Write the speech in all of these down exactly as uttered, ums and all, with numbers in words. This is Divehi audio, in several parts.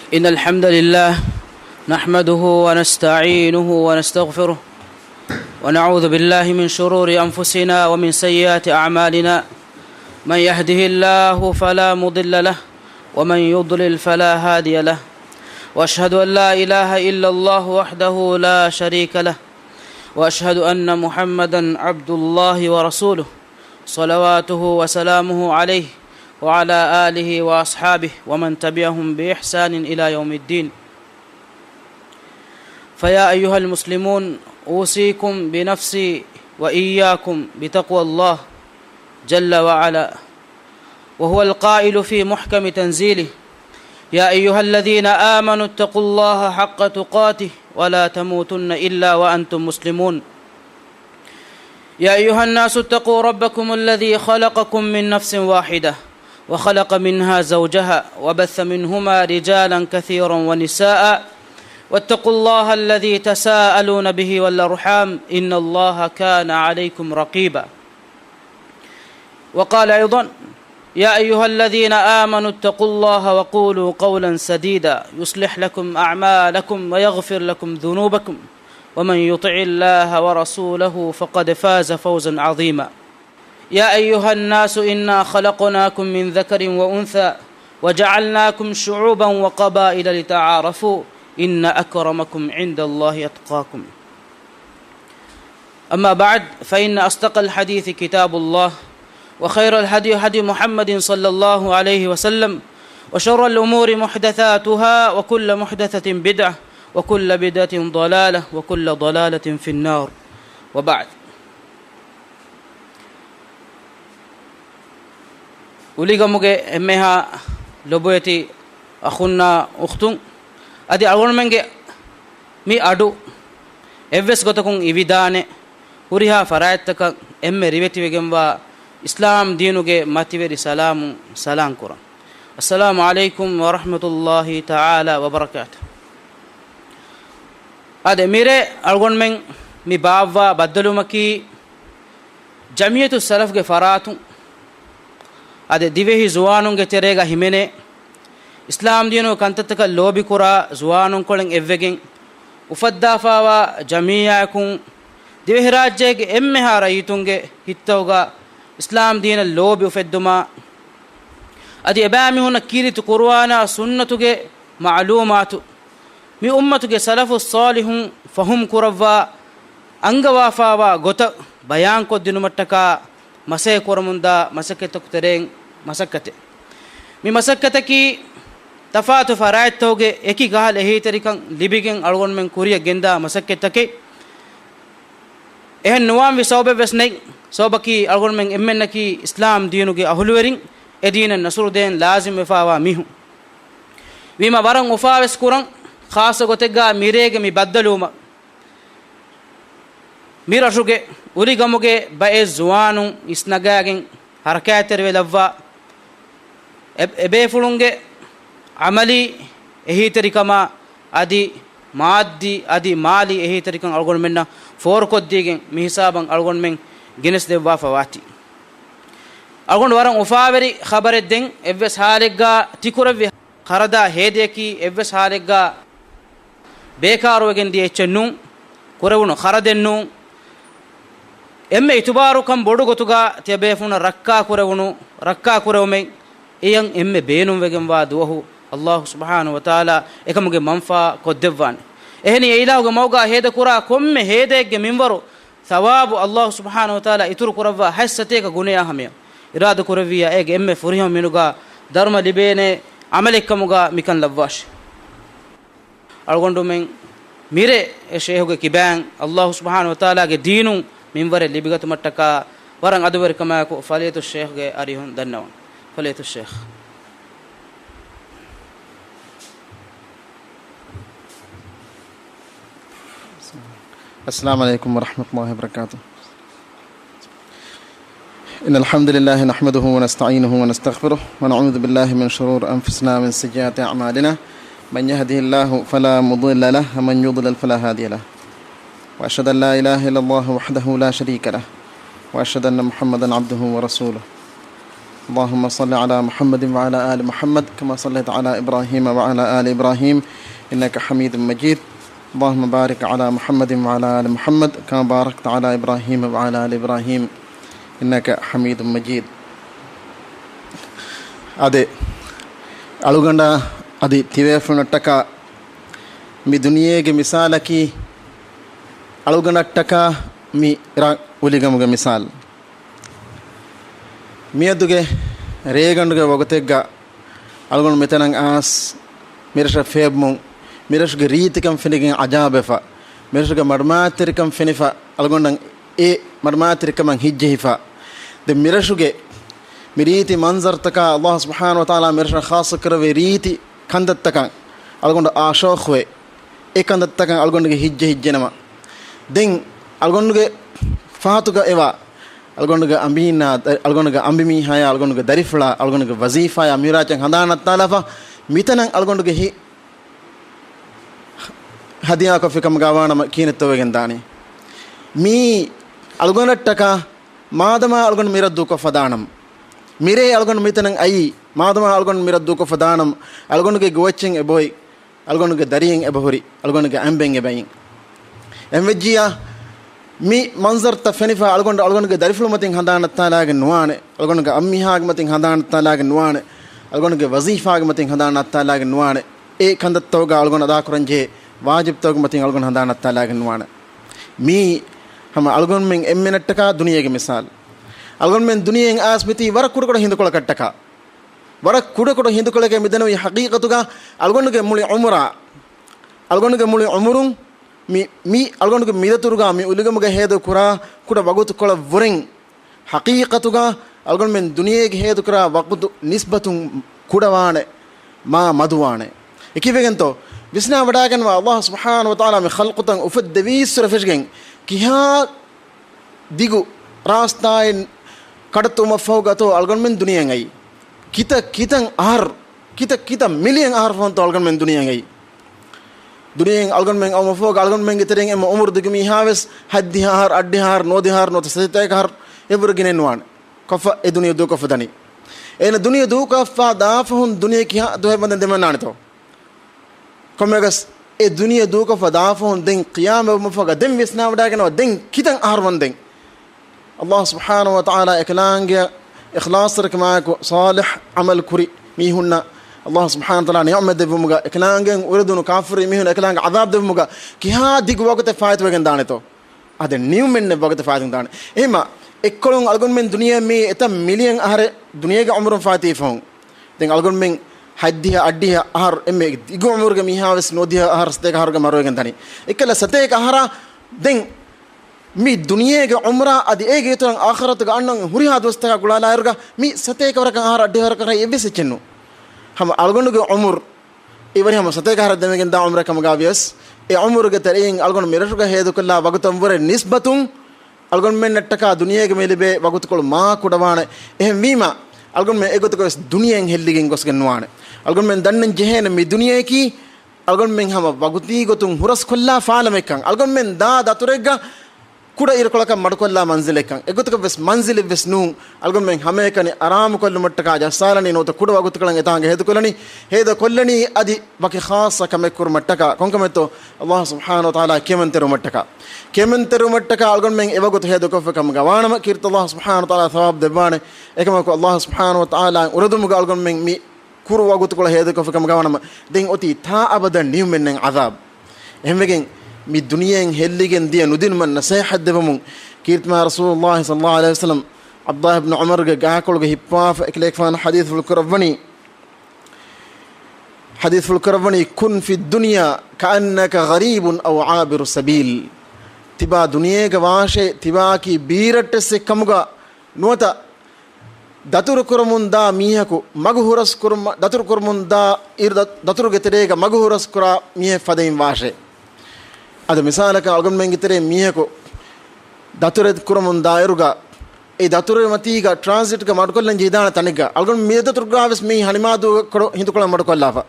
إن الحمد لله نحمده ونستعينه ونستغفره، ونعوذ بالله من شرور أنفسنا ومن سيئات أعمالنا. من يهده الله فلا مضل له، ومن يضلل فلا هادي له. وأشهد أن لا إله إلا الله وحده لا شريك له، وأشهد أن محمدا عبد الله ورسوله، صلواته وسلامه عليه وعلى آله وأصحابه ومن تبعهم بإحسان إلى يوم الدين. فيا أيها المسلمون، أوصيكم بنفسي وإياكم بتقوى الله جل وعلا، وهو القائل في محكم تنزيله: يا أيها الذين آمنوا اتقوا الله حق تقاته ولا تموتن إلا وأنتم مسلمون. يا أيها الناس اتقوا ربكم الذي خلقكم من نفس واحدة وخلق منها زوجها وبث منهما رجالا كثيرا ونساء واتقوا الله الذي تساءلون به والأرحام إن الله كان عليكم رقيبا. وقال أيضا: يا أيها الذين آمنوا اتقوا الله وقولوا قولا سديدا يصلح لكم أعمالكم ويغفر لكم ذنوبكم ومن يطع الله ورسوله فقد فاز فوزا عظيما. يا أيها الناس إنا خلقناكم من ذكر وأنثى وجعلناكم شعوبا وقبائل لتعارفوا إن أكرمكم عند الله أتقاكم. أما بعد، فإن أصدق الحديث كتاب الله، وخير الهدي هدي محمد صلى الله عليه وسلم، وشر الأمور محدثاتها، وكل محدثة بدعة، وكل بدعة ضلالة، وكل ضلالة في النار. وبعد. އުލިގަމުގެ އެންމެހާ ލޮބުވެތި އަޚުންނާ އުޚްތުން، އަދި އަޅުގަނޑުމެންގެ މި އަޑު އެއްވެސް ގޮތަކުން އިވިދާނެ ހުރިހާ ފަރާތްތަކަށް އެންމެ ރިވެތިވެގެންވާ އިސްލާމް ދީނުގެ މަތިވެރި ސަލާމު ސަލާން ކުރަން. އައްސަލާމު ޢަލައިކުމް ވަރަޙްމަތުﷲި ތަޢާލާ ވަބަރަކާތު. އާދެ، މިރޭ އަޅުގަނޑުމެން މި ބާއްވާ ބައްދަލުވުމަކީ، ޖަމްޢިއްޔަތުއްސަލަފްގެ ފަރާތުން އަދި ދިވެހި ޒުވާނުންގެ ތެރޭގަ ހިމެނޭ، އިސްލާމް ދީނުގެ ކަންތައްތަކަށް ލޯބިކުރާ ޒުވާނުންކޮޅެއް އެއްވެގެން އުފައްދާފާވާ ޖަމްޢިއްޔާއަކުން، ދިވެހިރާއްޖޭގެ އެންމެހާ ރައްޔިތުންގެ ހިތްތަކުގަ އިސްލާމް ދީނަށް ލޯބި އުފެއްދުމާ، އަދި އެބައިމީހުންނަށް ކީރިތި ޤުރުއާނާ ސުންނަތުގެ މަޢުލޫމާތު، މި އުއްމަތުގެ ސަލަފުއް ޞާލިޙުން ފަހުމް ކުރައްވާ އަންގަވާފާވާ ގޮތަށް ބަޔާންކޮށްދިނުމަށްޓަކާ މަސައްކަތް ކުރަމުންދާ މަސައްކަތްތަކުގެ ތެރެއިން މަސައްކަތެއް. މި މަސައްކަތަކީ ތަފާތު ފަރާތްތަކުގެ އެކި ކަހަލަ އެހީތެރިކަން ލިބިގެން އަޅުގަނޑުމެން ކުރިއަށް ގެންދާ މަސައްކަތްތަކެއް. އެހެން ނުވާންވީ ސަބަބެއްވެސް ނެތް. ސަބަބަކީ އަޅުގަނޑުމެން އެންމެންނަކީ އިސްލާމް ދީނުގެ އަހުލުވެރިން، އެ ދީނަށް ނަޞްރު ދޭން ލާޒިމް ވެފާވާ މީހުން. ވީމަ ވަރަށް އުފާވެސް ކުރަން، ޚާއްޞަ ގޮތެއްގަ މިރޭގެ މި ބައްދަލުވުމަށް. މި ރަށުގެ އުރިގަމުގެ ބައެއް ޒުވާނުން އިސްނަގާގެން ހަރަކާތްތެރިވެލައްވާ، އެ-، އެބޭފުޅުންގެ ޢަމަލީ އެހީތެރިކަމާ އަދި މާއްދީ އަދި މާލީ އެހީތެރިކަން އަޅުގަނޑުމެންނަށް ފޯރުކޮށްދީގެން މި ހިސާބަށް އަޅުގަނޑުމެން ގެނެސްދެއްވާފަ ވާތީ. އަޅުގަނޑު ވަރަށް އުފާވެރި ޚަބަރެއް ދެން. އެއްވެސް ހާލެއްގަ ތިކުރެއްވި ޚަރަދާ ހޭދަޔަކީ އެއްވެސް ހާލެއްގަ ބޭކާރުވެގެން ދިޔަ އެއްޗެއް ނޫން، ކުރެވުނު ޚަރަދެއް ނޫން. އެންމެ އިތުބާރުކަން ބޮޑު ގޮތުގަ ތިޔަބޭފުޅުންނަށް ރައްކާ ކުރެވުނު، ރައްކާ ކުރެވުމެއް އެޔަށް އެންމެ ބޭނުންވެގެންވާ ދުވަހު އައްލާހު ސުބްޙާނަހު ވަތަޢާލާ އެކަމުގެ މަންފާ ކޮށްދެއްވާނެ. އެހެނީ އެއިލާހުގެ މަގުގަ ހޭދަކުރާ ކޮންމެ ހޭދައެއްގެ މިންވަރު ޘަވާބު އައްލާހު ސުބްޙާނަހު ވަތަޢާލާ އިތުރު ކުރައްވާ ހަތް ސަތޭކަ ގުނަޔާ ހަމަޔަށް. އިރާދަ ކުރެއްވިއްޔާ އޭގެ އެންމެ ފުރިހަމަ މިނުގަ ދަރުމަ ލިބޭނެ ޢަމަލެއްކަމުގަ މިކަން ލައްވާށި. އަޅުގަނޑުމެން މިރޭ އެ ޝޭހުގެ ކިބައިން އައްލާހު ސުބްޙާނަހު ވަތަޢާލާގެ ދީނުން މިންވަރެއް ލިބިގަތުމަށްޓަކާ ވަރަށް އަދުވެރިކަމާއެކު ފަޟީލަތުއް ޝޭހުގެ އަރިހުން ދަންނަވަން. ފަޟީލަތުއް ޝޭހް. السلام عليكم ورحمة الله وبركاته. إن الحمد لله نحمده ونستعينه ونستغفره، ونعوذ بالله من شرور أنفسنا ومن سيئات أعمالنا. من يهده الله فلا مضل له، ومن يضلل فلا هادي له. وأشهد أن لا إله إلا الله وحده لا شريك له، وأشهد أن محمدا عبده ورسوله. اللهم صل على محمد وعلى آل محمد كما صليت على إبراهيم وعلى آل إبراهيم إنك حميد مجيد. اللهم بارك على محمد وعلى آل محمد كما باركت على إبراهيم وعلى آل إبراهيم إنك حميد مجيد. އާދެ، އަޅުގަނޑަށް އަދި ތިބޭފުޅުންނަށްޓަކާ މި ދުނިޔޭގެ މިސާލަކީ، އަޅުގަނޑަށްޓަކާ މި ރަށް އުލިގަމުގެ މިސާލު. މިއަދުގެ ރޭގަނޑުގެ ވަގުތެއްގަ އަޅުގަނޑު މިތަނަށް އައިސް މިރަށަށް ފޭބުމުން، މިރަށުގެ ރީތިކަން ފެނިގެން އަޖާބެފަ، މިރަށުގެ މަޑުމާތެރިކަން ފެނިފަ، އަޅުގަނޑަށް އެ މަޑުމާތެރިކަމަށް ހިތްޖެހިފަ. ދެން މިރަށުގެ މި ރީތި މަންޒަރުތަކާ، އައްލާހު ސުބްޙާނަހު ވަތަޢާލާ މިރަށަށް ޚާއްޞަ ކުރެއްވި ރީތި ކަންތައްތަކަށް އަޅުގަނޑު އާޝޯޚުވެ، އެ ކަންތައްތަކަށް އަޅުގަނޑުގެ ހިތްޖެހިއްޖެނަމަ، ދެން އަޅުގަނޑުގެ ފަހަތުގަ އެވާ އަޅުގަނޑުގެ އަނބިމީނާ، އަޅުގަނޑުގެ އަނބިމީހާޔާ، އަޅުގަނޑުގެ ދަރިފުޅާ، އަޅުގަނޑުގެ ވަޒީފާޔާ މިރާއްޖެ ހަނދާން ނައްތާލާފަ، މިތަނަށް އަޅުގަނޑުގެ ހި ހަދިޔާކޮށްފި ކަމުގަ ވާނަމަ ކިހިނެއްތޯ ވެގެން ދާނީ؟ މީ އަޅުގަނޑަށްޓަކާ މާދަމާ އަޅުގަނޑު މިރަށް ދޫކޮށްފަ ދާނަމަ، މިރޭ އަޅުގަނޑު މިތަނަށް އައީ މާދަމާ އަޅުގަނޑު މިރަށް ދޫކޮށްފަ ދާނަމަ، އަޅުގަނޑުގެ ގޮވައްޗެއް އެބޮތް، އަޅުގަނޑުގެ ދަރިއެއް އެބަހުރި، އަޅުގަނޑުގެ އަނބެއް އެބައިން. އެހެންވެއްޖިއްޔާ، މި މަންޒަރުތައް ފެނިފަ އަޅުގަނޑު، އަޅުގަނޑުގެ ދަރިފުޅު މަތިން ހަނދާން ނައްތާލާގެން ނުވާނެ، އަޅުގަނޑުގެ އަންމީހާގެ މަތިން ހަނދާން ނައްތާލާގެން ނުވާނެ، އަޅުގަނޑުގެ ވަޒީފާގެ މަތިން ހަނދާން ނައްތާލާގެން ނުވާނެ. އެ ކަންތައްތަކުގަ އަޅުގަނޑު އަދާކުރަންޖެހޭ ވާޖިބްތަކުގެ މަތިން އަޅުގަނޑު ހަނދާން ނައްތާލާގެން ނުވާނެ. މީ ހަމަ އަޅުގަނޑުމެން އެންމެނަށްޓަކާ ދުނިޔޭގެ މިސާލު. އަޅުގަނޑުމެން ދުނިޔެއިން އައިސް މިތީ ވަރަށް ކުޑަކުޑަ ހިނދުކޮޅަކަށްޓަކާ. ވަރަށް ކުޑަކުޑަ ހިނދުކޮޅެކޭ މިދެންނެވީ. ހަޤީޤަތުގަ އަޅުގަނޑުގެ މުޅި ޢުމުރާ، އަޅުގަނޑުގެ މުޅި ޢުމުރުން މި، މި އަޅުގަނޑުގެ މިދަތުރުގަ މި އުލިގަމުގަ ހޭދަ ކުރާ ކުޑަ ވަގުތުކޮޅަށްވުރެން، ހަޤީޤަތުގަ އަޅުގަނޑުމެން ދުނިޔޭގެ ހޭދަކުރާ ވަގުތު ނިސްބަތުން ކުޑަވާނެ، މާ މަދުވާނެ. އެކީވެގެންތޯ؟ ވިސްނާވަޑާގަންނަވާ، އައްލާހު ސުބްޙާނަހު ވަތަޢާލާ މި ޚަލްޤުތައް އުފެއްދެވީއްސުރެ ފެށިގެން ކިހާ ދިގު ރާސްތާއެއް ކަޑައްތުވުމަށްފަހުގަތޯ އަޅުގަނޑުމެން ދުނިޔެއަށް އައީ؟ ކިތައް ކިތަން އަހަރު، ކިތައް ކިތައް މިލިއަން އަހަރު ފަހުންތޯ އަޅުގަނޑުމެން ދުނިޔެއަށް އައީ؟ ދުނިޔެއަށް އަޅުގަނޑުމެން އައުމަށްފަހުގަ އަޅުގަނޑުމެންގެ ތެރެއިން އެންމެ އުމުރު ދިގު މީހާވެސް ހަތްދިހަ އަހަރު، އަށްޑިހަ އަހަރު، ނުވަދިހަ އަހަރު ނުވަތަ ސަތޭކަ އަހަރު އެއްވުރެ ގިނައެއް ނުވާނެ. ކޮށްފަ އެ ދުނިޔެ ދޫކޮށްފަ ދަނީ؟ އޭނަ ދުނިޔެ ދޫކޮށްފަ ދާފަހުން ދުނިޔެ ކިހާ ދުވަހެއް ވަންދެން ދެމެންނާނެތޯ؟ ކޮންމެއަކަސް އެ ދުނިޔެ ދޫކޮށްފަ ދާފަހުން ދެން ޤިޔާމަތްވުމަށްފަހުގަ ދެން ވިސްނާވަޑާގަންނަވާ، ދެން ކިތަން އަހަރު ވަންދެން؟ އައްލާހު ސުބްޙާނަހު ވަތަޢާލާ އެކަލާނގެ އިޚްލާޞްތެރިކަމާއެކު ޞާލިޙް ޢަމަލު ކުރި މީހުންނަށް އައްލާހު ސުބްޙާނަހު ވަތަޢާލާ ނިޢުމަތް ދެއްވުމުގަ، އެކަލާނގެ އުރެދުނު ކާފަރު މީހުން އެކަލާނގެ ޢަޛާބު ދެއްވުމުގަ ކިހާ ދިގު ވަގުތެއް ފާއިތުވެގެން ދާނެތޯ؟ އާދެ، ނިމުމެއްނެތް ވަގުތެއް ފާއިތުވެގެން ދާނެ. އެހެމަ އެއްކޮޅުން އަޅުގަނޑުމެން ދުނިޔެ މީ އެތައް މިލިއަން އަހަރެއް ދުނިޔޭގެ ޢުމުރުން ފާއިތުވި ފަހުން، ދެން އަޅުގަނޑުމެން ހަތްދިހަ، އަށްޑިހަ އަހަރު އެންމެ ދިގު ޢުމުރުގެ މީހާވެސް ނުވަދިހަ އަހަރު، ސަތޭކަ އަހަރުގަ މަރުވެގެން ދަނީ. އެއްކަލަ ސަތޭކަ އަހަރާ ދެން މި ދުނިޔޭގެ ޢުމުރާ އަދި އޭގެ އިތުރަށް އާޚިރަތުގަ އަންނަން ހުރިހާ ދުވަސްތަކާ ގުޅާލާއިރުގަ މި ސަތޭކަ ވަރަކަށް އަހަރު އަށްޑިހަ ވަރަކަށް އެއްވެސް އެއްޗެއް ނޫން. ހަމަ އަޅުގަނޑުގެ ޢުމުރު އެވަރި ހަމަ ސަތޭކަ އަހަރަށް ދެމިގެންދާ ޢުމުރެއް ކަމުގަ ވިޔަސް، އެ ޢުމުރުގެ ތެރެއިން އަޅުގަނޑު މިރަށުގަ ހޭދަކޮށްލާ ވަގުތަށްވުރެ ނިސްބަތުން އަޅުގަނޑުމެންނަށްޓަކާ ދުނިޔޭގަ މި ލިބޭ ވަގުތުކޮޅު މާ ކުޑަވާނެ. އެހެންވީމަ، އަޅުގަނޑުމެން އެގޮތަކަށް ވެސް ދުނިޔެއިން ހެއްލިގެން ގޮސްގެން ނުވާނެ. އަޅުގަނޑުމެން ދަންނަން ޖެހޭނެ މި ދުނިޔެއަކީ އަޅުގަނޑުމެން ހަމަ ވަގުތީ ގޮތުން ހުރަސްކޮށްލާ ފާލަމެއްކަން. އަޅުގަނޑުމެން ދާ ދަތުރެއްގަ ކުޑަ އިރުކޮޅަކަށް މަޑުކޮށްލާ މަންޒިލެއްކަން. އެގޮތަކަށް ވެސް މަންޒިލެއް ވެސް ނޫން. އަޅުގަނޑުމެން ހަމައެކަނި އަރާމުކޮށްލުމަށްޓަކާ ޖައްސާލަނީ ނުވަތަ ކުޑަ ވަގުތުކޮޅަށް އެތާނގަ ހޭދަކޮށްލަނީ، ހޭދަކޮށްލަނީ އަދި ވަކި ޚާއްޞަ ކަމެއް ކުރުމަށްޓަކާ. ކޮންކަމެއްތޯ؟ އައްލާހު ސުބްޙާނަހު ވަތަޢާލާ ކިޔަމަންތެރިވުމަށްޓަކާ. ކިޔަމަންތެރިވުމަށްޓަކާ އަޅުގަނޑުމެން އެވަގުތު ހޭދަކޮށްފަ ކަމުގަ ވާނަމަ، ކީރިތި އައްލާހު ސުބްޙާނަހު ވަތަޢާލާ ޘަވާބު ދެއްވާނެ. އެކަމަކު އައްލާހު ސުބްޙާނަހު ވަތަޢާލާ އުރެދުމުގަ އަޅުގަނޑުމެން މި ކުރު ވަގުތުކޮޅަށް ހޭދަކޮށްފަ ކަމުގަ ވާނަމަ، ދެން އޮތީ ތާ އަބަދަށް ނިމުމެއްނެތް ޢަޛާބު. އެހެންވެގެން މި ދުނިޔެއިން ހެއްލިގެން ދިޔަ ނުދިނުމަށް ނަޞޭޙަތް ދެއްވަމުން، ކީރިތިމާ ރަސޫލުﷲ ޞައްލަﷲ ޢަލައިހި ވަސައްލަމް ޢަބްދުﷲ ބިން ޢުމަރުގެ ގާކޮޅުގަ ހިއްޕާފަ އެކަލޭގެފާނު ޙަދީޘްފުޅު ކުރައްވަނީ، ޙަދީޘްފުޅު ކުރައްވަނީ، كن في الدنيا كأنك غريب أو عابر سبيل. ތިބާ ދުނިޔޭގަ ވާށޭ، ތިބާއަކީ ބީރައްޓެއްސެއް ކަމުގަ ނުވަތަ ދަތުރު ކުރަމުން ދާ މީހަކު މަގު ހުރަސް ކުރުމަށް، ދަތުރު ކުރަމުން ދާ އިރު، ދަ، ދަތުރުގެ ތެރޭގަ މަގު ހުރަސް ކުރާ މީހެއް ފަދައިން ވާށޭ. އަދި މިސާލަކަށް އަޅުގަނޑުމެންގެ ތެރޭ މީހަކު ދަތުރެއް ކުރަމުން ދާއިރުގަ، އެ ދަތުރެއް މަތީގަ ޓްރާންސިޓްގަ މަޑުކޮށްލަން ޖެހިދާނެ ތަނެއްގަ، އަޅުގަނޑު މި ދަތުރުގަ ވެސް މި ހަނިމާދޫ ކޮޅު ހިނދުކޮޅަށް މަޑުކޮށްލާފަ.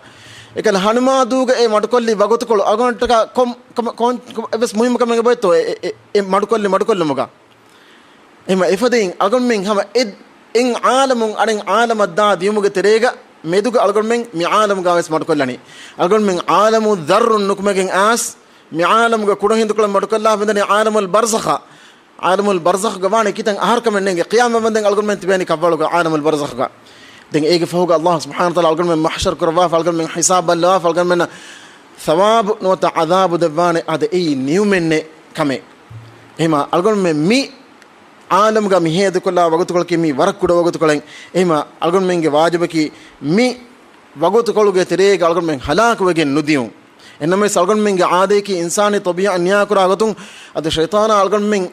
އެކަލަ ހަނިމާދޫގަ އެ މަޑުކޮށްލި ވަގުތުކޮޅު އަޅުގަނޑަށްޓަކާ ކޮން، ކޮން، ކޮން، ކޮން އެއްވެސް މުހިއްމު ކަމެއް އެބައޮތްތޯ އެ، އެ، އެ މަޑުކޮށްލި، މަޑުކޮށްލުމުގަ؟ އެހެމަ އެފަދައިން އަޅުގަނޑުމެން ހަމަ އެ އެއް އާލަމުން އަނެއް އާލަމަށް ދާ ދިޔުމުގެ ތެރޭގަ މެދުގަ އަޅުގަނޑުމެން މި އާލަމުގާވެސް މަޑުކޮށްލަނީ. އަޅުގަނޑުމެން އާލަމު ޛައްރުން ނުކުމެގެން އާސް، މި އާލަމުގެ ކުޑަހިނދުކޮޅެއް މަޑުކޮށްލާ ވެދަނީ އާލަމުލް ބަރްޒަޚަށް. އާލަމުލް ބަރްޒަޚުގަ ވާނެ ކިތަން އަހަރު ކަމެއް ނޭނގެ. ޤިޔާމަތް ވަންދެން އަޅުގަނޑުމެން ތިބޭނީ ކަށްވަޅުގަ އާލަމުލް ބަރްޒަޚުގަ. ދެން އޭގެ ފަހުގަ ﷲ ސުބްޙާނަހޫ ވަތަޢާލާ އަޅުގަނޑުމެން މަޙްޝަރު ކުރައްވާފަ، އަޅުގަނޑުމެން ޙިސާބު ބައްލަވާފަ، އަޅުގަނޑުމެންނަށް ޘަވާބު ނުވަތަ ޢަޛާބު ދެއްވާނެ. އާދެ، އެއީ ނިޢުމަތް ކަމެއް. އެހެމަ އަޅުގަނޑުމެން މި އާލަމުގަ މި ހޭދަކޮށްލާ ވަގުތުކޮޅަކީ މީ ވަރަށް ކުޑަ ވަގުތުކޮޅެއް. އެހެމަ އަޅުގަނޑުމެންގެ ވާޖިބަކީ މި ވަގުތުކޮޅުގެ ތެރޭގަ އަޅުގަނޑުމެން ހަލާކުވެގެން ނުދިޔުން. އެހެންނަމަވެސް އަޅުގަނޑުމެންގެ އާދަޔަކީ އިންސާނީ ޠަބީޢަތް ނިޔާކުރާ ގޮތުން އަދި ޝައިޠާނާ އަޅުގަނޑުމެން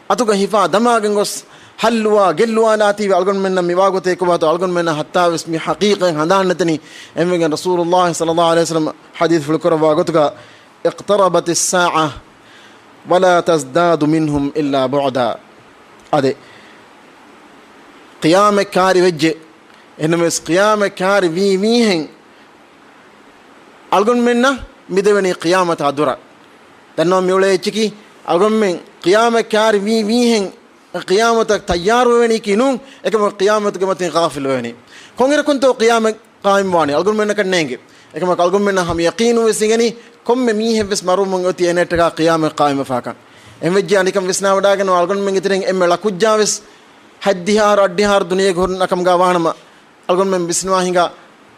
އަތުގަ ހިފާ ދަމާގެން ގޮސް ހައްލުވާ ގެއްލުވާލާތީވެ އަޅުގަނޑުމެންނަށް މިވާގޮތޭ ކޮބާތޯ އަޅުގަނޑުމެންނަށް ހައްތާވެސް މި ޙަޤީޤަތް ހަނދާންނެތަނީ. އެންމެގެން ރަސޫލުﷲ ޞައްލަﷲ ޢަލައިހި ވަސައްލަމަ ޙަދީޘްފުޅު ކުރައްވާ ގޮތުގަ، اقتربت الساعة ولا تزداد منهم إلا بعدا. އާދެ، ޤިޔާމަތް ކާރިވެއްޖެ. އެހެންނަމަވެސް ޤިޔާމަތް ކާރިވީ މީހެއް އަޅުގަނޑުމެންނަށް މިދެވެނީ ޤިޔާމަތާ ދުރަށް. ދަންނަވަން މިއުޅޭ އެއްޗަކީ، އަޅުގަނޑުމެން ޤިޔާމަތް ކާރިވީ މީހެއް ޤިޔާމަތަށް ތައްޔާރުވެވެނީކީ ނޫން، އެކަމަކު ޤިޔާމަތުގެ މަތިން ޣާފިލުވެވެނީ. ކޮންއިރަކުންތޯ ޤިޔާމަތް ޤާއިމްވާނީ؟ އަޅުގަނޑުމެންނަކަށް ނޭނގެ. އެކަމަކު އަޅުގަނޑުމެންނަށް ހަމަ ޔަޤީނުވެސް އިނގެނީ، ކޮންމެ މީހެއްވެސް މަރުވުމުން އޮތީ އޭނައަށްޓަކާ ޤިޔާމަތް ޤާއިމްވެފާކަން. އެހެންވެއްޖެއްޔާ ނިކަން ވިސްނާވަޑާގަންނަވާ، އަޅުގަނޑުމެންގެ ތެރެއިން އެންމެ ޅަކުއްޖާވެސް ހަތްދިހަ އަހަރު އަށް ދުނިޔޭގަ ހުރި ނަކަމުގަ ވާނަމަ، އަޅުގަނޑުމެން ވިސްނުވާ ހިނގާ،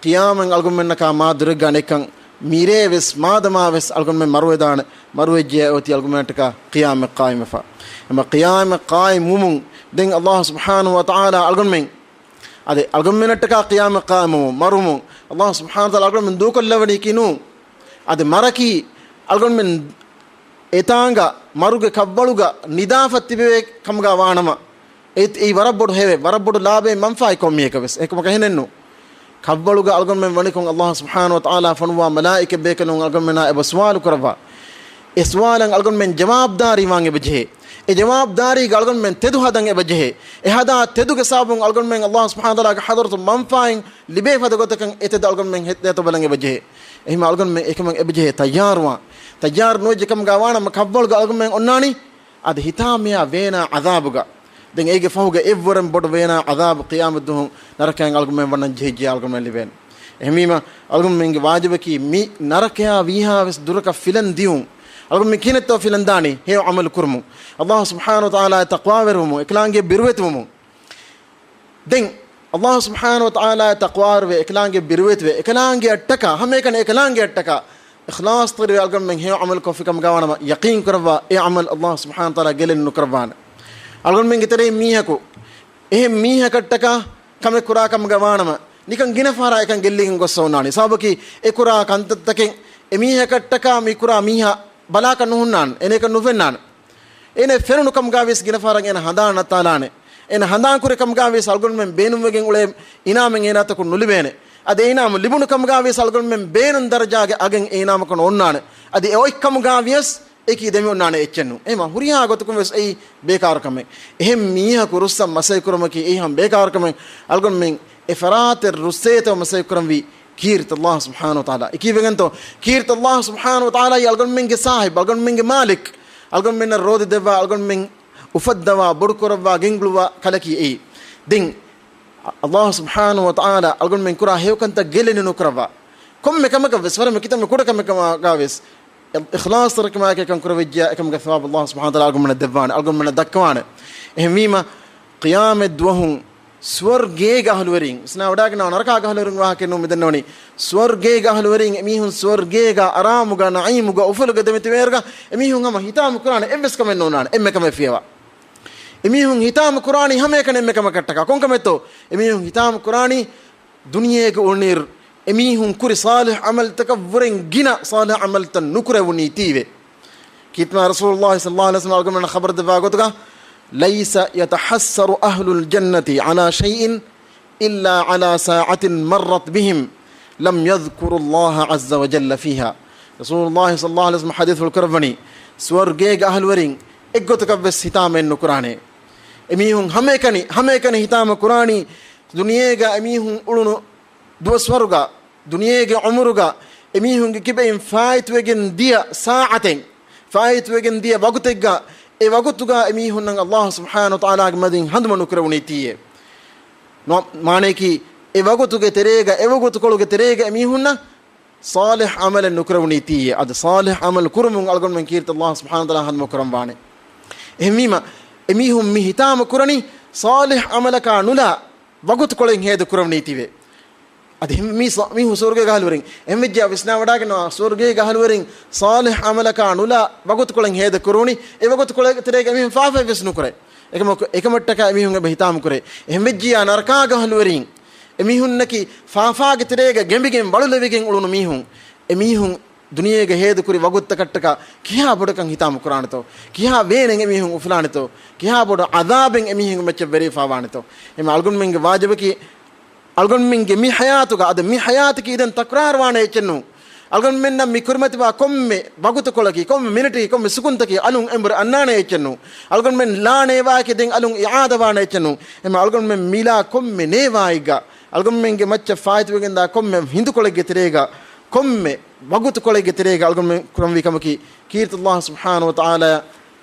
ޤިޔާމަތް އަޅުގަނޑުމެންނަކާ މާ ދުރެއްގަ ނެއްކަން. މިރޭވެސް މާދަމާވެސް އަޅުގަނޑުމެން މަރުވެދާނެ. މަރުވެއްޖެއްޔާ އޮތީ އަޅުގަނޑުމެންނަށްޓަކާ ޤިޔާމަތް ޤާއިމްވެފަ. އެމަ ޤިޔާމަތް ޤާއިމްވުމުން ދެން ﷲ ސުބްޙާނަހޫ ވަތަޢާލާ އަޅުގަނޑުމެން، އާދެ، އަޅުގަނޑުމެންނަށްޓަކާ ޤިޔާމަތް ޤާއިމްވުމުން، މަރުވުމުން، ﷲ ސުބްޙާނަހޫ ވަތަޢާލާ އަޅުގަނޑުމެން ދޫކޮށްލެވެނީކީ ނޫން. އާދެ، މަރަކީ އަޅުގަނޑުމެން އެތާނގަ މަރުގެ ކަށްވަޅުގަ ނިދާފަ ތިބެވޭ ކަމުގަ ވާނަމަ، އެ، އެއީ ވަރަށް ބޮޑު ހެޔޮ، ވަރަށް ބޮޑު ލާބެއް މަންފާއެއް ކޮންމީހަކަށް ވެސް. އެކަމަކު އެހެނެއްނު. ކަށްވަޅުގަ އަޅުގަނޑުމެން ވަނިކޮށް، ﷲ ސުބްޙާނަހޫ ވަތަޢާލާ ފޮނުވާ މަލާއިކަ ބޭކަލުން އަޅުގަނޑުމެންނާ އެބަ ސުވާލު ކުރައްވާ. އެ ސުވާލަށް އަޅުގަނޑުމެން ޖަވާބުދާރީވާން އެބަޖެހޭ. އެ ޖަވާބުދާރީގަ އަޅުގަނޑުމެން ތެދު ހަދަން އެބަޖެހޭ. އެ ހަދާ ތެދުގެ ސަބަބުން އަޅުގަނޑުމެން ﷲ ސުބްޙާނަހޫ ވަތަޢާލާގެ ޙަޟްރަތު މަންފާއެއް ލިބޭ ފަދަ ގޮތަކަށް އެ ތެދު އަޅުގަނޑުމެން ހެއްދޭތޯ ބަލަން އެބަޖެހޭ. އެހެން އަޅުގަނޑުމެން އެކަމަށް އެބަޖެހޭ ތައްޔާރުވާން. ތައްޔާރު ނުވެއްޖެ ކަމުގަ ވާނަމަ ކަށްވަޅުގަ އަޅުގަނޑުމެން އޮންނާނީ އަދި ހިތާމަޔާ ވޭނާ ޢަޛާބުގަ. ދެން އޭގެ ފަހުގަ އެއްވަރަށް ބޮޑު ވޭނާ ޢަޛާބު ޤިޔާމަތްދުވަހު ނަރަކައިން އަޅުގަނޑުމެން ވަންނަން ޖެހިއްޖެ އަޅުގަނޑުމެން ލިބޭނެ. އެހެންވީމަ، އަޅުގަނޑުމެންގެ ވާޖިބަކީ މި ނަރަކަޔާ ވީހާވެސް ދުރަކަށް ފިލަން ދިޔުން. އަޅުގަނޑުމެން ކިހިނެއްތޯ ފިލަން ދާނީ؟ ހެޔޮ ޢަމަލު ކުރުމުން، ﷲ ސުބްޙާނަހޫ ވަތަޢާލާއަށް ތަޤްވާވެރިވުމުން، އެކަލާނގެ ބިރުވެތިވުމުން. ދެން ﷲ ސުބްޙާނަހޫ ވަތަޢާލާއަށް ތަޤްވާވެރިވެ، އެކަލާނގެ ބިރުވެތިވެ، އެކަލާނގެއަށްޓަކާ، ހަމައެކަނި އެކަލާނގެއަށްޓަކާ އިޚްލާޞްތެރިވެ އަޅުގަނޑުމެން ހެޔޮ ޢަމަލު ކޮށްފި ކަމުގަ ވާނަމަ، ޔަޤީން ކުރައްވާ، އެ ޢަމަލު ﷲ ސުބްޙާނަހޫ ވަތަޢާލާ ގެއްލެން ނުކުރައްވާނެ. އަޅުގަނޑުމެންގެ ތެރެއިން މީހަކު، އެހެން މީހަކަށްޓަކާ ކަމެއް ކުރާ ކަމުގަ ވާނަމަ، ނިކަން ގިނަ ފަހަރާ އެކަން ގެއްލިގެން ގޮސް އޮންނާނީ. ސަބަބަކީ، އެ ކުރާ ކަންތައްތަކެއް އެ މީހަކަށްޓަކާ މި ކުރާ މީހާ ބަލާކަށް ނުހުންނާނެ، އޭނައަކަށް ނުފެންނާނެ. އޭނަ ފެނުނު ކަމުގަ ވިޔަސް ގިނަ ފަހަރަށް އޭނަ ހަނދާން ނައްތާލާނެ. އޭނަ ހަނދާން ކުރި ކަމުގަ ވިޔަސް އަޅުގަނޑުމެން ބޭނުންވެގެން އުޅޭ އިނާމެއް އޭނާއަށް ނުލިބޭނެ. އަދި އެ އިނާމު ލިބުނު ކަމުގަ ވިޔަސް އަޅުގަނޑުމެން ބޭނުން ދަރަޖާގެ އަގެއް އެ އިނާމަކަށް ނޯންނާނެ. އަދި އެ އޮތް ކަމުގަ ވިޔަސް އެކީ ދެމިއޮންނާނެ އެއްޗެއްނު. އެހެންވީމަ ހުރިހާ ގޮތަކުން ވެސް އެއީ ބޭކާރު ކަމެއް. އެހެން މީހަކު ރުއްސަން މަސައްކަތް ކުރުމަކީ އެއީ ހަމަ ބޭކާރު ކަމެއް. އަޅުގަނޑުމެން އެ ފަރާތެއް ރުއްސޭތޯ މަސައްކަތް ކުރަންވީ ކީރިތި ﷲ ސުބްޙާނަހޫ ވަތަޢާލާ. އެކީވެގެންތޯ؟ ކީރިތި ﷲ ސުބްޙާނަހޫ ވަތަޢާލާއީ އަޅުގަނޑުމެންގެ ސާހިބު، އަޅުގަނޑުމެންގެ މާލިކް. އަޅުގަނޑުމެންނަށް ރޯދަ ދެއްވާ، އަޅުގަނޑުމެން އުފައްދަވާ، ބޮޑުކުރައްވާ، ގެންގުޅުއްވާ ކަލަކީ އެއީ. ދެން ﷲ ސުބްޙާނަހޫ ވަތަޢާލާ އަޅުގަނޑުމެން ކުރާ ހެޔޮކަންތައް ގެއްލެނި ނުކުރައްވާ. ކޮންމެ ކަމަކަށް ވެސް، ވަރަށް ކިތަންމެ ކުޑަ ކަމެއް ކަމަކަށް ވެސް، އިޚްލާޞްތެރިކަމާއެކީ އެކަން ކުރެވިއްޖެއްޔާ، އެކަމުގެ ސަވާބު ﷲ ސުބްޙާނަހޫ ވަތަޢާލާ އަޅުގަނޑުމެންނަށް ދެއްވާނެ، އަޅުގަނޑުމެންނަށް ދައްކަވާނެ. އެހެންވީމަ، ޤިޔާމަތް ދުވަހުން ސުވަރުގޭގެ އަހުލުވެރީން، ވިސްނާވަޑާގަންނަވާ ނަރަކާގެ އަހުލުވެރިން ވާހަކައެއް ނޫން މި ދަންނަވަނީ. ސުވަރުގޭގެ އަހުލުވެރީން އެމީހުން ސުވަރުގޭގަ އަރާމުގަ ނަޢީމުގަ އުފަލުގަ ދެމިތިބޭއިރުގަ އެމީހުން ހަމަ ހިތާމަ ކުރާނެ އެއްވެސް ކަމެއް ނޯންނާނެ، އެންމެ ކަމެއް ފިޔަވާ. އެމީހުން ހިތާމަ ކުރާނީ ހަމައެކަނި އެންމެ ކަމަކަށްޓަކާ. ކޮން ކަމެއްތޯ؟ އެމީހުން ހިތާމަ ކުރާނީ ދުނިޔޭގަ އުޅުނުއިރު އެމީހުން ކުރި ޞާލިޙް ޢަމަލުތަކަށްވުރެން ގިނަ ޞާލިޙް ޢަމަލުތައް ނުކުރެވުނީތީވެ. ކީރިތި ރަސޫލުﷲ ޞައްލަﷲ ޢަލައިހި ވަސައްލަމަ އަޅުގަނޑުމެންނަށް ޚަބަރު ދެއްވާ ގޮތުގަ، ليس يتحسر أهل الجنة على شيء إلا على ساعة مرت بهم لم يذكروا الله عز وجل فيها. ރަސޫލުﷲ ޞައްލަﷲ ޢަލައިހި ވަސައްލަމަ ޙަދީޘްފުޅު ކުރައްވަނީ، ސުވަރުގޭގެ އަހުލުވެރިން އެއްގޮތަކަށްވެސް ހިތާމައެއް ނުކުރާނެ. އެމީހުން ހަމައެކަނި، ހަމައެކަނި ހިތާމަ ކުރާނީ ދުނިޔޭގަ އެމީހުން އުޅުނު ދުވަސްވަރުގަ، ދުނިޔޭގެ ޢުމުރުގަ އެމީހުންގެ ކިބައިން ފާއިތުވެގެން ދިޔަ ސާޢަތެއް، ފާއިތުވެގެން ދިޔަ ވަގުތެއްގަ، އެ ވަގުތުގަ އެމީހުންނަށް ﷲ ސުބްޙާނަހޫ ވަތަޢާލާގެ މަދިން ހަނދުމަ ނުކުރެވުނީތީއޭ. ނު-، މާނަޔަކީ، އެ ވަގުތުގެ ތެރޭގަ، އެ ވަގުތުކޮޅުގެ ތެރޭގަ އެމީހުންނަށް ޞާލިޙް ޢަމަލެއް ނުކުރެވުނީތީއޭ. އަދި ޞާލިޙް ޢަމަލު ކުރުމުން އަޅުގަނޑުމެން ކީރިތި ﷲ ސުބްޙާނަހޫ ވަތަޢާލާ ހަނދުމަ ކުރަންވާނެ. އެހެންވީމަ، އެމީހުން މި ހިތާމަ ކުރަނީ ޞާލިޙް ޢަމަލަކާ ނުލާ ވަގުތުކޮޅެއް ހޭދަ ކުރެވުނީތީވެ. އަދި މީ ސ-، މީހުން ސުވަރުގޭގަ އަހުލުވެރިން. އެހެންވެއްޖެޔާ ވިސްނާވަޑާގަންނަވާ، ސުވަރުގޭގަ އަހުލުވެރިން ޞާލިޙް ޢަމަލަކާ ނުލާ ވަގުތުކޮޅެއް ހޭދަ ކުރުވުނީ، އެ ވަގުތުކޮޅެއްގެ ތެރޭގަ އެމީހުން ފާފައެއް ވެސް ނުކުރޭ. އެކަމަކު، އެކަމަށްޓަކާ އެމީހުން އެބަ ހިތާމަ ކުރޭ. އެހެންވެއްޖެޔާ ނަރަކާގަ އަހުލުވެރީން، އެމީހުންނަކީ ފާފާގެ ތެރޭގަ ގެނބިގެން ވަޅުލެވިގެން އުޅުނު މީހުން. އެމީހުން ދުނިޔޭގަ ހޭދަކުރި ވަގުތުތަކަށްޓަކާ ކިހާ ބޮޑަކަށް ހިތާމަ ކުރާނެތޯ؟ ކިހާ ވޭނެއް އެމީހުން އުފުލާނެތޯ؟ ކިހާ ބޮޑު ޢަޛާބެއް އެމީހުންގެ މައްޗަށް ވެރިވެފާވާނެތޯ؟ އެމަ އަޅުގަނޑުމެންގެ ވާޖިބަކީ، އަޅުގަނޑުމެންގެ މި ޙަޔާތުގަ އަދި މި ޙަޔާތަކީ ދެން ތަކްރާރުވާނެ އެއްޗެއް ނޫން. އަޅުގަނޑުމެންނަށް މި ކުރިމަތިވާ ކޮންމެ ވަގުތުކޮޅަކީ، ކޮންމެ މިނެޓަކީ، ކޮންމެ ސުކުންތަކީ އަލުން އެނބުރި އަންނާނެ އެއްޗެއް ނޫން. އަޅުގަނޑުމެން ލާނޭވާއެކޭ ދެން އަލުން އިޢާދަވާނެ އެއްޗެއް ނޫން. އެމަ އަޅުގަނޑުމެން މިލާ ކޮންމެ ނޭވާއެއްގަ، އަޅުގަނޑުމެންގެ މައްޗަށް ފާއިތުވެގެންދާ ކޮންމެ ހިނދުކޮޅެއްގެ ތެރޭގަ، ކޮންމެ ވަގުތުކޮޅެއްގެ ތެރޭގަ އަޅުގަނޑުމެން ކުރަންވީ ކަމަކީ، ކީރިތި ﷲ ސުބްޙާނަހޫ ވަތަޢާލާ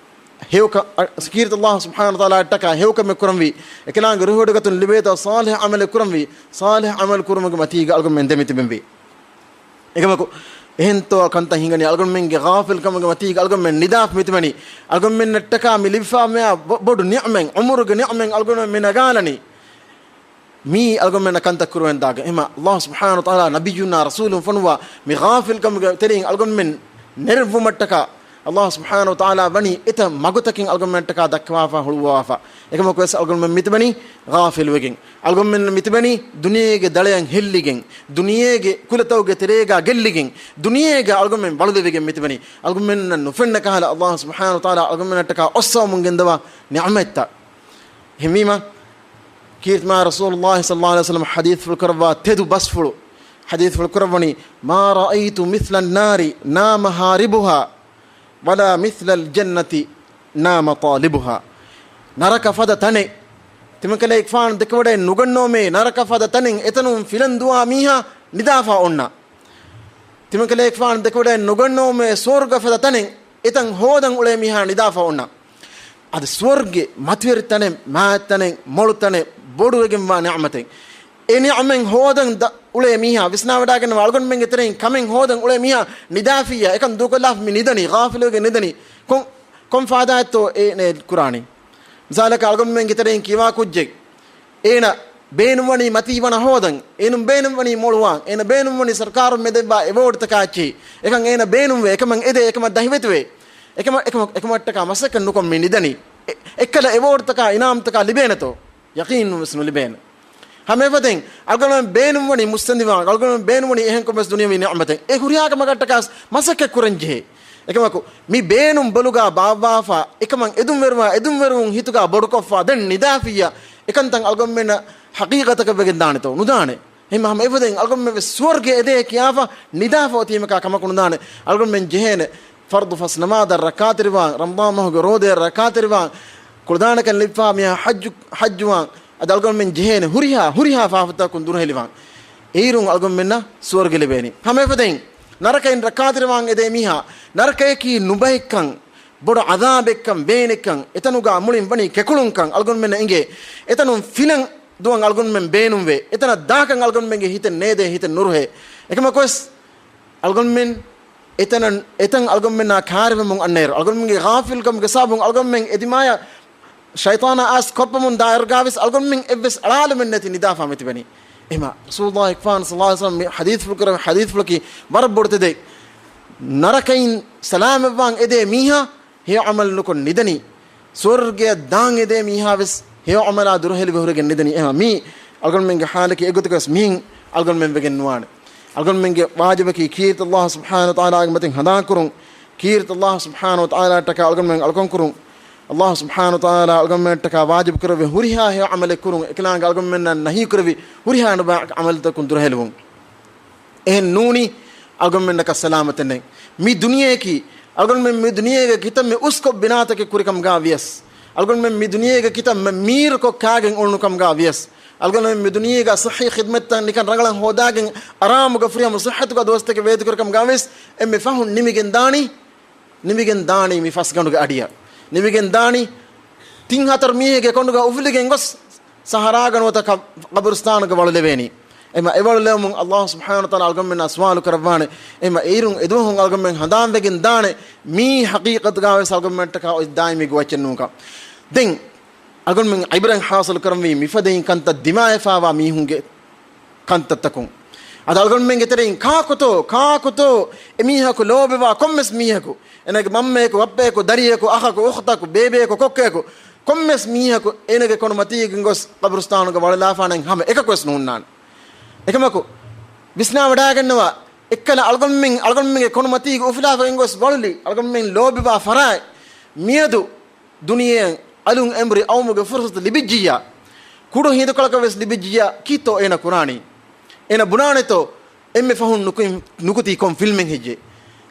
ހެޔޮކަ-، އަ-، ކީރިތި ﷲ ސުބްޙާނަހޫ ވަތަޢާލާއަށްޓަކާ ހެޔޮކަމެއް ކުރަންވީ، އެކަލާނގެ ރުހުގެ ގޮތުން ލިބޭތޯ ޞާލިޙް ޢަމަލެއް ކުރަންވީ، ޞާލިޙް ޢަމަލު ކުރުމުގެ މަތީގަ އަޅުގަނޑުމެން ދެމިތިބެންވީ. އެކަމަކު، އެހެންތޯ ކަންތައް ހިނގަނީ؟ އަޅުގަނޑުމެންގެ ޣާފިލްކަމުގެ މަތީގަ އަޅުގަނޑުމެން ނިދާފަ މިތިބެނީ. އަޅުގަނޑުމެންނަށްޓަކާ މި ލިބިފާ މިއާ ބޮ-، ބޮޑު ނިޢުމަތް، ޢުމުރުގެ ނިޢުމަތް އަޅުގަނޑުމެން މި ނަގާލަނީ. މީ އަޅުގަނޑުމެންނަށް ކަންތައް ކުރުވެން ދާގަން. އެހެމަ ﷲ ސުބްޙާނަހޫ ވަތަޢާލާ ނަބިއްޔުންނާ ރަސޫލުން ފޮނުވާ މި ޣާފިލްކަމުގެ ތެރެއިން އަޅުގަނޑުމެން ނެރެއްވުމަށްޓަކާ، ﷲ ސުބްޙާނަހޫ ވަތަޢާލާ ވަނީ އެތައް މަގުތަކެއް އަޅުގަނޑުމެންނަށްޓަކާ ދައްކަވާފަ ހުޅުވާފަ. އެކަމަކު ވެސް އަޅުގަނޑުމެން މިތިބެނީ ޣާފިލްވެގެން. އަޅުގަނޑުމެން މިތިބެނީ ދުނިޔޭގެ ދަޅަޔަށް ހެއްލިގެން، ދުނިޔޭގެ ކުލަތަކުގެ ތެރޭގަ ގެއްލިގެން، ދުނިޔޭގަ އަޅުގަނޑުމެން ވަޅުލެވިގެން މިތިބެނީ. އަޅުގަނޑުމެންނަށް ނުފެންނަ ކަހަލަ ﷲ ސުބްޙާނަހޫ ވަތަޢާލާ އަޅުގަނޑުމެންނަށްޓަކާ އޮއްސަވަމުން ގެންދަވާ ނިޢުމަތްތައް. އެހެންވީމަ، ކީރިތިމާ ރަސޫލުﷲ ޞައްލަﷲު ޢަލައިހި ވަސައްލަމަ ޙަދީޘްފުޅު ކުރައްވާ ތެދު ބަސްފުޅު، ޙަދީޘްފުޅު ކުރައްވަނީ، "ما رأيت مثل النار نام هاربها، ولا مثل الجنة نام طالبها." ނަރަކަ ފަދަ ތަނެއް، ތިމަންކަލޭގެފާނު ދެކެވަޑައެއް ނުގަންނަވަމޭ، ނަރަކަ ފަދަ ތަނެއް އެތަނުން ފިލަން ދުވާ މީހާ ނިދާފަ އޮންނަ. ތިމަންކަލޭގެފާނު ދެކެވަޑައެއް ނުގަންނަވަމޭ، ސުވަރުގަ ފަދަ ތަނެއް އެތަން ހޯދަން އުޅޭ މީހާ ނިދާފަ އޮންނަ. އަދި ސުވަރުގެ މަތިވެރި ތަނެއް، މާތް ތަނެއް، މޮޅު ތަނެއް، ބޮޑުވެގެންވާ ނިޢުމަތެއް. އެ ނިޢުމަތް ހޯދަން ދަ-، އުޅޭ މީހާ، ވިސްނާވަޑާގަންނަވާ އަޅުގަނޑުމެންގެ ތެރެއިން ކަމެއް ހޯދަން އުޅޭ މީހާ ނިދާފިއްޔާ، އެކަން ދޫކޮށްލާފަ މި ނިދަނީ، ޣާފިލުވެގެން ނިދަނީ. ކޮން، ކޮން ފާއިދާއެއްތޯ އޭނަ ކުރާނީ؟ މިސާލަކަށް އަޅުގަނޑުމެންގެ ތެރެއިން ކިޔަވާ ކުއްޖެއް، އޭނަ ބޭނުންވަނީ މަތީވަނަ ހޯދަން، އޭނަ ބޭނުންވަނީ މޮޅުވާން، އޭނަ ބޭނުންވަނީ ސަރުކާރުން މެދެއްވާ އެވޯޑްތަކާ އެއްޗެހި. އެކަން އޭނަ ބޭނުންވޭ، އެކަމަށް އެދޭ، އެކަމަށް ދަހިވެތިވޭ. އެކަމަށް، އެކަމަށް، އެކަމަށްޓަކާ މަސައްކަތް ނުކޮށް މި ނިދަނީ. އެ-، އެއްކަލަ އެވޯޑްތަކާ އިނާމްތަކާ ލިބޭނެތޯ؟ ޔަޤީންނުވެސް ނުލިބޭނެ. ހަމައެފަދައިން، އަޅުގަނޑުމެން ބޭނުންވަނީ މުއްސަނދިވާން، އަޅުގަނޑުމެން ބޭނުންވަނީ އެހެން ކޮންމެސް ދުނިޔަވީ ނިޢުމަތެއް. އެ ހުރިހާ ކަމަކަށްޓަކާ މަސައްކަތް ކުރަން ޖެހޭ. އެކަމަކު، މި ބޭނުން ބޮލުގާ ބާއްވާފަ، އެކަމަށް އެދުންވެރިވާ، އެދުންވެރިވުން ހިތުގާ ބޮޑުކޮށްފަ، ދެން ނިދާފިއްޔާ، އެކަންތައް އަޅުގަނޑުމެންނަށް ޙަޤީޤަތަކަށް ވެގެން ދާނެތޯ؟ ނުދާނެ. އެހެން ހަމަ އެފަދައިން އަޅުގަނޑުމެން ވެސް ސުވަރުގެ އެދޭ ކިޔާފަ، ނިދާފަ އޮތީމަކާ ކަމަކު ނުދާނެ. އަޅުގަނޑުމެން ޖެހޭނެ ފަރުޟު ފަސް ނަމާދަށް ރައްކާތެރިވާން، ރަމަޟާން މަހުގެ ރޯދަޔަށް ރައްކާތެރިވާން، ކުޅަދާނަކަން ލިބިފާ މިހާ ޙައްޖު، ޙައްޖުވާން. އަދި އަޅުގަނޑުމެން ޖެހޭނެ ހުރިހާ، ހުރިހާ ފާފަތަކުން ދުރުހެލިވާން. އެއިރުން އަޅުގަނޑުމެންނަށް ސުވަރުގެ ލިބޭނީ. ހަމަ އެފަދައިން ނަރަކައިން ރައްކާތެރިވާން އެދޭ މީހާ، ނަރަކަޔަކީ ނުބައެއްކަން، ބޮޑު ޢަޛާބެއްކަން، ވޭނެއްކަން، އެތަނުގާ މުޅިން ވަނީ ކެކުޅުންކަން އަޅުގަނޑުމެންނަށް އެނގޭ. އެތަނުން ފިލަން ދުވަން އަޅުގަނޑުމެން ބޭނުންވޭ. އެތަނަށް ދާކަން އަޅުގަނޑުމެންގެ ހިތެއް ނޭދޭ، ހިތެއް ނުރުހޭ. އެކަމަކުވެސް އަޅުގަނޑުމެން އެތަނަށް، އެތަން އަޅުގަނޑުމެންނާ ކާރިވަމުން އަންނައިރު، އަޅުގަނޑުމެންގެ ޣާފިލްކަމުގެ ސަބަބުން އަޅުގަނޑުމެން އެދިމާޔަށް ޝައިޠާނާ އައިސް ކޮށްފަމުން ދާއިރުގާވެސް އަޅުގަނޑުމެން އެއްވެސް އަޅާލުމެއް ނެތި ނިދާފާ މިތިބެނީ. އެހެމަ ރަސޫލުﷲ އެކުފާނު ޞައްލަﷲު ޢަލައިހި ވަސައްލަމަ މި ޙަދީޘްފުޅު ކުރެއްވި ޙަދީޘްފުޅަކީ ވަރަށް ބޮޑު ތެދެއް. ނަރަކައިން ސަލާމަތްވާން އެދޭ މީހާ ހެޔޮ ޢަމަލު ނުކޮށް ނިދަނީ. ސުވަރުގެއަށް ދާން އެދޭ މީހާ ވެސް ހެޔޮ ޢަމަލާ ދުރުހެލިވެ ހުރެގެން ނިދަނީ. އެހެމަ މީ އަޅުގަނޑުމެންގެ ޙާލަކީ އެގޮތަކަށް ވެސް މިހެން އަޅުގަނޑުމެން ވެގެން ނުވާނެ. އަޅުގަނޑުމެންގެ ވާޖިބަކީ ކީރިތި ﷲ ސުބްޙާނަހޫ ވަތަޢާލާގެ މަތިން ހަނދާންކުރުން، ކީރިތި ﷲ ސުބްޙާނަހޫ ވަތަޢާލާއަށްޓަކާ އަޅުގަނޑުމެން އަޅުކަން ކުރުން. ﷲ ސުބްޙާނަހޫ ވަތަޢާލާ އަޅުގަނޑުމެންނަށްޓަކާ ވާޖިބު ކުރެއްވި ހުރިހާ ހެޔޮ ޢަމަލެއް ކުރުން، އެކަލާނގެ އަޅުގަނޑުމެންނަށް ނަހީ ކުރެއްވި ހުރިހާ ނުބައި ޢަމަލުތަކުން ދުރުހެލިވުން. އެހެން ނޫނީ، އަޅުގަނޑުމެންނަކަށް ސަލާމަތެއް ނެތް. މި ދުނިޔެއަކީ، އަޅުގަނޑުމެން މި ދުނިޔޭގެ ކިތަންމެ އުސްކޮށް ބިނާތަކެއް ކުރިކަމުގާ ވިޔަސް، އަޅުގަނޑުމެން މި ދުނިޔޭގެ ކިތަންމެ މީރުކޮށް ކާގެން އުޅުނުކަމުގާ ވިޔަސް، އަޅުގަނޑުމެން މި ދުނިޔޭގަ ޞިއްޙީ ޚިދްމަތްތައް ނިކަން ރަނގަޅަށް ހޯދާގެން، އަރާމުގެ ފުރިހަމަ ޞިއްޙަތުގަ ދުވަސްތަކެއް ވޭތުކުރިކަމުގާ ވިޔަސް، އެންމެ ފަހުން ނިމިގެން ދާނީ، ނިމިގެން ދާނީ މި ފަސްގަނޑުގެ އަޑިއަށް. ނިމިގެން ދާނީ ތިން ހަތަރު މީހެއްގެ ކޮނޑުގަ އުފުލިގެން ގޮސް، ސަހަރާގަ ނުވަތަ ކަ-، ޤަބުރުސްތާނުގަ ވަޅުލެވޭނީ. އެމަ އެވަޅުލެވުމުން އައްލާހު ސުބްޙާނަހު ވަތަޢާލާ އަޅުގަނޑުމެންނާ ސުވާލު ކުރައްވާނެ. އެމަ އޭރުން އެދުވަހުން އަޅުގަނޑުމެން ހަނދާންވެގެން ދާނެ، މީ ޙަޤީޤަތުގަ ވެސް އަޅުގަނޑުމެންޓަކާ އޮތް ދާއިމީ ގޮވައްޗެއް ނޫންކަން. ދެން އަޅުގަނޑުމެން ޢިބްރަތް ޙާޞިލު ކުރަންވީ މިފަދައިން ކަންތައް ދިމާވެފާވާ މީހުންގެ ކަންތައްތަކުން. އަދި އަޅުގަނޑުމެންގެ ތެރެއިން ކާކުތޯ، ކާކުތޯ އެމީހަކު ލޯބިވާ ކޮންމެސް މީހަކު، އޭނަގެ މަންމައަކު، ބައްޕައަކު، ދަރިއަކު، އަޚަކު، އުޚްތަކު، ބޭބެއަކު، ކޮއްކޮއަކު، ކޮންމެސް މީހަކު އޭނަގެ ކޮނޑު މަތީގަ ގޮސް ޤަބުރުސްތާނުގަ ވަޅުލާފާނެ ހަމަ އެކަކު ވެސް ނޫންނާނެ. އެކަމަކު، ވިސްނާވަޑައިގަންނަވާ، އެއްކަލަ އަޅުގަނޑުމެން، އަޅުގަނޑުމެންގެ ކޮނޑު މަތީގަ އުފުލާފަ ގޮސް ވަޅުލި، އަޅުގަނޑުމެން ލޯބިވާ ފަރާތް، މިއަދު ދުނިޔެއަށް އަލުން އެނބުރި އައުމުގެ ފުރުސަތު ލިބިއްޖިއްޔާ، ކުޑަ ހިނދުކޮޅަކަށް ވެސް ލިބިއްޖިއްޔާ، ކީއްތޯ އޭނަ ކުރާނީ؟ އޭނަ ބުނާނެތޯ، އެންމެ ފަހުން ނުކުތީ، ނުކުތީ ކޮން ފިލްމެއް ހެއްޔޭ؟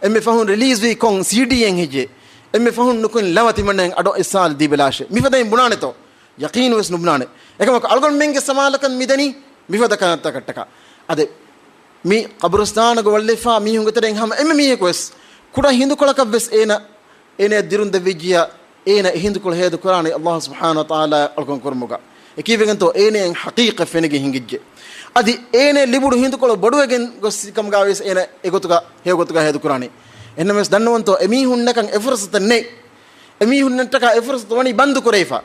އެންމެ ފަހުން ރިލީޒްވީ ކޮން ސީޑީއެއް ހެއްޔޭ؟ އެންމެ ފަހުން ނުކުތީ ލަވަ ތިމަންނައަށް އަޑު އިސާލް ދީބަލާށޭ. މިފަދައިން ބުނާނެތޯ؟ ޔަޤީނު ވެސް ނުބުނާނެ. އެކަމަކު އަޅުގަނޑުމެންގެ ސަމާލަކަން މިދަނީ މިފަދަ ކަންތައްތަކަށްޓަކާ. އަދި މި ޤަބުރުސްތާނުގަ ވަޅުލެފާ މީހުންގެ ތެރެއިން ހަމަ އެންމެ މީހަކު ވެސް ކުޑަ ހިނދުކޮޅަކަށް ވެސް އޭނަ، އޭނަ ދިރުން ދެއްވިއްޖިއްޔާ، އޭނަ އެ ހިނދުކޮޅު ހޭދަ ކުރާނީ އައްލާހު ސުބްޙާނަހު ވަތަޢާލާ އަޅުކަން ކުރުމުގަ. އެކީވެގެންތޯ އޭނައަށް ޙަޤީޤަތް ފެނިގެން ހިނގިއްޖެ. އަދި އޭނަ ލިބުނު ހިނދުކޮޅު ބޮޑުވެގެން ގޮސް ކަމުގަ ވެސް އޭނަ އެގޮތުގަ ހެޔޮގޮތުގަ ހޭދަ ކުރާނީ. އެހެންނަމަވެސް ދަންނަވަންތޯ އެމީހުންނަކަށް އެ ފުރުސަތެއް ނެތް. އެމީހުންނަށްޓަކާ އެ ފުރުސަތު ވަނީ ބަންދު ކުރެވިފަ.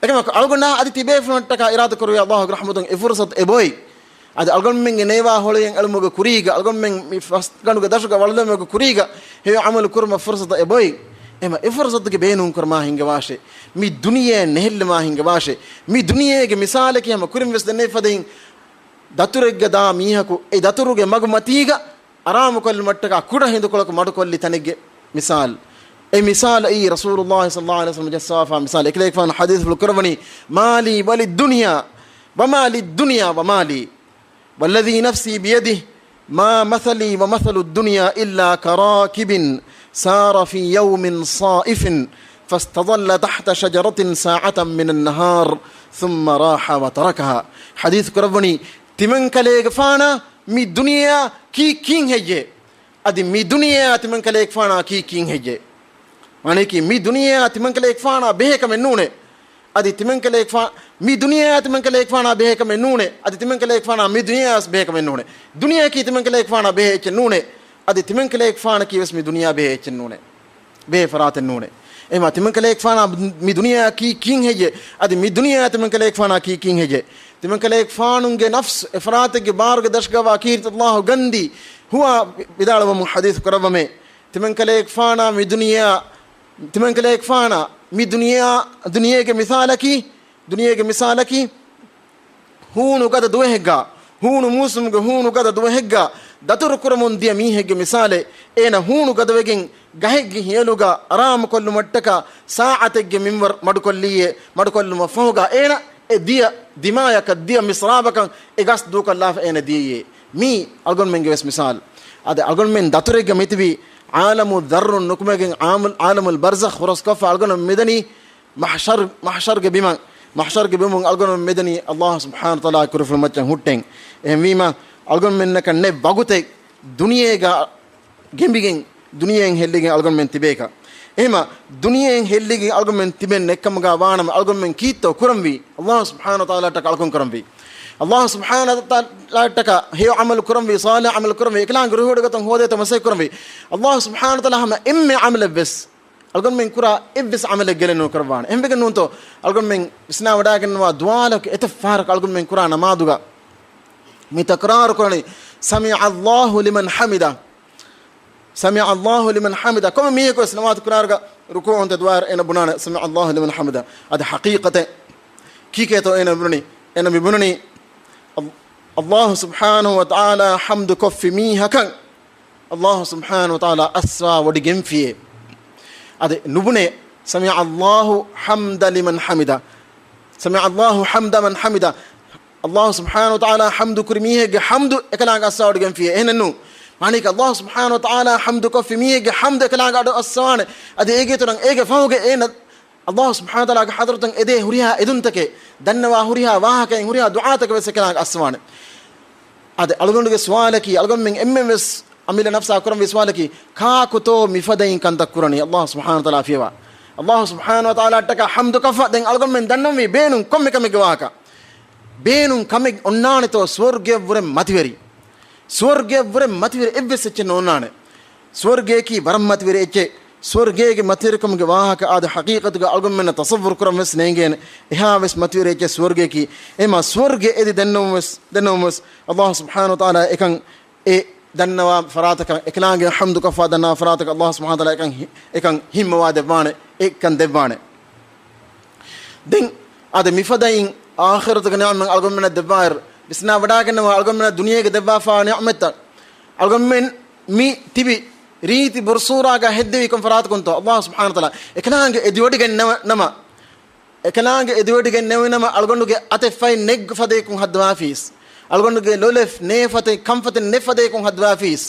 އެކަމަކު އަޅުގަނޑާ އަދި ތިބޭފުޅުންނަށްޓަކާ އިރާދަ ކުރެވި އައްލާހުގެ ރަޙްމަތުން އެ ފުރުސަތު އެބޮތް. އަދި އަޅުގަނޑުމެންގެ ނޭވާ ހޮޅިއެއް އެޅުމުގެ ކުރީގަ، އަޅުގަނޑުމެން މި ފަސްގަނޑުގެ ދަށުގަ ވަޅުލުމުގެ ކުރީގަ ހެޔޮ ޢަމަލު ކުރުމަށް ފުރުސަތު އެބޮތް. އެމަ އެ ފުރުސަތުގެ ބޭނުން ކުރަމާ ހިނގަވާށޭ. މި ދުނިޔެއަށް ނެހެއްލަމާ ހިނގަވާށޭ. މި ދުނިޔޭގެ މިސާލަކީ ހަމަ ކުރިން ވެސް ދެންނެވި ފަދައިން ދަތުރެއްގަ ދާ މީހަކު އެ ދަތުރުގެ މަގު މަތީގަ އަރާމުކޮށްލުމަށްޓަކާ ކުޑަ ހިނދުކޮޅަކު މަޑުކޮށްލި ތަނެއްގެ މިސާލު. އެ މިސާލައީ ރަސޫލުﷲ ޞައްލަﷲ ޢަލައިހި ވަސައްލަމަ ޖައްސާފާ މިސާލެއް. އެކަލޭގެފާނު ޙަދީޘްފުޅު ކުރައްވަނީ، "ما لي وللدنيا، وما للدنيا وما لي، والذي نفسي بيده، ما مثلي ومثل الدنيا إلا كراكب سار في يوم صائف فاستظل تحت شجرة ساعة من النهار ثم راح وتركها." ޙަދީޘް ކުރައްވަނީ، ތިމަންކަލޭގެފާނާ މި ދުނިޔެއާ ކީއް ކީއް ހެއްޔޭ؟ އަދި މި ދުނިޔެއާ ތިމަންކަލޭގެފާނާ ކީއް ކީއް ހެއްޔޭ؟ މާނައަކީ، މި ދުނިޔެއާ ތިމަންކަލޭގެފާނާ ބެހޭ ކަމެއް ނޫނޭ. އަދި ތިމަންކަލޭގެފާ، މި ދުނިޔެއާ ތިމަންކަލޭގެފާނާ ބެހޭ ކަމެއް ނޫނޭ. އަދި ތިމަންކަލޭގެފާނާ މި ދުނިޔެއާ ވެސް ބެހޭ ކަމެއް ނޫނޭ. ދުނިޔެއަކީ ތިމަންކަލޭގެފާނާ ބެހޭ އެއްޗެއް ނޫނޭ. އަދި ތިމަންކަލޭގެފާނަކީ ވެސް މި ދުނިޔެއާ ބެހޭ އެއްޗެއް ނޫނޭ. ބެހޭ ފަރާތެއް ނޫނޭ. އެހެންވީމާ ތިމަންކަލޭގެފާނާ މި ދުނިޔެއާ ކީއް ކީއް ހެއްޔޭ؟ އަދި މި ދުނިޔެއާ ތިމަންކަލޭގެފާނާ ކީއް ކީއް ހެއްޔޭ؟ ތިމަންކަލޭގެފާނުގެ ނަފްސު އެފަރާތެއްގެ ބާރުގަ ދަށުގަވާ ކީރިތި އައްލާހު ގަންދީ ހުވާ ވިދާޅުވަމުން ޙަދީޘް ކުރައްވަމޭ. ތިމަންކަލޭގެފާނާ މި ދުނިޔެއާ، ތިމަންކަލޭގެފާނާ މި ދުނިޔެއާ، ދުނިޔޭގެ މިސާލަކީ، ދުނިޔޭގެ މިސާލަކީ، ހޫނު ގަދަ ދުވަހެއްގަ، ހޫނު މޫސުމުގެ ހޫނު ގަދަ ދުވަހެއްގަ ދަތުރު ކުރަމުން ދިޔަ މީހެއްގެ މިސާލެއް. އޭނަ ހޫނު ގަދަވެގެން ގަހެއްގެ ހިޔަލުގަ އަރާމުކޮށްލުމަށްޓަކާ ސާޢަތެއްގެ މިންވަރު މަޑުކޮށްލިއޭ. މަޑުކޮށްލުމަށް ފަހުގަ އޭނަ އެ ދިޔަ ދިމާޔަކަށް، ދިޔަ މިސްރާބަކަށް އެ ގަސް ދޫކޮށްލާފަ އޭނަ ދިޔައީ. މީ އަޅުގަނޑުމެންގެ ވެސް މިސާލު. އަދި އަޅުގަނޑުމެން ދަތުރެއްގަ މިތިބީ ޢާލަމު ޛައްރުން ނުކުމެގެން ޢާމު-، ޢާލަމުލް ބަރްޒަޚް ހުރަސްކޮށްފަ އަޅުގަނޑު މިދަނީ މަޙްޝަރު، މަޙްޝަރުގެ ބިމަށް، މަޙްޝަރުގެ ބިމުން އަޅުގަނޑު މިދަނީ އައްލާހު ސުބްޙާނަހު ވަތަޢާލާ ކުރިފުޅު މައްޗަށް ހުއްޓެން. އެހެންވީމާ، އަޅުގަނޑުމެންނަކަށް ނެތް ވަގުތެއް ދުނިޔޭގަ ގެނބިގެން، ދުނިޔެއިން ހެއްލިގެން އަޅުގަނޑުމެން ތިބޭކަށް. އެހެންވީމާ، ދުނިޔެއިން ހެއްލިގެން އަޅުގަނޑުމެން ތިބެން ނެތްކަމުގަ ވާނަމަ، އަޅުގަނޑުމެން ކީއްތޯ ކުރަންވީ؟ އައްލާހު ސުބްޙާނަހު ވަތަޢާލާއަށްޓަކާ އަޅުކަން ކުރަންވީ. އައްލާހު ސުބްޙާނަހު ވަތަޢާލާއަށްޓަކާ ހެޔޮ ޢަމަލު ކުރަންވީ، ޞާލިޙު ޢަމަލު ކުރަންވީ، އެކަލާނގެ ރުހުގެ ގޮތުން ހޯދޭތޯ މަސައްކަތް ކުރަންވީ. އައްލާހު ސުބްޙާނަހު ވަތަޢާލާ ހަމަ އެންމެ ޢަމަލެއް ވެސް އަޅުގަނޑުމެން ކުރާ އެއްވެސް ޢަމަލެއް ގެއްލެއް ނުކުރައްވާނެ. އެހެންވެގެން ނޫންތޯ، އަޅުގަނޑުމެން ވިސްނާވަޑައިގަންނަވާ ދުވާލަކު އެތައް ފަހަރަކު އަޅުގަނޑުމެން ކުރާ ނަމާދުގަ މި ތަކްރާރު ކުރަނީ، "سمع الله لمن حمده، سمع الله لمن حمده." ކޮންމެ މީހަކު ވެސް ނަމާދު ކުރާއިރުގަ ރުކޫޢުން ތެދުވާއިރު އޭނަ ބުނާނެ، "سمع الله لمن حمده." އަދި ޙަޤީޤަތެއް ކީކޭތޯ އޭނަ ބުނަނީ؟ އޭނަ މި ބުނަނީ، އައް-، އައްލާހު ސުބްޙާނަހު ވަތަޢާލާ ޙަމްދު ކޮށްފި މީހަކަށް އައްލާހު ސުބްޙާނަހު ވަތަޢާލާ އައްސަވާ ވޮޑިގެންފިޔޭ. އަދި ނުބުނޭ، "سمع الله حمد لمن حمده، سمع الله حمد من حمده." އައްލާހު ސުބްޙާނަހު ވަތަޢާލާ ޙަމްދު ކުރި މީހެއްގެ ޙަމްދު އެކަލާނގެ އައްސަވާ ވޮޑިގެންފިޔޭ. އެހެނެއްނު. މާނައަކީ އައްލާހު ސުބްޙާނަހު ވަތަޢާލާ ޙަމްދު ކޮށްފި މީހެއްގެ ޙަމްދު އެކަލާނގެ އަޑު އައްސަވާނެ. އަދި އޭގެ އިތުރަށް އޭގެ ފަހުގެ އޭނަ އައްލާހު ސުބްޙާނަހު ވަތަޢާލާގެ ޙަޟްރަތުން އެދޭ ހުރިހާ އެދުންތަކެއް، ދަންނަވާ ހުރިހާ ވާހަކައިން ހުރިހާ ދުޢާތަކެއް ވެސް އެކަލާނގެ އައްސަވާނެ. އަދި އަޅުގަނޑުގެ ސުވާލަކީ، އަޅުގަނޑުމެން އެންމެން ވެސް އަމިއްލަ ނަފްސާ ކުރަންވީ ސުވާލަކީ، ކާކުތޯ މިފަދައިން ކަންތައް ކުރަނީ އައްލާހު ސުބްޙާނަހު ވަތަޢާލާ ފިޔަވާ؟ އައްލާހު ސުބްޙާނަހު ވަތަޢާލާއަށްޓަކާ ޙަމްދު ކޮށްފަ ދެން އަޅުގަނޑުމެން ދަންނަންވީ ބޭނުން ކޮންމެ ކަމެއްގެ ވާހަކަ. ބޭނުން ކަމެއް އޮންނާނެތޯ ސުވަރުގެއަށްވުރެ މަތިވެރި؟ ސުވަރުގެއަށްވުރެ މަތިވެރި އެއްވެސް އެއްޗެއް ނޯންނާނެ. ސުވަރުގެއަކީ ވަރަށް މަތިވެރި އެއްޗެއް. ސުވަރުގޭގެ މަތިވެރިކަމުގެ ވާހަކަ އާދެ ޙަޤީޤަތުގަ އަޅުގަނޑުމެންނަށް ތަޞައްވުރު ކުރަން ވެސް ނޭނގޭނެ. އެހާވެސް މަތިވެރި އެއްޗެއް ސުވަރުގެއަކީ. އެމާ ސުވަރުގެ އެދި ދެންނެވުމަސް، ދެންނެވުމަސް ﷲ ސުބްޙާނަހޫ ވަތަޢާލާ އެކަން އެ ދަންނަވާ ފަރާތަކަށް، އެކަލާނގެ ޙަމްދު ކޮށްފަ ދަންނަވާ ފަރާތަކަށް ﷲ ސުބްޙާނަހޫ ވަތަޢާލާ އެކަން ހި-، އެކަން ހިންމަވާ ދެއްވާނެ، އެކަން ދެއްވާނެ. ދެން އަދި މިފަދައިން އާޚިރަތުގެ ނިޢުމަތް އަޅުގަނޑުމެންނަށް ދެއްވާއިރު، ވިސްނާ ވަޑާގަންނަވާ އަޅުގަނޑުމެންނަށް ދުނިޔޭގެ ދެއްވާފާ ނިޢުމަތްތައް. އަޅުގަނޑުމެން މި ތިބި ރީތި ބުރުސޫރާގަ ހެއްދެވީ ކޮން ފަރާތަކުންތޯ؟ ﷲ ސުބްޙާނަހޫ ވަތަޢާލާ އެކަލާނގެ އެދިވޮޑިގެން ނަމަ، އެކަލާނގެ އެދިވޮޑިގެން ނެވި ނަމަ، އަޅުގަނޑުގެ އަތެއް ފަތި ނެތް ފަދަޔަކުން ހައްދަވާފީސް. އަޅުގަނޑުގެ ލޮލެއް ނޭ ފަތި ކަންފަތެއް ނެތް ފަދަޔަކުން ހައްދަވާފީސް.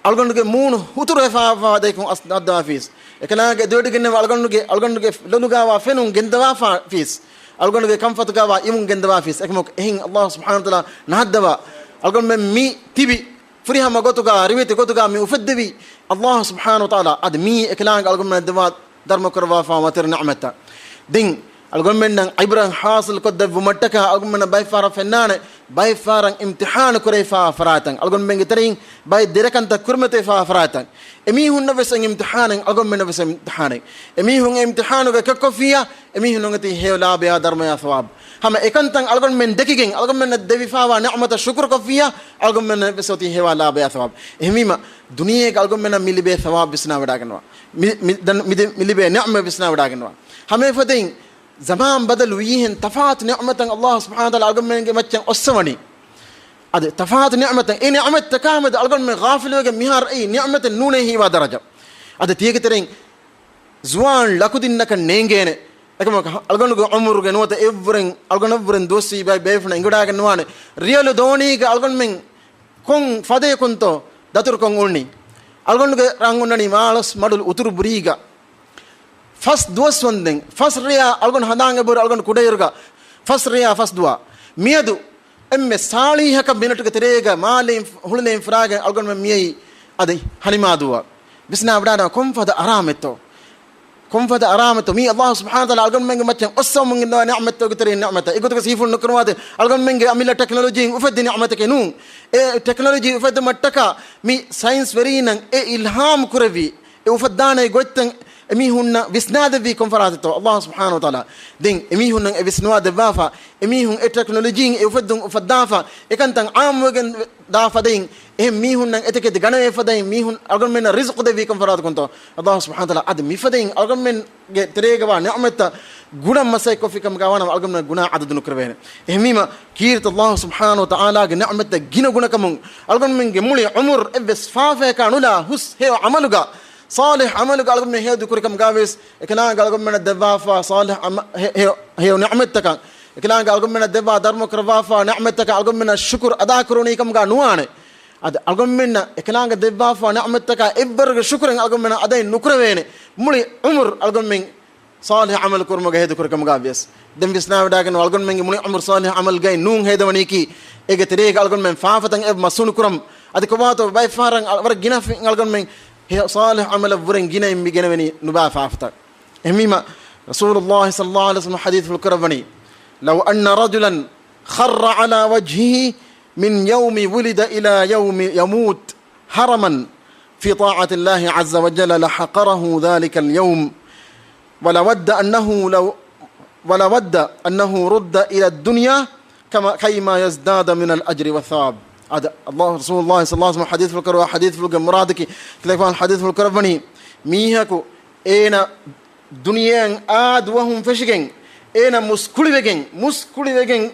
އަޅުގަނޑުގެ މޫނު ހުތުރުވެފާ ފަދަޔަކުން އަސް-، ހައްދަވާފީސް. އެކަލާނގެ އެދިވޮޑިގެން ނެވި އަޅުގަނޑުގެ، އަޅުގަނޑުގެ ލޮލުގާވާ ފެނުން ގެންދަވާފީސް. އަޅުގަނޑުގެ ކަންފަތުގާވާ އިވުން ގެންދަވާފީސް. އެކަމަކު އެހެން ﷲ ސުބްޙާނަހޫ ވަތަޢާލާ ނަހައްދަވާ. އަޅުގަނޑުމެން މި ތިބި ފުރިހަމަ ގޮތުގަ، ރިވެތި ގޮތުގަ މި އުފެއްދެވީ ﷲ ސުބްޙާނަހޫ ވަތަޢާލާ އަދި މީ އެކަލާނގެ އަޅުގަނޑުމެންނަށް ދެއްވާ ދަރުމަ ކުރައްވާފާ މަތިވެރި ނިޢުމަތްތައް. ދެން އަޅުގަނޑުމެންނަށް ޢިބްރަތް ޙާޞިލް ކޮށްދެއްވުމަށްޓަކާ އަޅުގަނޑުމެންނަށް ބައެއް ފަހަރަށް ފެންނާނެ، ބައެއް ފަހަރަށް އިމްތިޙާނު ކުރެވިފާ ފަރާތްތައް. އަޅުގަނޑުމެންގެ ތެރެއިން ބައެއް ދެރަކަންތައް ކުރިމަތިވެފާ ފަރާތްތައް. އެމީހުންނަށް ވެސް އިމްތިޙާނެއް، އަޅުގަނޑުމެންނަށް ވެސް އިމްތިޙާނެއް. އެމީހުން އެ އިމްތިޙާނުގަ އެކަކު ކޮށްފިއްޔާ، އެމީހުން އޮތީ ހެޔޮ ލާބަޔާ ދަރުމަޔާ ޘަވާބު. ހަމަ އެކަންތައް އަޅުގަނޑުމެން ދެކިގެން، އަޅުގަނޑުމެންނަށް ދެވިފާވާ ނިޢުމަތަށް ޝުކުރު ކޮށްފިއްޔާ، އަޅުގަނޑުމެންނަށް ވެސް އޮތީ ހެޔޮ ލާބަޔާ ޘަވާބު. އެހެންވީމަ، ދުނިޔޭގަ އަޅުގަނޑުމެންނަށް މި ލިބޭ ޘަވާބު ވިސްނާވަޑާގަންނަވާ. މި، މި، ދަން-، މި ދެ-، މި ލިބޭ ނިޢުމަތް ވިސްނާވަޑާގަންނަވާ. ހަމަ އެފަދައިން ޒަމާން ބަދަލު ވީހެން ތަފާތު ނިޢުމަތަށް ﷲ ސުބްޙާނަހޫ ވަތަޢާލާ އަޅުގަނޑުމެންގެ މައްޗަށް އޮއްސަވަނީ. އަދި ތަފާތު ނިޢުމަތަށް، އެ ނިޢުމަތްތަކާ މެދު އަޅުގަނޑުމެން ޣާފިލުވެގެން މިހާރު އެއީ ނިޢުމަތެއް ނޫނޭ ހީވާ ދަރަޖަ. އަދި ތިޔަގެ ތެރެއިން ޒުވާން ލަކުދިންނަކަށް ނޭނގޭނެ. އެކަމަކު އަޅުގަނޑުގެ ޢުމުރުގެ ނުވަތަ އެއްވުރެން، އަޅުގަނޑަށްވުރެން ދުވަސްވީ ބައި ބޭފުޅުން އެނގިވަޑާގަންނަވާނެ. ރިޔަލު ދޯނީގަ އަޅުގަނޑުމެން ކޮން ފަދަޔަކުންތޯ ދަތުރުކޮށް އުޅުނީ؟ އަޅުގަނޑުގެ ރަން އުންނަނީ މާޅޮސް މަޑުލު އުތުރު ބުރީގަ. ފަސް ދުވަސް ވަންދެން، ފަސް ރެޔާ އަޅުގަނޑު ހަނދާން އެބަހުރި އަޅުގަނޑު ކުޑައިރުގަ ފަސް ރެޔާ ފަސް ދުވާ. މިއަދު އެންމެ ސާޅީހަކަށް މިނެޓުގެ ތެރޭގަ މާލެއިން ހުޅުލެއިން ފުރާގެން އަޅުގަނޑުމެން މިއައީ އަދި ހަނިމާދުވަ. ވިސްނާ ވަޑާނަ ކޮންފަދަ އަރާމެއްތޯ؟ ކޮންފަދަ އަރާމެއްތޯ؟ މީ ﷲ ސުބްޙާނަހޫ ވަތަޢާލާ އަޅުގަނޑުމެންގެ މައްޗަށް އޮއްސަވަމުން ގެންދަވާ ނިޢުމަތްތަކުގެ ތެރެއިން ނިޢުމަތަށް. އެގޮތުގަ ސީފުޅު ނުކުރުވާދޭ. އަޅުގަނޑުމެންގެ އަމިއްލަ ޓެކްނޮލޮޖީން އުފެއްދި ނިޢުމަތެކޭ ނޫން. އެ ޓެކްނޮލޮޖީ އުފެއްދުމަށްޓަކާ މި ސައިންސް ވެރީންނަށް އެ އިލްހާމް ކުރެއްވި، އެ އުފައްދާނެ ގޮތްތައް އެމީހުންނަށް ވިސްނާދެއްވީ ކޮން ފަރާތެއްތޯ؟ ﷲ ސުބްޙާނަހޫ ވަތަޢާލާ. ދެން އެމީހުންނަށް އެ ވިސްނުވާ ދެއްވާފަ، އެމީހުން އެ ޓެކްނޮލޮޖީން އެ އުފެއްދުން އުފައްދާފަ، އެކަންތައް ޢާއްމުވެގެން ދާ ފަދައިން، އެހެން މީހުންނަށް އެތަކެތި ގަނެވޭ ފަދައިން މީހުން އަޅުގަނޑުމެންނަށް ރިޒުޤު ދެއްވީ ކޮން ފަރާތަކުންތޯ؟ ﷲ ސުބްޙާނަހޫ ވަތަޢާލާ. އަދި މިފަދައިން އަޅުގަނޑުމެންގެ ތެރޭގަވާ ނިޢުމަތްތައް ގުނަ މަސައްކަތް ކޮށްފި ކަމުގަ ވާނަމަ އަޅުގަނޑުމެން ގުނާ އަދަދު ނުކުރެވޭނެ. އެހެންވީމަ، ކީރިތި ﷲ ސުބްޙާނަހޫ ވަތަޢާލާގެ ނިޢުމަތްތައް ގިނަ ގުނަކަމުން އަޅުގަނޑުމެންގެ މުޅި ޢުމުރު އެއްވެސް ފާފަޔަކާ ނުލާ ހުސް ހެޔޮ ޢަމަލުގަ، ޞާލިޙް ޢަމަލުގަ އަޅުގަނޑުމެން ހެޔޮ ދުކުރި ކަމުގަވެސް، އެކަލާނގެ އަޅުގަނޑުމެންނަށް ދެއްވާފާ ޞާލިޙް ޢަމަ-، ހެ-، ހެޔޮ، ހެޔޮ ނިޢުމަތްތަކަށް، އެކަލާނގެ އަޅުގަނޑުމެންނަށް ދެއްވާ ދަރުމަ ކުރައްވާފާ ނިޢުމަތްތަކަށް އަޅުގަނޑުމެންނަށް ޝުކުރު އަދާކުރުނީ ކަމުގަ ނުވާނެ. އަދި އަޅުގަނޑުމެންނަށް އެކަލާނގެ ދެއްވާފާ ނިޢުމަތްތަކާ އެއްވަރުގެ ޝުކުރެއް އަޅުގަނޑުމެންނަށް އަދައެއް ނުކުރެވޭނެ. މުޅި ޢުމުރު އަޅުގަނޑުމެން ޞާލިޙް ޢަމަލު ކުރުމުގަ ހޭދަކުރި ކަމުގަ ވިޔަސް. ދެން ވިސްނާވަޑާގަންނަވާ އަޅުގަނޑުމެންގެ މުޅި ޢުމުރު ޞާލިޙް ޢަމަލުގައި ނޫން ހޭދަވަނީކީ، އޭގެ ތެރޭގަ އަޅުގަނޑުމެން ފާފަތައް އެބަ މަސްހުނު ކުރަން. އަދި ކޮބާތޯ ބައެއް ފަހަރަށް ވަރަށް ގިނަ ފި-، އަޅުގަނޑުމެން ހެޔޮ ޞާލިޙް ޢަމަލަށްވުރެން ގިނައިން މި ގެނެވެނީ ނުބާ ފާފަތައް. އެހެންވީމަ، ރަސޫލުﷲ ޞައްލަﷲު ޢަލައިހި ވަސައްލަމަ ޙަދީޘްފުޅު ކުރައްވަނީ، لو أن رجلا خر على وجهه من يوم ولد إلى يوم يموت هرما في طاعة الله عز وجل لحقره ذلك اليوم ولود أنه لو، ولود أنه رد إلى الدنيا كما، كيما يزداد من الأجر والثواب. އަދި ﷲ، ރަސޫލުﷲ ޞައްލަﷲު ޢަލައިހި ވަސައްލަމަ ޙަދީޘްފުޅު ކުރައްވާ ޙަދީޘްފުޅުގެ މުރާދަކީ، ތިލަފާން ޙަދީޘްފުޅު ކުރައްވަނީ، މީހަކު އޭނަ ދުނިޔެއަށް އާ ދުވަހުން ފެށިގެން، އޭނަ މުސްކުޅިވެގެން، މުސްކުޅިވެގެން،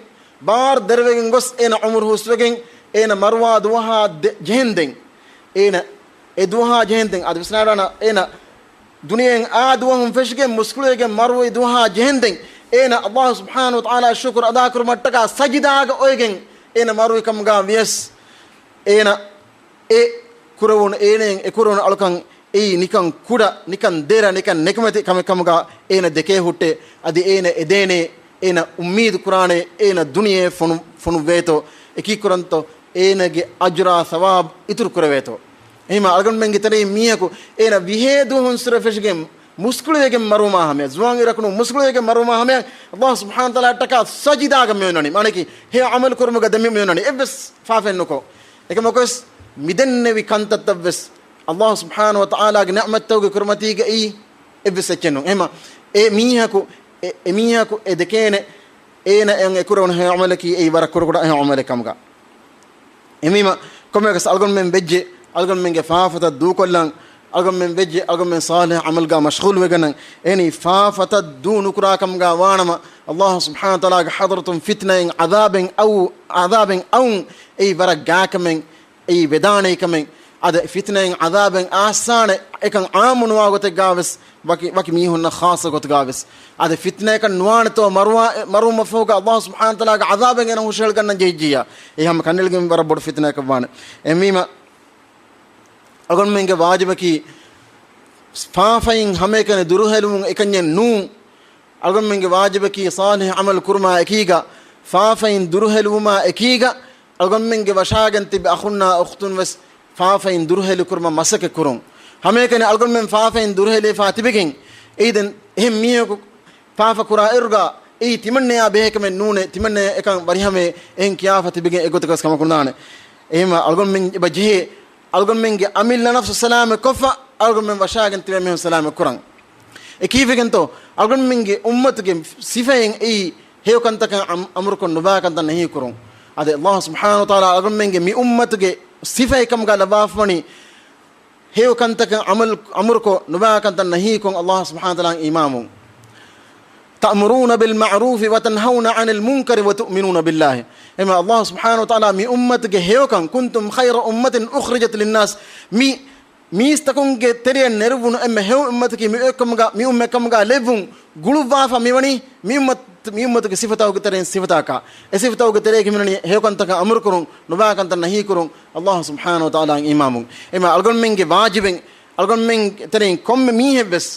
ބާރު ދެރަވެގެން ގޮސް އޭނަ ޢުމުރު ހުސްވެގެން، އޭނަ މަރުވާ ދުވަހާ ދެ-، ޖެހެންދެން، އޭނަ އެ ދުވަހާ ޖެހެންދެން، އަދި ވިސްނާލާނަ، އޭނަ ދުނިޔެއަށް އާ ދުވަހުން ފެށިގެން މުސްކުޅިވެގެން މަރުވި ދުވަހާ ޖެހެންދެން، އޭނަ ﷲ ސުބްޙާނަހޫ ވަތަޢާލާ ޝުކުރު އަދާކުރުމަށްޓަކާ ސަޖިދާގަ އޮވެގެން އޭނަ މަރުވި ކަމުގަ ވިޔަސް، އޭނަ އެ ކުރެވުނު، އޭނައަށް އެ ކުރެވުނު އަޅުކަން އެއީ ނިކަން ކުޑަ، ނިކަން ދެރަ، ނިކަން ނިކުމެތި ކަމެއް ކަމުގަ އޭނަ ދެކޭ ހުއްޓޭ. އަދި އޭނަ އެދޭނޭ، އޭނަ އުއްމީދު ކުރާނޭ، އޭނަ ދުނިޔެ ފޮނު-، ފޮނުއްވޭތޯ، އެކީ ކުރަންތޯ، އޭނަގެ އަޖުރާ ސަވާބު އިތުރު ކުރެވޭތޯ. އެހެންވީމަ އަޅުގަނޑުމެންގެ ތެރެއިން މީހަކު އޭނަ ވިހޭ ދުވަހުން ސުރެ ފެށިގެން މުސްކުޅިވެގެން މަރުވުމާ ހަމަޔަށް، ޒުވާން އިރަކު ނޫން، މުސްކުޅިވެގެން މަރުވުމާ ހަމަޔަށް، ﷲ ސުބްޙާނަހޫ ވަތަޢާލާއަށްޓަކާ ސަޖިދާގަ މިއޮންނަނީ. މާނައަކީ، ހެޔޮ ޢަމަލު ކުރުމުގަ ދެން މިއޮންނަނީ. އެއްވެސް ފާފައެއް ނުކޮށް. އެކަމަކުވެސް މިދެންނެވި ކަންތައްތައްވެސް، ﷲ ސުބްޙާނަހޫ ވަތަޢާލާގެ ނިޢުމަތްތަކުގެ ކުރިމަތީގައި އެއްވެސް އެއްޗެއް ނޫން. އެހެމަ އެ މީހަކު، އެ، އެ މީހަކު އެ ދެކޭނެ، އޭނަ އެ އެކުރެވުނު ހެޔޮ ޢަމަލަކީ އެއީ ވަރަށް ކުޑަކުޑަ ހެޔޮ ޢަމަލެއް ކަމުގަ. އެމީމަ ކޮންމެއަކަސް އަޅުގަނޑުމެން ވެއްޖެ، އަޅުގަނޑުމެންގެ ފާފަތައް ދޫކޮށްލަން، އަޅުގަނޑުމެން ވެއްޖެ، އަޅުގަނޑުމެން ޞާލިޙު ޢަމަލުގަ މަޝްޣޫލުވެގަންނަން. އެހެނީ ފާފަތައް ދޫ ނުކުރާ ކަމުގަ ވާނަމަ، ﷲ ސުބްޙާނަހޫ ވަތަޢާލާގެ ޙަޟްރަތުން ފިތްނައިން ޢަޛާބެއް އައު، ޢަޛާބެއް އައުން އެއީ ވަރަށް ގާތްކަމެއް، އެއީ ވެދާނެ ކަމެއް. އަދި ފިތްނައިން ޢަޛާބެއް އާސާނެ އެކަން ޢާއްމު ނުވާ ގޮތެއްގަވެސް، ވަކި، ވަކި މީހުންނަށް ޚާއްޞަ ގޮތުގަވެސް. އަދި ފިތްނައަކަށް ނުވާނެތޯ މަރުވާ، މަރުވުމަށްފަހުގަ ﷲ ސުބްޙާނަހޫ ވަތަޢާލާގެ ޢަޛާބެއް އޭނަ ހުށަހެޅިގަންނަން ޖެހިއްޖިއްޔާ، އެ ހަމަ ކަންނެލިގެން ވަރަށް ބޮޑު ފިތްނައަކަށް ވާނެ. އެހެންވީމަ، އަޅުގަނޑުމެންގެ ވާޖިބަކީ، ފާފައިން ހަމައެކަނި ދުރުހެލުމުން އެކަންޏެއް ނޫން. އަޅުގަނޑުމެންގެ ވާޖިބަކީ، ޞާލިޙު ޢަމަލު ކުރުމާ އެކީގަ، ފާފައިން ދުރުހެލުވުމާ އެކީގަ، އަޅުގަނޑުމެންގެ ވަށާގެން ތިބި އަޚުންނާ އުޚްތުން ވެސް ފާފައިން ދުރުހެލި ކުރުމަށް މަސައްކަތް ކުރުން. ހަމައެކަނި އަޅުގަނޑުމެން ފާފައިން ދުރުހެލިފާ ތިބެގެން، އެއީ ދެން އެހެން މީހަކު ފާފަ ކުރާ އިރުގަ، އެއީ ތިމަންނަޔާ ބެހޭ ކަމެއް ނޫނޭ، ތިމަންނަޔަށް އެކަން ވަރިހަމަޔަށް އެހެން ކިޔާފަ ތިބެގެން އެގޮތަކަސް ކަމަކު ނުދާނެ. އެހެންވީމަ އަޅުގަނޑުމެން އެބަ ޖެހޭ، އަޅުގަނޑުމެންގެ އަމިއްލަ ނަފްސު ސަލާމަތް ކޮށްފަ، އަޅުގަނޑުމެން ވަށާގެން ތިބޭ މީހުން ސަލާމަތް ކުރަން. އެ ކީއްވެގެންތޯ؟ އަޅުގަނޑުމެންގެ އުއްމަތުގެ ސިފައިން އެއީ ހެޔޮ ކަންތަކަށް އަމް، އަމުރުކޮށް ނުބާ ކަންތައް ނަހީ ކުރުން. އަދި ﷲ ސުބްޙާނަހޫ ވަތަޢާލާ އަޅުގަނޑުމެންގެ މި އުއްމަތުގެ ސިފައެއް ކަމުގަ ލައްވާފަވަނީ، ހެޔޮ ކަންތަކަށް އަމަލު، އަމުރުކޮށް ނުބާ ކަންތައް ނަހީކޮށް ﷲ ސުބްޙާނަހޫ ވަތަޢާލާއަށް އީމާންވުން. تأمرون بالمعروف وتنهون عن المنكر وتؤمنون بالله. އެހެންވީމަ ﷲ ސުބްޙާނަހޫ ވަތަޢާލާ މި އުއްމަތުގެ ހެޔޮކަން، كنتم خير أمة أخرجت للناس، މި، މީސްތަކުންގެ ތެރެއަށް ނެރުއްވުނު އެންމެ ހެޔޮ އުއްމަތަކީ މި އެއްކަމުގަ، މި އުއްމަތް ކަމުގަ ލެއްވުން ގުޅުއްވާފަ މިވަނީ މި އުއްމަތު، މި އުއްމަތުގެ ސިފަތަކުގެ ތެރެއިން ސިފަތަކަށް. އެ ސިފަތަކުގެ ތެރޭގަ ހިމެނެނީ ހެޔޮކަންތަކަށް އަމުރުކުރުން، ނުބާ ކަންތައް ނަހީކުރުން، ﷲ ސުބްޙާނަހޫ ވަތަޢާލާއަށް އީމާންވުން. އެހެންވީމަ އަޅުގަނޑުމެންގެ ވާޖިބެއް، އަޅުގަނޑުމެން ތެރެއިން ކޮންމެ މީހެއްވެސް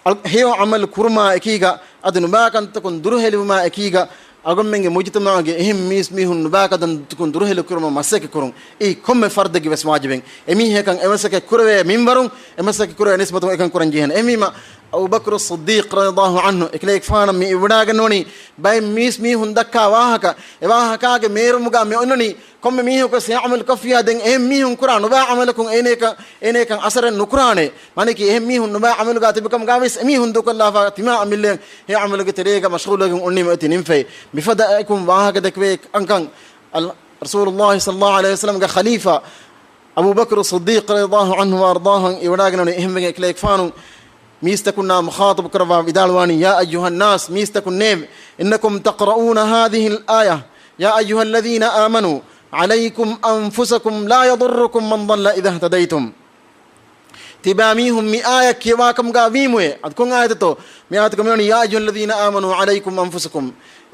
އަޅު، ހެޔޮ ޢަމަލު ކުރުމާ އެކީގަ، އަދި ނުބާ ކަންތަކުން ދުރުހެލިވުމާ އެކީގަ، އަޅުގަނޑުމެންގެ މުޖުތަމަޢުގެ އެހެން މީސް މީހުން ނުބާ ކަންތަކުން ދުރުހެލި ކުރުމަށް މަސައްކަތް ކުރުން. އެއީ ކޮންމެ ފަރްދެއްގެ ވެސް ވާޖިބެއް. އެމީހަކަށް އެމަސައްކަތް ކުރެވޭ މިންވަރުން، އެމަސައްކަތް ކުރެވޭ ނިސްބަތުން އެކަން ކުރަން ޖެހޭނެ. އެހެންވީމަ، އަބޫބަކުރު ޞިއްދީޤް ރަޟިޔަﷲ ޢަންހު އެކަލޭގެފާނަށް މި އިވުނާގެން ނޫނީ، ބައެއް މީސް މީހުން ދައްކާ ވާހަކަ، އެ ވާހަކާގެ މޭރުމުގަ މި އޮންނަނީ، ކޮންމެ މީހަކު ވެސް އެ ޢަމަލު ކޮށްފިއްޔާ ދެން އެހެން މީހުން ކުރާ ނުބާ ޢަމަލަކުން އޭނައަކަށް، އޭނައަކަށް އަސަރެއް ނުކުރާނެ. މާނައަކީ އެހެން މީހުން ނުބާ ޢަމަލުގަ ތިބިކަމުގަ ވެސް އެމީހުން ދޫކޮށްލާފަ ތިމާ އަމިއްލައަށް ހެޔޮ ޢަމަލުގެ ތެރޭގަ މަޝްޣޫލުވެގެން އޮންނީމަ އޮތީ ނިންފައި. މިފަދައަކުން ވާހަކަ ދެކެވޭ ކަންކަން އަލް، ރަސޫލުﷲ ޞައްލަﷲ ޢަލައިހި ވަސައްލަމްގެ ޚަލީފާ އަބޫބަކުރު ޞިއްދީޤް ރަޟިޔަﷲ ޢަންހު ވައަރްޟާހު އިވުނާގެން އެހެންވެގެން އެކަލޭގެފާނު މީސްތަކުންނާ މުޚާޠަބު ކުރައްވާ ވިދާޅުވާނީ، يا أيها الناس، މީސްތަކުންނޭވެ، إنكم تقرؤون هذه الآية، يا أيها الذين آمنوا عليكم أنفسكم لا يضركم من ضل إذا اهتديتم. ތިބާ މީހުން މި އާޔަތް ކިޔަވާ ކަމުގަ ވީމުއޭ. އަދި ކޮން އާޔަތެއްތޯ؟ މި އާޔަތުގަ މިވަނީ، يا أيها الذين آمنوا عليكم أنفسكم.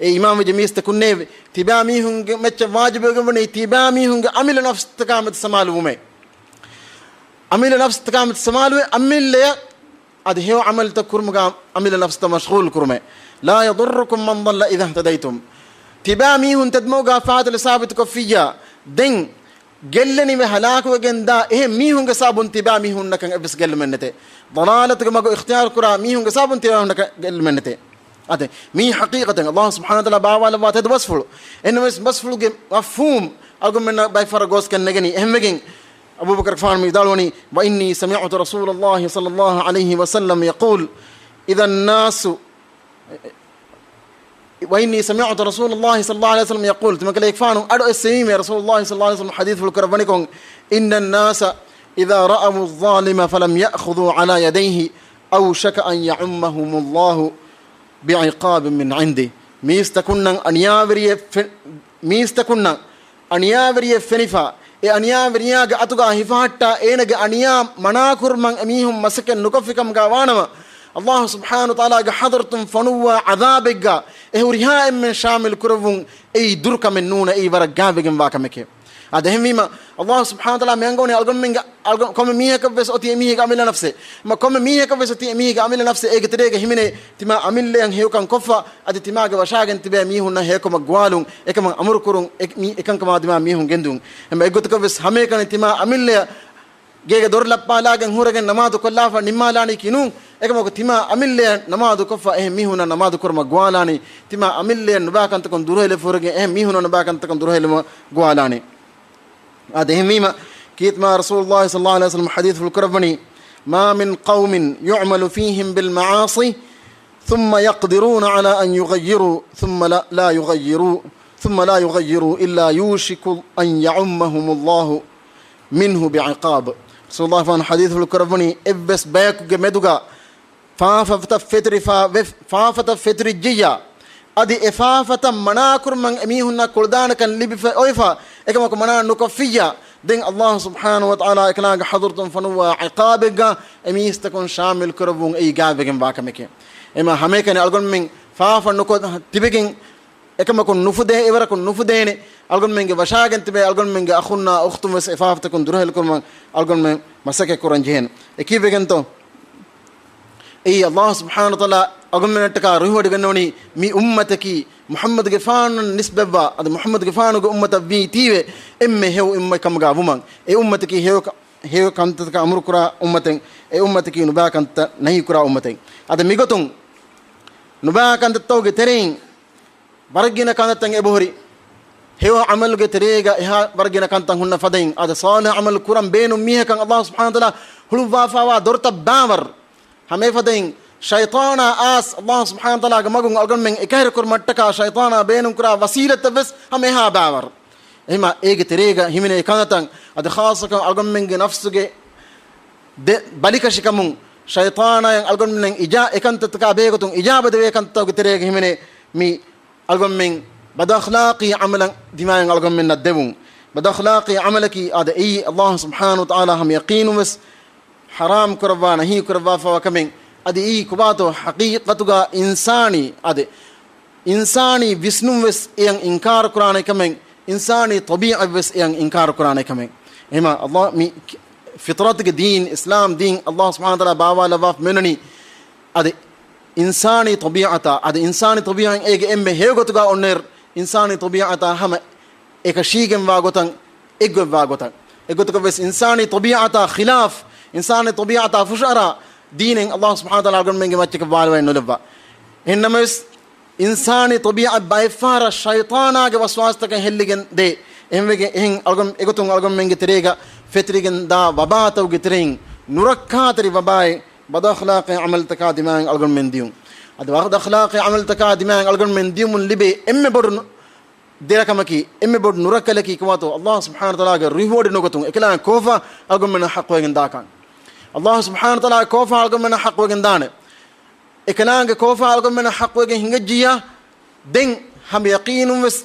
އޭ އީމާން ވެއްޖެ މީސްތަކުންނޭވެ، ތިބާ މީހުންގެ މައްޗަށް ވާޖިބުވެގެންވަނީ، ތިބާ މީހުންގެ އަމިއްލަ ނަފްސުތަކާ މެދު ސަމާލުވުމޭ. އަމިއްލަ ނަފްސުތަކާ މެދު ސަމާލުވެ، އަމިއްލަޔަށް އަދި ހެޔޮ ޢަމަލުތައް ކުރުމުގަ އަމިއްލަ ނަފްސުތައް މަޝްޣޫލު ކުރުމޭ. لا يضركم من ضل إذا اهتديتم. ތިބާ މީހުން ތެދުމަގުގަ ފާތުލަ ސާބިތުކޮށްފިއްޔާ، ދެން ގެއްލެނިވެ ހަލާކުވެގެންދާ އެހެން މީހުންގެ ސަބަބުން ތިބާ މީހުންނަކަށް އެއްވެސް ގެއްލުމެއް ނެތޭ. ޟަލާލަތުގެ މަގު އިޚްތިޔާރު ކުރާ މީހުންގެ ސަބަބުން ތިބާ މީހުންނަކަށް ގެއްލުމެއް ނެތޭ. އަދި މީ ޙަޤީޤަތެއް ﷲ ސުބްޙާނަހޫ ވަތަޢާލާ ބާވާލައްވާ ތެދު ބަސްފުޅު. އެހެންވެސް ބަސްފުޅުގެ މަފްހޫމް އަޅުގަނޑުމެންނަށް ބައެއް ފަހަރަށް ގޯސްކަން ނެގެނީ. އެހެންވެގެން އަބޫބަކަރުގެފާނު މި ވިދާޅުވަނީ، وإني سمعت رسول الله صلى الله عليه وسلم يقول إذا الناس، وإني سمعت رسول الله صلى الله عليه وسلم يقول، ތިމަން ކަލޭގެފާނު އަޑު އެއްސެވީމޭ ރަސޫލުﷲ ޞައްލަﷲ ޢަލައިހި ވަސައްލަމް ޙަދީޘްފުޅު ކުރައްވަނިކޮށް، إن الناس إذا رأوا الظالم فلم يأخذوا على يديه أوشك أن يعمهم الله بعقاب من عنده. މީސްތަކުންނަށް އަނިޔާވެރިއެއް ފެ، މީސްތަކުންނަށް އަނިޔާވެރިއެއް ފެނިފަ، އެ އަނިޔާވެރިޔާގެ އަތުގަ ހިފަހައްޓާ އޭނަގެ އަނިޔާ މަނާކުރުމަށް އެމީހުން މަސައްކަތް ނުކޮށްފިކަމުގަ ވާނަމަ، ﷲ ސުބްޙާނަހޫ ވަތަޢާލާގެ ޙަޟްރަތުން ފޮނުއްވާ ޢަޛާބެއްގަ އެ ހުރިހާ އެންމެން ޝާމިލް ކުރެއްވުން އެއީ ދުރުކަމެއް ނޫނޭ، އެއީ ވަރަށް ގާތްވެގެންވާ ކަމެކޭ. އާދެ، އެހެންވީމަ، ﷲ ސުބްޙާނަހޫ ވަތަޢާލާ މި އަންގަވަނީ އަޅުގަނޑުމެންގެ، އަޅުގަނޑު، ކޮންމެ މީހަކަށްވެސް އޮތީ އެމީހެއްގެ އަމިއްލަ ނަފްސެއް. މަ، ކޮންމެ މީހަކަށްވެސް އޮތީ އެމީހެއްގެ އަމިއްލަ ނަފްސެއް. އޭގެ ތެރޭގަ ހިމެނޭ ތިމާ އަމިއްލަޔަށް ހެޔޮކަން ކޮށްފަ، އަދި ތިމާގެ ވަށާގެން ތިބޭ މީހުންނަށް ހެޔޮކަމަށް ގޮވާލުން، އެކަމަށް އަމުރުކުރުން، އެ، މީ، އެކަންކަމާ ދިމާ މީހުން ގެންދުން. އެހެން އެއްގޮތަކަށްވެސް ހަމައެކަނި ތިމާ އަމިއްލަޔަށް ގޭގެ ދޮރު ލައްޕާލާގެން ހުރެގެން ނަމާދު ކޮށްލާފަ ނިންމާލާނީކީ ނޫން. އެކަމަކު ތިމާ އަމިއްލަޔަށް ނަމާދު ކޮށްފަ އެހެން މީހުންނަށް ނަމާދު ކުރުމަށް ގޮވާލާނީ، ތިމާ އަމިއްލަޔަށް ނުބާ ކަންތަކުން ދުރުހެލިފަ ހުރެގެން އެހެން މީހުންނަށް ނުބާ ކަންތަކުން ދުރުހެލުމަށް ގޮވާލާނީ. އާދެ، އެހެންވީމަ، ކީރިތި މާ ރަސޫލުﷲ ޞައްލަﷲު ޢަލައިހި ވަސައްލަމަ ޙަދީޘްފުޅު ކުރައްވަނީ، ما من قوم يعمل فيهم بالمعاصي ثم يقدرون على أن يغيروا ثم لا، لا يغيروا، ثم لا يغيروا إلا يوشك أن يعمهم الله منه بعقاب. ރަސޫލުﷲ ޙަދީޘްފުޅު ކުރައްވަނީ، އެއްވެސް ބަޔަކުގެ މެދުގަ ފާފަތައް ފެތުރިފާ ވެ، ފާފަތައް ފެތުރިއްޖިއްޔާ، އަދި އެ ފާފަތައް މަނާކުރުމަށް އެމީހުންނަށް ކުޅަދާނަކަން ލިބިފަ އޮވެފަ، އެކަމަކު މަނާ ނުކޮށްފިއްޔާ، ދެން ﷲ ސުބްޙާނަހޫ ވަތަޢާލާ އެކަލާނގެ ޙަޟްރަތުން ފޮނުއްވާ ޢިޤާބެއްގަ އެމީސްތަކުން ޝާމިލް ކުރައްވުން އެއީ ގާތްވެގެންވާ ކަމެކޭ. އެމާ ހަމައެކަނި އަޅުގަނޑުމެން ފާފަ ނުކޮށް ތިބެގެން އެކަމަކުން ނުފުދޭ، އެވަރަކުން ނުފުދޭނެ. އަޅުގަނޑުމެންގެ ވަށާގެން ތިބޭ އަޅުގަނޑުމެންގެ އަޚުންނާ އުޚްތުން ވެސް އެ ފާފަތަކުން ދުރުހެލިކުރުމަށް އަޅުގަނޑުމެން މަސައްކަތް ކުރަން ޖެހޭނެ. އެކީވެގެންތޯ؟ އެއީ ﷲ ސުބްޙާނަހޫ ވަތަޢާލާ އަޅުގަނޑުމެންނަށްޓަކާ ރުހިވޮޑިގަންނަވަނީ މި އުއްމަތަކީ މުޙައްމަދުގެފާނަށް ނިސްބަތްވާ، އަދި މުޙައްމަދުގެފާނުގެ އުއްމަތަށްވީތީވެ އެންމެ ހެޔޮ އުއްމަތް ކަމުގަ ވުމަށް. އެ އުއްމަތަކީ ހެޔޮ ކަ، ހެޔޮ ކަންތައްތަކަށް އަމުރުކުރާ އުއްމަތެއް، އެ އުއްމަތަކީ ނުބާ ކަންތައް ނަހީކުރާ އުއްމަތެއް. އަދި މިގޮތުން ނުބާ ކަންތައްތަކުގެ ތެރެއިން ވަރަށްގިނަ ކަންތައްތައް އެބަހުރި. ހެޔޮ ޢަމަލުގެ ތެރޭގަ އެހާ ވަރަށްގިނަ ކަންތައް ހުންނަ ފަދައިން، އަދި ޞާލިޙު ޢަމަލު ކުރަން ބޭނުން މީހަކަށް ﷲ ސުބްޙާނަހޫ ވަތަޢާލާ ހުޅުއްވާފައިވާ ދޮރުތައް ބާވަރު. ހަމަ އެފަދައިން ޝައިޠާނާ އާސް ﷲ ސުބްޙާނަހޫ ވަތަޢާލާގެ މަގުން އަޅުގަނޑުމެން އެކަހެރި ކުރުމަށްޓަކާ ޝައިޠާނާ ބޭނުންކުރާ ވަސީލަތްތައް ވެސް ހަމަ އެހާ ބާވަރު. އެހެންމާ އޭގެ ތެރޭގަ ހިމެނޭ ކަންތައް، އަދި ޚާއްޞަކޮށް އަޅުގަނޑުމެންގެ ނަފްސުގެ ދެ ބަލިކަށިކަމުން ޝައިޠާނާއަށް އަޅުގަނޑުމެން އިޖާ، އެކަންތައްތަކާ ބެހޭގޮތުން އިޖާބަ ދެވޭ ކަންތައްތަކުގެ ތެރޭގަ ހިމެނޭ މި އަޅުގަނޑުމެން ބަދްއަޚްލާޤީ ޢަމަލަށް ދިމާއަށް އަޅުގަނޑުމެންނަށް ދެވުން. ބަދްއަޚްލާޤީ ޢަމަލަކީ އާދެ އެއީ ﷲ ސުބްޙާނަހޫ ވަތަޢާލާ ހަމަ ޔަޤީނުން ވެސް ޙަރާމް ކުރައްވާ، ނަހީ ކުރައްވާފައިވާ ކަމެއް. އަދި އެއީ ކޮބާތޯ ޙަޤީޤަތުގަ އިންސާނީ، އާދެ އިންސާނީ ވިސްނުން ވެސް އެޔަށް އިންކާރު ކުރާނެ ކަމެއް، އިންސާނީ ޠަބީޢަތް ވެސް އެޔަށް އިންކާރު ކުރާނެ ކަމެއް. އެހެންމާ ﷲ މި ފިޠްރަތުގެ ދީން، އިސްލާމް ދީން ﷲ ސުބްޙާނަހޫ ވަތަޢާލާ ބާވާލައްވާފަ މިއޮންނަނީ އަދި އިންސާނީ ޠަބީޢަތާ، އަދި އިންސާނީ ޠަބީޢަތް އޭގެ އެންމެ ހެޔޮ ގޮތުގަ އޮންނައިރު، އިންސާނީ ޠަބީޢަތާ ހަމަ އެކަށީގެންވާ ގޮތަށް އެއްގޮތްވާ ގޮތަށް. އެއްގޮތަކަށް ވެސް އިންސާނީ ޠަބީޢަތާ ޚިލާފް، އިންސާނީ ޠަބީޢަތާ ފުށައަރާ ދީނެއް ﷲ ސުބްޙާނަހޫ ވަތަޢާލާ އަޅުގަނޑުމެންގެ މައްޗަކަށް ބާރުވައެއް ނުލައްވާ. އެހެންނަމަވެސް، އިންސާނީ ޠަބީޢަތް ބައެއްފަހަރަށް ޝައިޠާނާގެ ވަސްވާސްތަކަށް ހެއްލިގެން ދޭ. އެހެންވެގެ، އެހެން އަޅުގަނޑު، އެގޮތުން އަޅުގަނޑުމެންގެ ތެރޭގަ ފެތުރިގެން ދާ ވަބާތަކުގެ ތެރެއިން ނުރައްކާތެރި ވަބާއެއް ބަދްއަޚްލާޤީ ޢަމަލުތަކާ ދިމާއިން އަޅުގަނޑުމެން ދިޔުން. އަދި ބަދްއަޚްލާޤީ ޢަމަލުތަކާ ދިމާއިން އަޅުގަނޑުމެން ދިޔުމުން ލިބޭ އެންމެ ބޮޑު ނު، ދެރަކަމަކީ، އެންމެ ބޮޑު ނުރައްކަލަކީ ކޮބާތޯ؟ ﷲ ސުބްޙާނަހޫ ވަތަޢާލާގެ ރިވޯޑް ނުގަތުން އެކަލާނގެ ކޯފާ އަޅުގަނޑުމެންނަށް ޙައްޤުވެގެން ދާކަން. ﷲ ސުބްޙާނަހޫ ވަތަޢާލާގެ ކޯފާ އަޅުގަނޑުމެންނަށް ޙައްޤުވެގެން ދާނެ. އެކަލާނގެ ކޯފާ އަޅުގަނޑުމެންނަށް ޙައްޤުވެގެން ހިނގައްޖިއްޔާ، ދެން ހަމަ ޔަޤީނުން ވެސް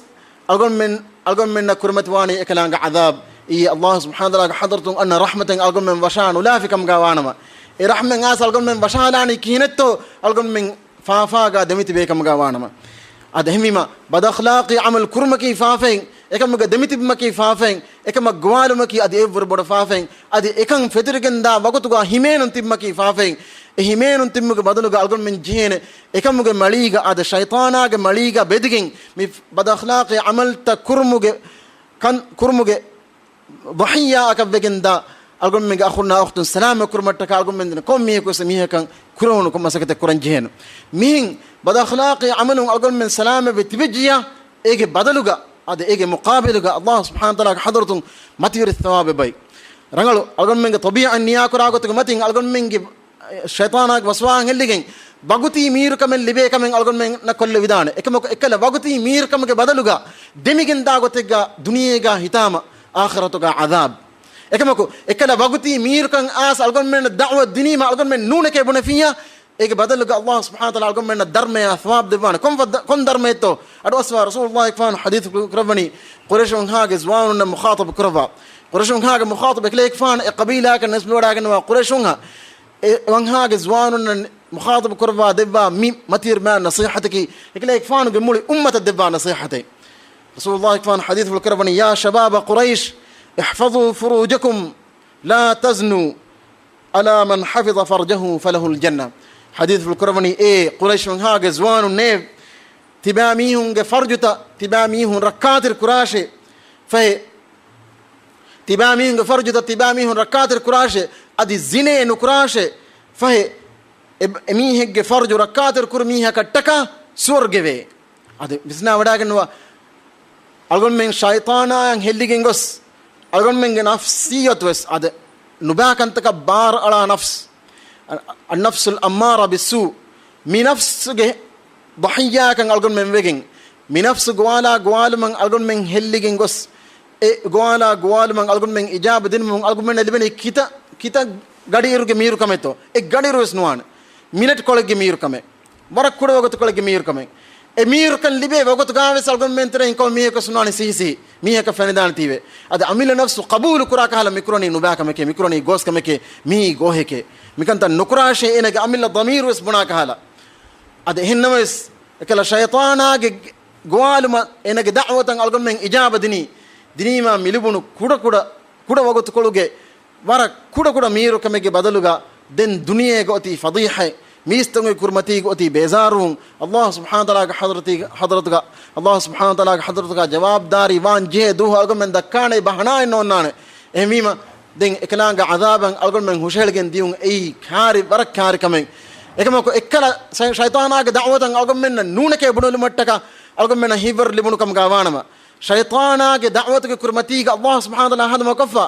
އަޅުގަނޑުމެން، އަޅުގަނޑުމެންނަށް ކުރިމަތިވާނީ އެކަލާނގެ ޢަޛާބް. އެއީ ﷲ ސުބްޙާނަހޫ ވަތަޢާލާގެ ޙަޟްރަތުން އަންނަ ރަޙްމަތެއް އަޅުގަނޑުމެން ވަށާ ނުލާފި ކަމުގަ ވާނަމަ، އެ ރަޙްމަތް އާސް އަޅުގަނޑުމެން ވަށާލާނީ ކިހިނެއްތޯ؟ އަޅުގަނޑުމެން ފާފާގަ ދެމިތިބޭ ކަމުގަ ވާނަމަ. އަދި އެހެންވީމަ، ބަދްއަޚްލާޤީ ޢަމަލު ކުރުމަކީ ފާފައެއް، އެކަމުގަ ދެމިތިބުމަކީ ފާފައެއް، އެކަމަށް ގޮވާލުމަކީ އަދި އެއްވަރު ބޮޑު ފާފައެއް، އަދި އެކަން ފެތުރިގެންދާ ވަގުތުގަ ހިމޭނުން ތިބުމަކީ ފާފައެއް. އެ ހިމޭނުން ތިބުމުގެ ބަދަލުގަ އަޅުގަނޑުމެން ޖެހޭނެ އެކަމުގެ މަޅީގަ އަދި ޝައިޠާނާގެ މަޅީގަ ބެދިގެން މި ބަދްއަޚްލާޤީ ޢަމަލުތައް ކުރުމުގެ ކަން، ކުރުމުގެ ޟަޙިއްޔާއަކަށް ވެގެންދާ އަޅުގަނޑުމެންގެ އަޚުންނާ އުޚްތުން ސަލާމަތް ކުރުމަށްޓަކާ އަޅުގަނޑުމެން ދެން ކޮން މީހަކުވެސް މީހަކަށް ކުރެވުނު ކޮން މަސައްކަތެއް ކުރަން ޖެހޭނު. މިހެން ބަދްއަޚްލާޤީ ޢަމަލުން އަޅުގަނޑުމެން ސަލާމަތްވެ ތިބެއްޖިޔާ، އޭގެ ބަދަލުގަ އަދި އޭގެ މުޤާބިލުގަ ﷲ ސުބްޙާނަހޫ ވަތަޢާލާގެ ޙަޟްރަތުން މަތިވެރި ޘަވާބެއް ބައި. ރަނގަޅު އަޅުގަނޑުމެންގެ ޠަބީޢަތް ނިޔާކުރާ ގޮތުގެ މަތިން އަޅުގަނޑުމެންގެ ޝައިޠާނާގެ ވަސްވާހަށް ހެއްލިގެން ވަގުތީ މީރުކަމެއް ލިބޭ ކަމެއް އަޅުގަނޑުމެންނަށް ކޮށްލެވިދާނެ. އެކަމަކު އެކަލަ ވަގުތީ މީރުކަމުގެ ބަދަލުގަ ދެމިގެންދާ ގޮތެއްގަ ދުނިޔޭގަ ހިތާމަ އާޚިރަތުގަ ޢަޛާބް. އެކަމަކު އެކަލަ ވަގުތީ މީރުކަން އާސް އަޅުގަނޑުމެންނަށް ދަޢުވަތު ދިނީމަ އަޅުގަނޑުމެން ނޫނެކޭ ބުނެފިއްޔާ، އޭގެ ބަދަލުގަ ﷲ ސުބްޙާނަހޫ ވަތަޢާލާ އަޅުގަނޑުމެންނަށް ދަރުމަޔާ ޘަވާބް ދެއްވާނެ. ކޮން ފަ، ކޮން ދަރުމައެއްތޯ؟ އަޑުއައްސަވާ ރަސޫލުﷲ ފާން ޙަދީޘް ކުރައްވަނީ ޤުރައިޝުންހާގެ ޒުވާނުންނަށް މުޚާޠަބު ކުރައްވާ. ޤުރައިޝުންހާގެ މުޚާޠަބު އެކަލޭގެފާނު އެ ޤަބީލާއަކަށް ނިސްބަތްވެވަޑައިގަންނަވާ ޤުރައިޝުންހާ އެ، އެ ވަންހާގެ ޒުވާނުންނަށް މުޚާޠަބު ކުރައްވާ ދެއްވާ މި މަތިވެރި މާ ނަޞޭޙަތަކީ، އެކަލޭގެފާނުގެ މުޅި އުއްމަތަށް ދެއްވާ ނަޞޭޙަތެއް. ރަސޫލުﷲ ފާން ޙަދީޘްފުޅު ކުރައްވަނީ، يا شباب قريش، احفظوا فروجكم، لا تزنوا، ألا من حفظ فرجه فله الجنة. ޙަދީޘްފުޅު ކުރައްވަނީ، އޭ ޤުރައިޝުންހާގެ ޒުވާނުންނޭ، ތިބާ މީހުންގެ ފަރުޖުތައް، ތިބާ މީހުން ރައްކާތެރި ކުރާށޭ. ފަހެ، ތިބާ މީހުންގެ ފަރުޖުތައް، ތިބާ މީހުން ރައްކާތެރި ކުރާށޭ. އަދި ޒިނޭ ނުކުރާށޭ. ފަހެ، އެ، އެމީހެއްގެ ފަރުޖު ރައްކާތެރި ކުރި މީހަކަށްޓަކާ ސުވަރުގެވޭ. އަދި ވިސްނާވަޑައިގަންނަވާ، އަޅުގަނޑުމެން ޝައިޠާނާއަށް ހެއްލިގެން ގޮސް، އަޅުގަނޑުމެންގެ ނަފްސިއްޔަތުވެސް އަދި ނުބާ ކަންތަކަށް ބާރަށް އަޅާ ނަފްސް، އައްނަފްސުލް އައްމާރާ ބިއްސޫ، މި ނަފްސުގެ ޟަޙިއްޔާއަކަށް އަޅުގަނޑުމެން ވެގެން، މި ނަފްސު ގޮވާލާ ގޮވާލުމަށް އަޅުގަނޑުމެން ހެއްލިގެން ގޮސް، އެ ގޮވާލާ ގޮވާލުމަށް އަޅުގަނޑުމެން އިޖާބަ ދިނުމުން އަޅުގަނޑުމެންނަށް ލިބެނީ ކިތަ، ކިތަ ގަޑިއިރުގެ މީރުކަމެއްތޯ؟ އެއް ގަޑިއިރުވެސް ނުވާނެ. މިނެޓް ކޮޅެއްގެ މީރުކަމެއް. ވަރަށް ކުޑަ ވަގުތުކޮޅެއްގެ މީރުކަމެއް. އެ މީރުކަން ލިބޭ ވަގުތުގާވެސް އަޅުގަނޑުމެން ތެރެއިން ކޮން މީހަކަސް ނުވާނެ ސިހިސިހި. މީހަކަށް ފެނިދާނެތީވެ. އަދި އަމިއްލަ ނަފްސު ޤަބޫލު ކުރާ ކަހަލަ މިކުރަނީ ނުބާކަމެކޭ، މިކުރަނީ ގޯސްކަމެކޭ، މިއީ ގޯހެކޭ. މިކަންތައް ނުކުރާށޭ އޭނަގެ އަމިއްލަ ޟަމީރުވެސް ބުނާ ކަހަލަ. އަދި އެހެންނަމަވެސް، އެކަލަ ޝައިޠާނާގެ ގޮވާލުމަށް އޭނަގެ ދަޢުވަތަށް އަޅުގަނޑުމެން އިޖާބަ ދިނީ، ދިނީމާ މިލިބުނު ކުޑަކުޑަ، ކުޑަ ވަގުތުކޮޅުގެ ވަރަށް ކުޑަކުޑަ މީރުކަމެއްގެ ބަދަލުގަ ދެން ދުނިޔޭގަ އޮތީ ފަޟީޙަތް، މީސްތަކުގެ ކުރިމަތީގަ އޮތީ ބޭޒާރުވުން، ﷲ ސުބްޙާނަހޫ ވަތަޢާލާގެ ޙަޟްރަތީގަ، ޙަޟްރަތުގަ، ﷲ ސުބްޙާނަހޫ ވަތަޢާލާގެ ޙަޟްރަތުގަ ޖަވާބުދާރީ ވާން ޖެހޭ ދުވަހު އަޅުގަނޑުމެން ދައްކާނެ ބަހަނާއެއް ނޯންނާނެ. އެހެންވީމަ، ދެން އެކަލާނގެ ޢަޛާބަށް އަޅުގަނޑުމެން ހުށަހެޅިގެން ދިޔުން އެއީ ކާރި، ވަރަށް ކާރި ކަމެއް. އެކަމަކު އެއްކަލަ ޝައި-، ޝައިޠާނާގެ ދަޢުވަތަށް އަޅުގަނޑުމެންނަށް ނޫނެކޭ ބުނެލުމަށްޓަކާ އަޅުގަނޑުމެންނަށް ހިތްވަރު ލިބުނު ކަމުގަ ވާނަމަ، ޝައިޠާނާގެ ދަޢުވަތުގެ ކުރިމަތީގަ ﷲ ސުބްޙާނަހޫ ވަތަޢާލާ ހަނދުމަކޮށްފަ،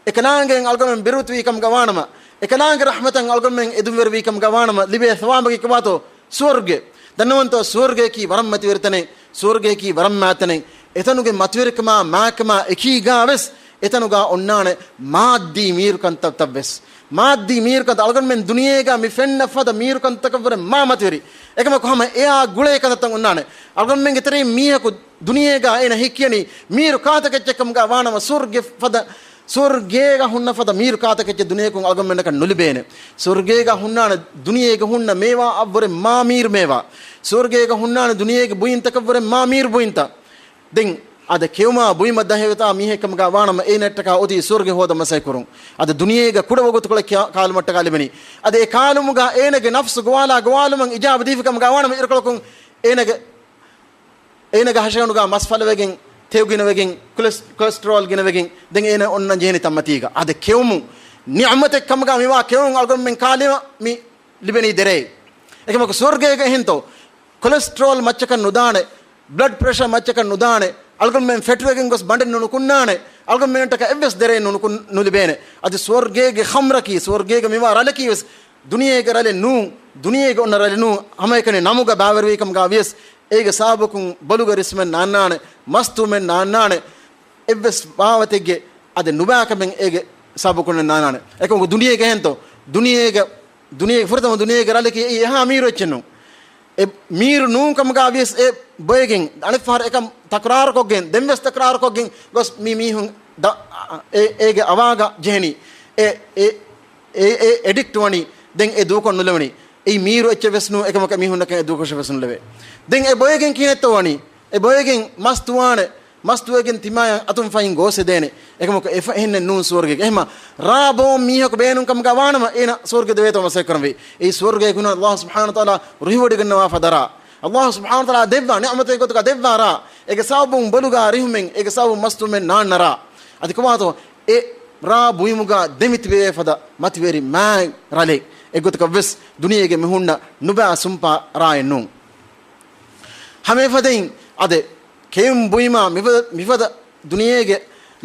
އެކަލާނގެއިން އަޅުގަނޑުމެން ބިރުވެތިވީ ކަމުގަ ވާނަމަ، އެކަލާނގެ ރަޙްމަތަށް އަޅުގަނޑުމެން އެދުންވެރިވީ ކަމުގަ ވާނަމަ، ލިބޭ ސަވާބަކީ ކޮބާތޯ؟ ސުވަރުގެ. ދަންނަވަންތޯ، ސުވަރުގެއަކީ ވަރަށް މަތިވެރި ތަނެއް، ސުވަރުގެއަކީ ވަރަށް މާތް ތަނެއް. އެތަނުގެ މަތިވެރިކަމާ މާތްކަމާ އެކީގާވެސް އެތަނުގާ އޮންނާނެ މާއްދީ މީރުކަންތައްތައްވެސް. މާއްދީ މީރުކަންތައް އަޅުގަނޑުމެން ދުނިޔޭގާ މި ފެންނަ ފަދަ މީރުކަންތަކަށްވުރެ މާ މަތިވެރި. އެކަމަކު ހަމަ އެއާ ގުޅޭ ކަންތައްތައް އޮންނާނެ. އަޅުގަނޑުމެންގެ ތެރެއިން މީހަކު ދުނިޔޭގާ އޭނަ ހިއްކިޔަނީ މީރު ކާތަކެއްޗެއް ކަމުގާ ވާނަމަ، ސުވަރުގެ ފަދަ، ސުވަރުގޭގަ ހުންނަ ފަދަ މީރު ކާތަކެއްޗެއް ދުނިޔެކުން އަޅުގަނޑުމެންނަކަށް ނުލިބޭނެ. ސުވަރުގޭގަ ހުންނާނެ، ދުނިޔޭގަ ހުންނަ މޭވާ އަށްވުރެ މާ މީރު މޭވާ. ސުވަރުގޭގަ ހުންނާނެ، ދުނިޔޭގެ ބުއިންތަކަށްވުރެ މާ މީރު ބުއިންތައް. ދެން އަދަ ކެއުމާ ބުއިމަށް ދަހަވެތާ މީހެއް ކަމުގާ ވާނަމަ، އޭނައަށްޓަކާ އޮތީ ސުވަރުގެ ހޯދަ މަސައްކަތް ކުރުން. އަދަ ދުނިޔޭގަ ކުޑަ ވަގުތުކޮޅެއް ކާ-، ކާލުމަށްޓަކާ ލިބެނީ. އަދަ އެ ކާލުމުގާ އޭނަގެ ނަފްސު ގޮވާލާ ގޮވާލުމަށް އިޖާބަ ދީފި ކަމުގާ ވާނަމަ، އިރުކޮޅަކުން އޭނަގެ އޭނަގެ ހަށިގަނޑުގާ މަސް ފަލަވެގެން، ތެޔޮ ގިނަވެގެން، ކޮލެސް-، ކޮލެސްޓްރޯލް ގިނަވެގެން، ދެން އޭނަ އޮންނަން ޖެހެނީ ތަންމަތީގަ. އަދަ ކެއުމު، ނިޢުމަތެއް ކަމުގާ މިވާ ކެއުން އަޅުގަނޑުމެން ކާލިމަ މި ލިބެނީ ދެރައެއް. އެކަމަކު ސުވަރުގޭގަ އެހެންތޯ؟ ކޮލެސްޓްރޯލް މައްޗަކަށް ނުދާނެ، ބްލަޑް ޕްރެޝަރ މައްޗަކަށް ނުދާނެ، އަޅުގަނޑުމެން ފެޓުވެގެން ގޮސް ބަނޑެއް ނުނުކުންނާނެ، އަޅުގަނޑުމެންނަށްޓަކާ އެއްވެސް ދެރައެއް ނުނުކުން-، ނުލިބޭނެ. އަދި ސުވަރުގޭގެ ޚަމްރަކީ، ސުވަރުގޭގަ މިވާ ރަލަކީ ވެސް ދުނިޔޭގެ ރަލެއް ނޫން، ދުނިޔޭގެ އޮންނަ ރަލެއް ނޫން، ހަމައެކަނި ނަމުގަ ބާވަރުވީ ކަމުގާ ވިޔަސް، އޭގެ ސަބަބަކުން ބޮލުގަ ރިސްމެއް ނާންނާނެ، މަސްތުވުމެއް ނާންނާނެ، އެއްވެސް ބާވަތެއްގެ އަދި ނުބާކަމެއް އޭގެ ސަބަބަކުން ނާންނާނެ. އެކަމަކު ދުނިޔޭގެ އެހެންތޯ؟ ދުނިޔޭގެ، ދުނިޔޭގެ ފުރަތަމަ ދުނިޔޭގެ ރަލަކީ އެއީ އެހާ މީރު އެއްޗެއް ނޫން. އެ މީރު ނޫން ކަމުގާ ވިޔަސް އެ ބޮއެގެން، އަނެއް ފަހަރަށް އެކަން ތަކުރާރުކޮށްގެން، ދެންވެސް ތަކުރާރުކޮށްގެން ގޮސް މި މީހުން ދަ-، އެ-، އޭގެ އަވާގަ ޖެހެނީ. އެ، އެ، އެ، އެ އެޑިކްޓް ވަނީ، ދެން އެ ދޫކޮށް ނުލެވެނީ. އެއީ މީރު އެއްޗެއް ވެސް ނޫން، އެކަމަކު މީހުންނަކަށް އެ ދޫކޮށެއް ވެސް ނުލެވޭ. ދެން އެ ބޮއެގެން ކިހިނެއްތޯ ވަނީ؟ އެ ބޮއެގެން މަސް ދުވާނެ، މަސް ދުވެގެން ތިމާޔަށް އަތުން ފަހިން ގޯސް ހެދޭނެ. އެކަމަކު އެފަ އެހެންނެއް ނޫން ސުވަރުގޭގެ. އެހެމަ ރާ ބޯން މީހަކު ބޭނުން ކަމުގަ ވާނަމަ، އޭނަ ސުވަރުގެ ދެވޭތޯ މަސައްކަތް ކުރަންވީ. އެއީ ސުވަރުގޭގެ ހުންނަ ﷲ ސުބްޙާނަހޫ ވަތަޢާލާ ރުހިވޮޑިގަންނަވާ ފަދަ ރާ. ﷲ ސުބްޙާނަހޫ ވަތަޢާލާ ދެއްވާ ނިޢުމަތެއް ގޮތުގަ ދެއްވާ ރާ. އޭގެ ސަބަބުން ބޮލުގަ ރިހުމެއް، އޭގެ ސަބަބުން މަސް ދުވުމެއް ނާންނަ ރާ. އަދި ކޮބާތޯ އެ ރާ ބުއިމުގަ ދެމިތިބޭ ފަދަ މަތިވެރި މާތް ރަލެއް. އެއްގޮތަކަށް ވެސް ދުނިޔޭގެ މި ހުންނަ ނުބާ ސުންޕާ ރާއެއް ނޫން. ހަމަ އެފަދައިން އަދެ ކެއުން ބުއިމާ މިފަ-، މިފަދަ ދުނިޔޭގެ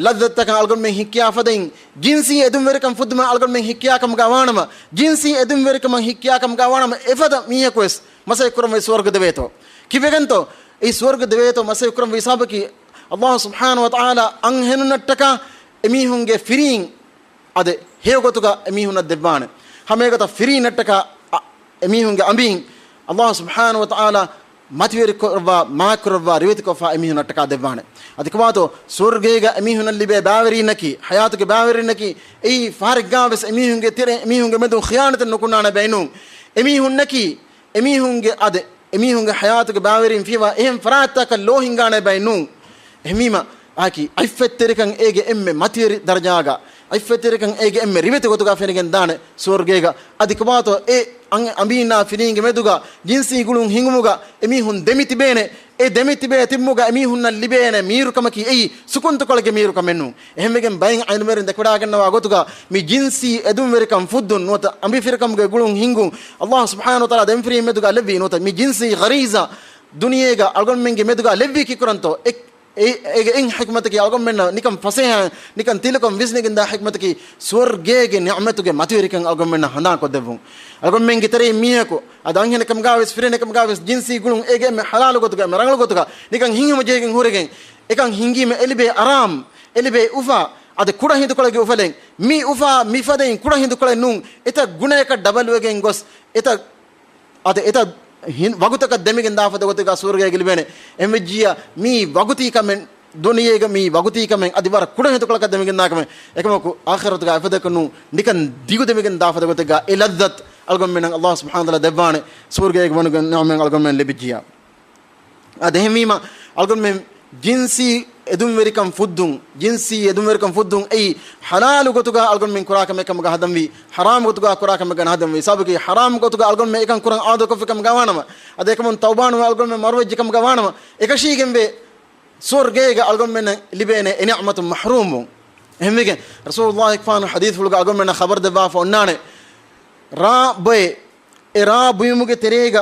ލައްޒަތްތަކަށް އަޅުގަނޑުމެން ހިއްކިޔާ ފަދައިން، ޖިންސީ އެދުންވެރިކަން ފުއްދުމަށް އަޅުގަނޑުމެން ހިއްކިޔާ ކަމުގަ ވާނަމަ، ޖިންސީ އެދުންވެރިކަމަށް ހިއްކިޔާ ކަމުގަ ވާނަމަ، އެފަދަ މީހަކު ވެސް މަސައްކަތް ކުރަންވީ ސުވަރުގެ ދެވޭތޯ؟ ކިވެގެންތޯ؟ އެ ސުވަރުގެ ދެވޭތޯ މަސައްކަތް ކުރަންވީ ސަބަބަކީ، ﷲ ސުބްޙާނަހޫ ވަތަޢާލާ އަންހެނުންނަށްޓަކާ އެމީހުންގެ ފިރީން އަދެ ހެޔޮގޮތުގަ އެމީހުންނަށް ދެއްވާނެ. ހަމައެގޮތަށް ފިރީންނަށްޓަކާ އަ-، އެމީހުންގެ އަނބީން ﷲ ސުބްޙާނަހޫ ވަތަޢާލާ މަތިވެރިކުރައްވާ، މާތްކުރައްވާ، ރިވެތިކޮށްފާ އެމީހުންނަށްޓަކާ ދެއްވާނެ. އަދި ކޮބާތޯ ސުވަރުގޭގަ އެމީހުންނަށް ލިބޭ ބާވެރީންނަކީ، ޙަޔާތުގެ ބާވެރީންނަކީ، އެއީ ފަހަރެއްގާވެސް އެމީހުންގެ ތެރެ، އެމީހުންގެ މެދުން ޚިޔާނަތެއް ނުކުންނާނެ ބައެއް ނޫން. އެމީހުންނަކީ، އެމީހުންގެ އަދެ އެމީހުންގެ ޙަޔާތުގެ ބާވެރީން ފިޔަވާ އެހެން ފަރާތްތަކަށް ލޯ ހިންގާނެ ބައެއް ނޫން. އެހެންވީމަ، އާކީ، ޢިއްފަތްތެރިކަން އޭގެ އެންމެ މަތިވެރި ދަރަޖާގަ، ޢިއްފަތްތެރިކަން އޭގެ އެންމެ ރިވެތި ގޮތުގަ ފެނިގެން ދާނެ ސުވަރުގޭގަ. އަދި ކޮބާތޯ އެ އަން-، އަނބީންނާ ފިރީންގެ މެދުގަ ޖިންސީ ގުޅުން ހިނގުމުގަ އެމީހުން ދެމި ތިބޭނެ. އެ ދެމިތިބޭ ތިބުމުގަ އެމީހުންނަށް ލިބޭނެ މީރުކަމަކީ އެއީ ސުކުންތުކޮޅެއްގެ މީރުކަމެއް ނޫން. އެހެންވެގެން ބައެއް ޢިލްމުވެރިން ދެކެވަޑައިގަންނަވާ ގޮތުގަ މި ޖިންސީ އެދުންވެރިކަން ފުއްދުން ނުވަތަ އަނބިފިރިކަމުގެ ގުޅުން ހިންގުން ﷲ ސުބްޙާނަހޫ ވަތަޢާލާ ދެމިފިރިހެން މެދުގަ ލެއްވި ނުވަތަ މި ޖިންސީ ޣަރީޒާ ދުނިޔޭގަ އަޅުގަނޑުމެންގެ މެދުގަ ލެއްވީކީ ކުރަންތޯ؟ އެ އެ، އޭގެ އެއް ޙިކްމަތަކީ އަޅުގަނޑުމެންނަށް ނިކަން ފަސޭހައިން، ނިކަން ތިލަކޮށް ވިސްނިގެންދާ ޙިކްމަތަކީ ސުވަރުގޭގެ ނިޢުމަތުގެ މަތިވެރިކަން އަޅުގަނޑުމެންނަށް ހަނދާންކޮށްދެއްވުން. އަޅުގަނޑުމެންގެ ތެރެއިން މީހަކު އަދި އަންހެނެއްކަމުގަވެސް ފިރިހެނެއްކަމުގަވެސް ޖިންސީ ގުޅުން އޭގެ އެންމެ ޙަލާލު ގޮތުގަ، އެންމެ ރަނގަޅު ގޮތުގަ ނިކަން ހިތްހަމަޖެހިގެން ހުރެގެން އެކަން ހިންގީމަ އެ ލިބޭ އަރާމް، އެ ލިބޭ އުފާ، އަދި ކުޑަ ހިނދުކޮޅެއްގެ އުފަލެއް، މި އުފާ މި ފަދައިން ކުޑަ ހިނދުކޮޅެއް ނޫން، އެތައް ގުނަޔަކަށް ޑަބަލްވެގެން ގޮސް، އެތައް އަދި އެތައް ހިން-، ވަގުތަކަށް ދެމިގެން ދާފަދަ ގޮތެއްގަ ސުވަރުގޭގަ ލިބޭނެ. އެހެންވެއްޖިއްޔާ މީ ވަގުތީ ކަމެއް، ދުނިޔޭގަ މީ ވަގުތީ ކަމެއް، އަދި ވަރަށް ކުޑަ ހިނދުކޮޅަކަށް ދެމިގެން ދާ ކަމެއް. އެކަމަކު އާޚިރަތުގަ އެފަދައަކަށް ނޫން، ނިކަން ދިގު ދެމިގެން ދާފަދަ ގޮތެއްގަ އެ ލައްޒަތު އަޅުގަނޑުމެންނަށް ﷲ ސުބްޙާނަހޫ ވަތަޢާލާ ދެއްވާނެ، ސުވަރުގޭގަ ވަނުގެ ނިޢުމަތް އަޅުގަނޑުމެން ލިބިއްޖިއްޔާ. އާދެ، އެހެންވީމަ، އަޅުގަނޑުމެން ޖިންސީ އެދުންވެރިކަން ފުއްދުން، ޖިންސީ އެދުންވެރިކަން ފުއްދުން އެއީ ޙަލާލު ގޮތުގަ އަޅުގަނޑުމެން ކުރާ ކަމެއް ކަމުގަ ހަދަންވީ، ޙަރާމް ގޮތުގަ ކުރާ ކަމެއްގަ ނަހަދަންވީ. ސަބަބަކީ ޙަރާމް ގޮތުގަ އަޅުގަނޑުމެން އެކަން ކުރަން އާދަކޮށްފި ކަމުގަ ވާނަމަ، އަދި އެކަމުން ތައުބާނުވެ އަޅުގަނޑުމެން މަރުވެއްޖެ ކަމުގަ ވާނަމަ، އެކަށީގެންވެ ސުވަރުގޭގަ އަޅުގަނޑުމެންނަށް ލިބޭނެ އެ ނިޢުމަތުން މަޙްރޫމްވުން. އެހެންވެގެން ރަސޫލުﷲ ފާނު ޙަދީޘްފުޅުގަ އަޅުގަނޑުމެންނަށް ޚަބަރު ދެއްވާފަ އޮންނާނެ، ރާ ބޮއެ، އެ ރާ ބުއިމުގެ ތެރޭގަ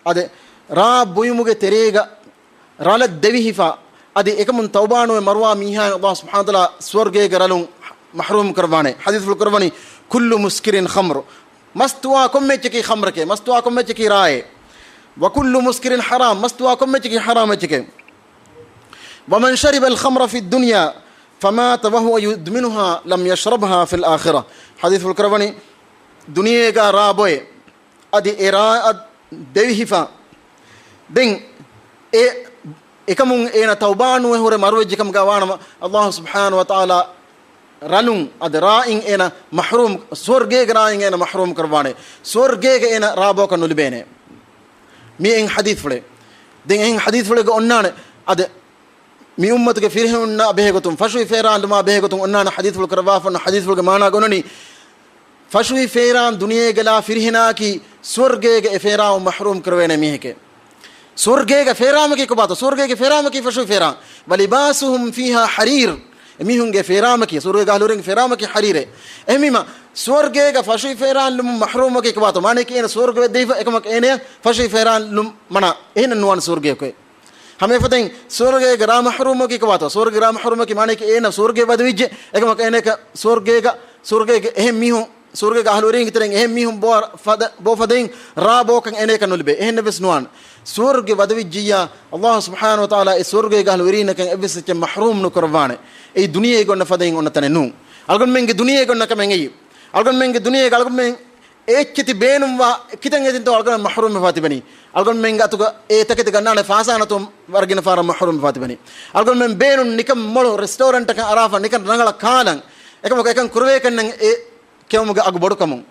އާދެ، ރާ ބުއިމުގެ ތެރޭގަ ރަޅަށް ދެވިހިފަ، އަދި އެކަމުން ތައުބާނުވެ މަރުވާ މީހާއަށް ﷲ ސުބްޙާނަހޫ ވަތަޢާލާ ސުވަރުގޭގެ ރަޅުން މަޙްރޫމް ކުރައްވާނެ. ޙަދީޘްފުޅު ކުރައްވަނީ، كل مسكر خمر، މަސްތުވާ ކޮންމެ އެއްޗަކީ ޚަމްރެކޭ، މަސްތުވާ ކޮންމެ އެއްޗަކީ ރާއޭ. وكل مسكر حرام، މަސްތުވާ ކޮންމެ އެއްޗަކީ ޙަރާމް އެއްޗެކޭ. ومن شرب الخمر في الدنيا فمات وهو يدمنها لم يشربها في الآخرة. ޙަދީޘްފުޅު ކުރައްވަނީ، ދުނިޔޭގަ ރާ ބޮއެ، އަދި އެ ރާއަށް ދެވިހިފަ، ދެން އެ އެކަމުން އޭނަ ތައުބާނުވެ ހުރެ މަރުވެއްޖެ ކަމުގަ ވާނަމަ، ﷲ ސުބްޙާނަހޫ ވަތަޢާލާ ރަޅުން އަދި ރާއިން އޭނަ މަޙްރޫމް، ސުވަރުގޭގެ ރާއިން އޭނަ މަޙްރޫމް ކުރައްވާނެ. ސުވަރުގޭގަ އޭނަ ރާ ބޯކަށް ނުލިބޭނެ. މި އެއް ޙަދީޘްފުޅެއް. ދެން އެހެން ޙަދީޘްފުޅެއްގަ އޮންނާނެ، އަދި މި އުއްމަތުގެ ފިރިހެނުންނާ ބެހޭގޮތުން، ފަށުވި ފޭރާން ލުމާ ބެހޭގޮތުން އޮންނާނެ ޙަދީޘްފުޅު ކުރައްވާފަ އޮންނަ ޙަދީޘްފުޅުގެ މާނާގަ އޮންނަނީ، ފަށުވި ފޭރާން ދުނިޔޭގަ ލާ ފިރިހެނާއަކީ ސުވަރުގޭގެ އެ ފޭރާވުން މަޙްރޫމް ކުރެވޭނެ މީހެކޭ. ސުވަރުގޭގެ ފޭރާމަކީ ކޮބާތޯ؟ ސުވަރުގޭގެ ފޭރާމަކީ ފަށުވި ފޭރާން. ولباسهم فيها حرير. އެމީހުންގެ ފޭރާމަކީ، ސުވަރުގޭގެ އަހްލުވެރިންގެ ފޭރާމަކީ ޙަރީރޭ. އެހެންވީމަ، ސުވަރުގޭގަ ފަށުވި ފޭރާން ލުމުން މަޙްރޫމަކީ ކޮބާތޯ؟ މާނައަކީ އޭނަ ސުވަރުގޭ ވެއްދެވިފަ އެކަމަކު އޭނަޔަށް ފަށުވި ފޭރާން ލުމުން މަނާ. އެހެންނެއް ނުވާނެ ސުވަރުގޭ އެކޮއެއް. ހަމަ އެފަދައިން ސުވަރުގޭގެ ރާ މަޙްރޫމަކީ ކޮބާތޯ؟ ސުވަރުގޭގެ ރާ މަޙްރޫމަކީ މާނައަކީ އޭނަ ސުވަރުގޭ ވަދެވިއްޖެ. އެކަމަކު އޭނަޔަކަށް ސުވަރުގޭގަ، ސުވަރުގޭގެ އެހެން މީހުން، ސުވަރުގޭގެ އަހްލުވެރިންގެ ތެރެއިން އެހެން މީހުން ބޯ ފަދަ، ބޯ ފަދައިން ރާ ބޯކަން އޭނަޔަކަށް ނުލިބޭ. އެހެންނެއްވެސް ނުވާނެ. ސުވަރުގެ ވަދެވިއްޖިއްޔާ، ﷲ ސުބްޙާނަހޫ ވަތަޢާލާ އެ ސުވަރުގޭގެ އަހްލުވެރީންނަކަށް އެއްވެސް އެއްޗެއް މަޙްރޫމް ނުކުރައްވާނެ. އެއީ ދުނިޔޭގަ އޮންނަ ފަދައިން އޮންނަ ތަނެއް ނޫން. އަޅުގަނޑުމެންގެ ދުނިޔޭގަ އޮންނަ ކަމެއް އެއީ. އަޅުގަނޑުމެންގެ ދުނިޔޭގަ އަޅުގަނޑުމެން އެ އެއްޗެތި ބޭނުންވާ ކިތަން އެދިންތޯ އަޅުގަނޑު މަޙްރޫމްވެފާ ތިބެނީ. އަޅުގަނޑުމެންގެ އަތުގަ އެ އެތަކެތި ގަންނާނެ ފާސާ ނަތުން ވަރަށް ގިނަ ފަހަރަށް މަޙްރޫމްވެފާ ތިބެނީ. އަޅުގަނޑުމެން ބޭނުން ނިކަން މޮޅު ރެސްޓޯރެންޓަކަށް އަރާފަ ނިކަން ރަނގަޅަށް ކާލަން. އެކަމަކު އެކަން ކުރެވޭކަށްނެތް އެ ކެއުމުގެ އަގު ބޮޑުކަމުން.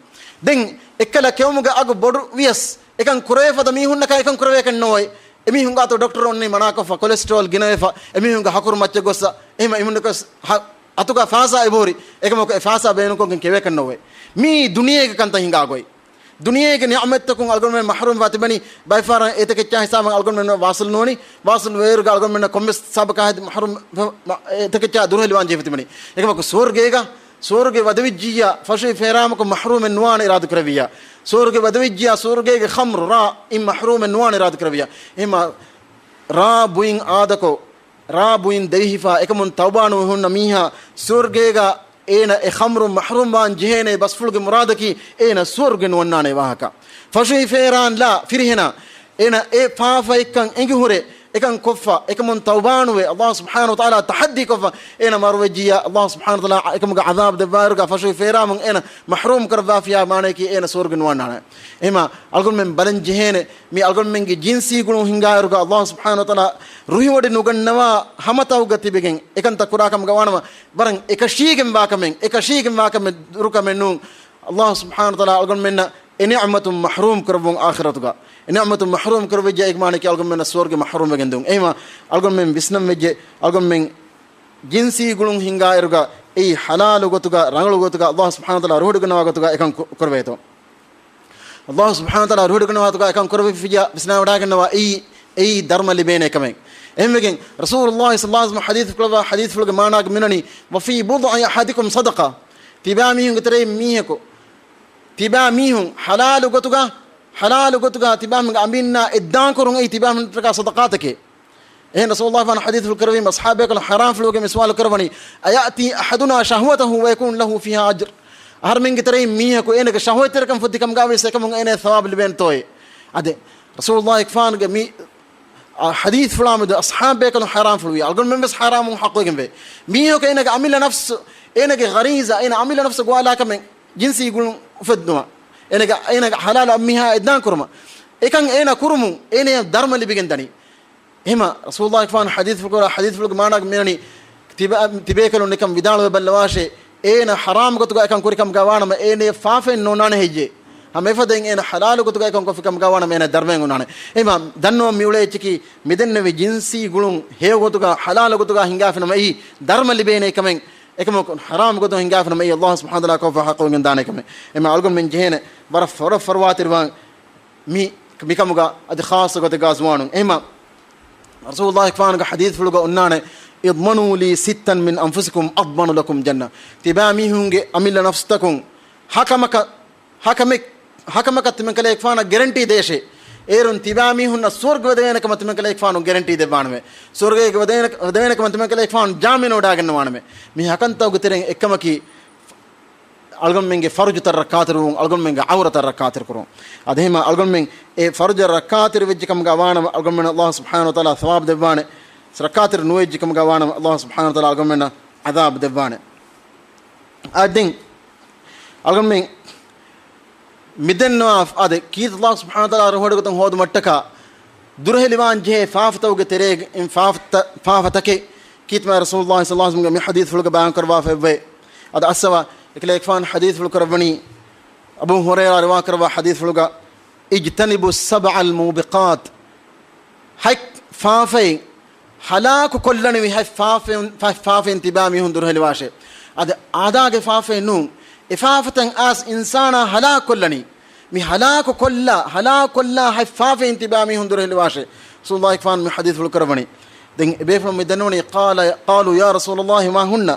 ދެން އެއްކަލަ ކެއުމުގެ އަގު ބޮޑު ވިޔަސް، އެކަން ކުރެވޭ ފަދަ މީހުންނަކަށް އެކަން ކުރެވޭކަށް ނޯވޭ. އެމީހުން ގާތު ޑޮކްޓަރު އޮންނަނީ މަނާކޮށްފަ، ކޮލެސްޓްރޯލް ގިނަވެފަ، އެމީހުންގެ ހަކުރު މައްޗަށް ގޮއްސަ، އެހެން އެމީހުންނަކަށް ހަ-، އަތުގަ ފާސާ އެބަހުރި، އެކަމަކު އެ ފާސާ ބޭނުންކޮށްގެން ކެވޭކަށް ނޯވޭ. މީ ދުނިޔޭގެ ކަންތައް ހިނގާ ގޮތް. ދުނިޔޭގެ ނިޢުމަތްތަކުން އަޅުގަނޑުމެން މަޙްރޫމްވާ ތިބެނީ، ބައެއް ފަހަރަށް އެތަކެއްޗާ ހިސާބަށް އަޅުގަނޑުމެން ވާސިލް ނުވަނީ، ވާސިލް ވޭއިރުގަ އަޅުގަނޑުމެންނަށް ކޮންމެސް ހިސާބަކާ ހެދި މަޙްރޫމް، އެތަކެއްޗާ ދުރުހެލިވާން ޖެހިފަ ތިބެނީ. އެކަމަކު ސުވަރުގޭގަ، ސުވަރުގެ ވަދެވިއްޖިއްޔާ، ފަށުވި ފޭރާމަކުން މަޙްރޫމެއް ނުވާނެ އިރާދަ ކުރެވިއްޔާ، ސުވަރުގެ ވަދެވިއްޖިއްޔާ، ސުވަރުގޭގެ ޚަމްރު ރާ އިން މަޙްރޫމެއް ނުވާނެ އިރާދަ ކުރެވިއްޔާ، އެހެންމަ ރާ ބުއިން އާދަކޮށް، ރާ ބުއިން ދެވިހިފާ އެކަމުން ތައުބާނުވެ ހުންނަ މީހާ ސުވަރުގޭގަ އޭނަ އެ ޚަމްރުން މަޙްރޫމްވާން ޖެހޭނެ ބަސްފުޅުގެ މުރާދަކީ އޭނަ ސުވަރުގެ ނުވަންނާނެ ވާހަކަ. ފަށުވި ފޭރާން ލާ ފިރިހެނާ އޭނަ އެ ފާފައެއްކަން އެނގިހުރެ އެކަން ކޮށްފަ، އެކަމުން ތައުބާނުވެ، ﷲ ސުބްޙާނަހޫ ވަތަޢާލާ ތަޙައްދީ ކޮށްފަ، އޭނަ މަރުވެއްޖިއްޔާ، ﷲ ސުބްޙާނަހޫ ވަތަޢާލާ އެކަމުގެ ޢަޛާބު ދެއްވާއިރުގަ ފަށުވި ފޭރާމުން އޭނަ މަޙްރޫމް ކުރައްވާފިޔާ މާނައަކީ އޭނަ ސުވަރުގެ ނުވަންނާނެ. އެހެމާ އަޅުގަނޑުމެން ބަލަން ޖެހޭނެ، މި އަޅުގަނޑުމެންގެ ޖިންސީ ގުޅުން ހިނގާއިރުގަ ﷲ ސުބްޙާނަހޫ ވަތަޢާލާ ރުހިވޮޑި ނުގަންނަވާ ހަމަތައުގަ ތިބެގެން އެކަންތައް ކުރާ ކަމުގަ ވާނަމަ، ވަރަށް އެކަށީގެން ވާކަމެއް، އެކަށީގެން ވާކަމެއް ދުރުކަމެއް ނޫން. ﷲ ސުބްޙާނަހޫ ވަތަޢާލާ އަޅުގަނޑުމެންނަށް އެ ނިޢުމަތުން މަޙްރޫމް ކުރައްވުން އާޚިރަތުގަ. އެ ނިޢުމަތުން މަޙްރޫމް ކުރެވިއްޖެ، އޭގެ މާނައަކީ އަޅުގަނޑުމެންނަށް ސުވަރުގެ މަޙްރޫމް ވެގެން ދިއުން. އެހެމާ އަޅުގަނޑުމެން ވިސްނަން ވެއްޖެ، އަޅުގަނޑުމެން ޖިންސީ ގުޅުން ހިނގާއިރުގަ އެއީ ޙަލާލު ގޮތުގަ، ރަނގަޅު ގޮތުގަ، ﷲ ސުބްޙާނަހޫ ވަތަޢާލާ ރުހިވޮޑިގަންނަވާ ގޮތުގަ އެކަން ކު-، ކުރެވޭތޯ؟ ﷲ ސުބްޙާނަހޫ ވަތަޢާލާ ރުހިވޮޑިގަންނަވާ ގޮތުގަ އެކަން ކުރެވިފިއްޔާ ވިސްނާވަޑައިގަންނަވާ އެއީ އެއީ ދަރުމަ ލިބޭނެ ކަމެއް. އެހެންވެގެން ރަސޫލުﷲ ޞައްލަﷲ ޢަލައިހި ވަސައްލަމަ ޙަދީޘްފުޅު ކުރައްވާ ޙަދީޘްފުޅުގެ މާނާގަ މިނަނީ، "وفي بضع أحدكم صدقة." ތިބާ މީހުންގެ ތެރެއިން މީހަކު، ތިބާ މީހުން ޙަލާލު ގޮތުގަ، ޙަލާލު ގޮތުގަ ތިބާމީހުންގެ އަމިއްލަ އެއްދާން ކުރުން އެއީ ތިބާމީހުން ސަދަޤާތަކެއް. އެހެން ރަސޫލުﷲ ޙަދީޘްފުޅު ކުރެއްވީމަ އަޞްޙާބު ބޭކަލުން ޙައިރާންފުޅުވެގެން ސުވާލު ކުރައްވަނީ، "أيأتي أحدنا شهوته ويكون له فيها أجر؟" އަހަރެމެންގެ ތެރެއިން މީހަކު އޭނަގެ ޝަހުވަތްތެރިކަން ފުއްދި ކަމުގަ ވިޔަސް އެކަމުން އޭނަ ސަވާބު ލިބޭނެތޯއޭ؟ އަދި ރަސޫލުﷲ ގެފާނުގެ މި އާ، ޙަދީޘްފުޅާމެދު އަޞްޙާބު ބޭކަލުން ޙައިރާންފުޅުވި. އަޅުގަނޑުމެން ވެސް ޙައިރާންވުން ޙައްޤުވެގެންވޭ. މީހަކު އޭނަގެ އަމިއްލަ ނަފްސު، އޭނަގެ ޣަރީޒާ، އޭނަ އަމިއްލަ ނަފްސު ގޮވާލާ ކަމެއް ޖިންސީ ގުޅުން އުފެއްދުމަށް، އޭނަގެ، އޭނަގެ ޙަލާލު އަންމީހާ އެއްދާން ކުރުމަށް، އެކަން އޭނަ ކުރުމުން އޭނަޔަށް ދަރުމަ ލިބިގެން ދަނީ. އެހެމަ ރަސޫލުﷲ ގެފާނު ޙަދީޘްފުޅު ކުރާ ޙަދީޘްފުޅުގެ މާނާގަ މިވަނީ، ތިބާ، ތިބޭކަލުން ނިކަން ވިދާޅުވެ ބައްލަވާށޭ، އޭނަ ޙަރާމް ގޮތުގަ އެކަން ކުރިކަމުގަ ވާނަމަ އޭނަޔަށް ފާފައެއް ނޯންނާނެ ހެއްޔޭ؟ ހަމަ އެފަދައިން އޭނަ ޙަލާލު ގޮތުގަ އެކަން ކޮށްފި ކަމުގަ ވާނަމަ އޭނަ ދަރުމައެއް އޮންނާނެ. އެހެމަ ދަންނަވަން މިއުޅޭ އެއްޗަކީ، މިދެންނެވި ޖިންސީ ގުޅުން ހެޔޮ ގޮތުގަ ޙަލާލު ގޮތުގަ ހިނގާފިނަމަ އެއީ ދަރުމަ ލިބޭނެ ކަމެއް، އެކަމަކު ޙަރާމް ގޮތުން ހިނގާފިނަމަ އެއީ ﷲ ސުބްޙާނަހޫ ވަތަޢާލާ ކޮށްފަ ޙައްޤުވެގެން ދާނެ ކަމެއް. އެހެމަ އަޅުގަނޑުމެން ޖެހޭނެ ވަރަށް ފޮރަށް ފަރުވާތެރިވާން މި، މިކަމުގަ އަދި ޚާއްޞަ ގޮތެއްގަ ޒުވާނުން. އެހެމަ ރަސޫލުﷲ ގެފާނުގެ ޙަދީޘްފުޅުގަ އޮންނާނެ، "اضمنوا لي ستا من أنفسكم أضمن لكم الجنة." ތިބާ މީހުންގެ އަމިއްލަ ނަފްސުތަކުން ހަކަމަކަށް، ހަކަމެއް، ހަކަމަކަށް ތިމަން ކަލޭގެފާނަށް ގެރެންޓީ ދޭށޭ. އޭރުން ތިބާ މީހުންނަށް ސުވަރުގެ ވަދެވޭނެ ކަމަށް ތިމަން ކަލޭގެފާނު ގެރެންޓީ ދެއްވާނަމޭ. ސުވަރުގޭގެ ވަދެވޭނެ، ވަދެވޭނެ ކަމަށް ތިމަން ކަލޭގެފާނު ޖާމިނު ވަޑާގަންނަވާނަމޭ. މި ހަކަންތަކުގެ ތެރެއިން އެއްކަމަކީ، އަޅުގަނޑުމެންގެ ފަރުޖުތައް ރައްކާތެރިވުން، އަޅުގަނޑުމެންގެ ޢައުރަތައް ރައްކާތެރިކުރުން. އަދި އެހެމަ އަޅުގަނޑުމެން އެ ފަރުޖަށް ރައްކާތެރި ވެއްޖެ ކަމުގަ ވާނަމަ، އަޅުގަނޑުމެންނަށް ﷲ ސުބްޙާނަހޫ ވަތަޢާލާ ޘަވާބު ދެއްވާނެ. ރައްކާތެރި ނުވެއްޖެ ކަމުގަ ވާނަމަ، ﷲ ސުބްޙާނަހޫ ވަތަޢާލާ އަޅުގަނޑުމެންނަށް ޢަޛާބު ދެއްވާނެ. އަދި ދެން އަޅުގަނޑުމެން މިދެންނަވާ އަދި ކީރިތި ﷲ ސުބްޙާނަހޫ ވަތަޢާލާ ރުހުގެ ގޮތުން ހޯދުމަށްޓަކާ ދުރުހެލިވާން ޖެހޭ ފާފަތަކުގެ ތެރޭގައިން ފާފަތަ-، ފާފަތަކެއް ކީރިތި ރަސޫލުﷲ ޞައްލަﷲ ޢަލައިހި ވަސައްލަމްގެ މި ޙަދީޘްފުޅުގަ ބަޔާން ކުރައްވާފައިވޭ. އަދި އައްސަވާ އެކަލޭގެފާނު ޙަދީޘްފުޅު ކުރައްވަނީ، އަބޫ ހުރައިރާ ރިވާ ކުރައްވާ ޙަދީޘްފުޅުގަ، "اجتنبوا السبع الموبقات." ހަތް ފާފައިން ހަލާކު ކޮށްލަނިވި ހަތް ފާފައިން، ފަ-، ފާފައިން ތިބާ މީހުން ދުރުހެލިވާށޭ. އަދި އާދާގެ ފާފައެއް ނޫން. އެ ފާފަތައް އައިސް އިންސާނާ ހަލާކު ކޮށްލަނީ. މި ހަލާކު ކޮށްލާ، ހަލާކު ކޮށްލާ ހަތް ފާފައިން ތިބާ މީހުން ދުރުހެލިވާށޭ. ރަސޫލުﷲ ގެފާނު މި ޙަދީޘްފުޅު ކުރައްވަނީ. ދެން އެބޭފުޅުން މި ދަންނަވަނީ، قال، قالوا يا رسول الله ما هن؟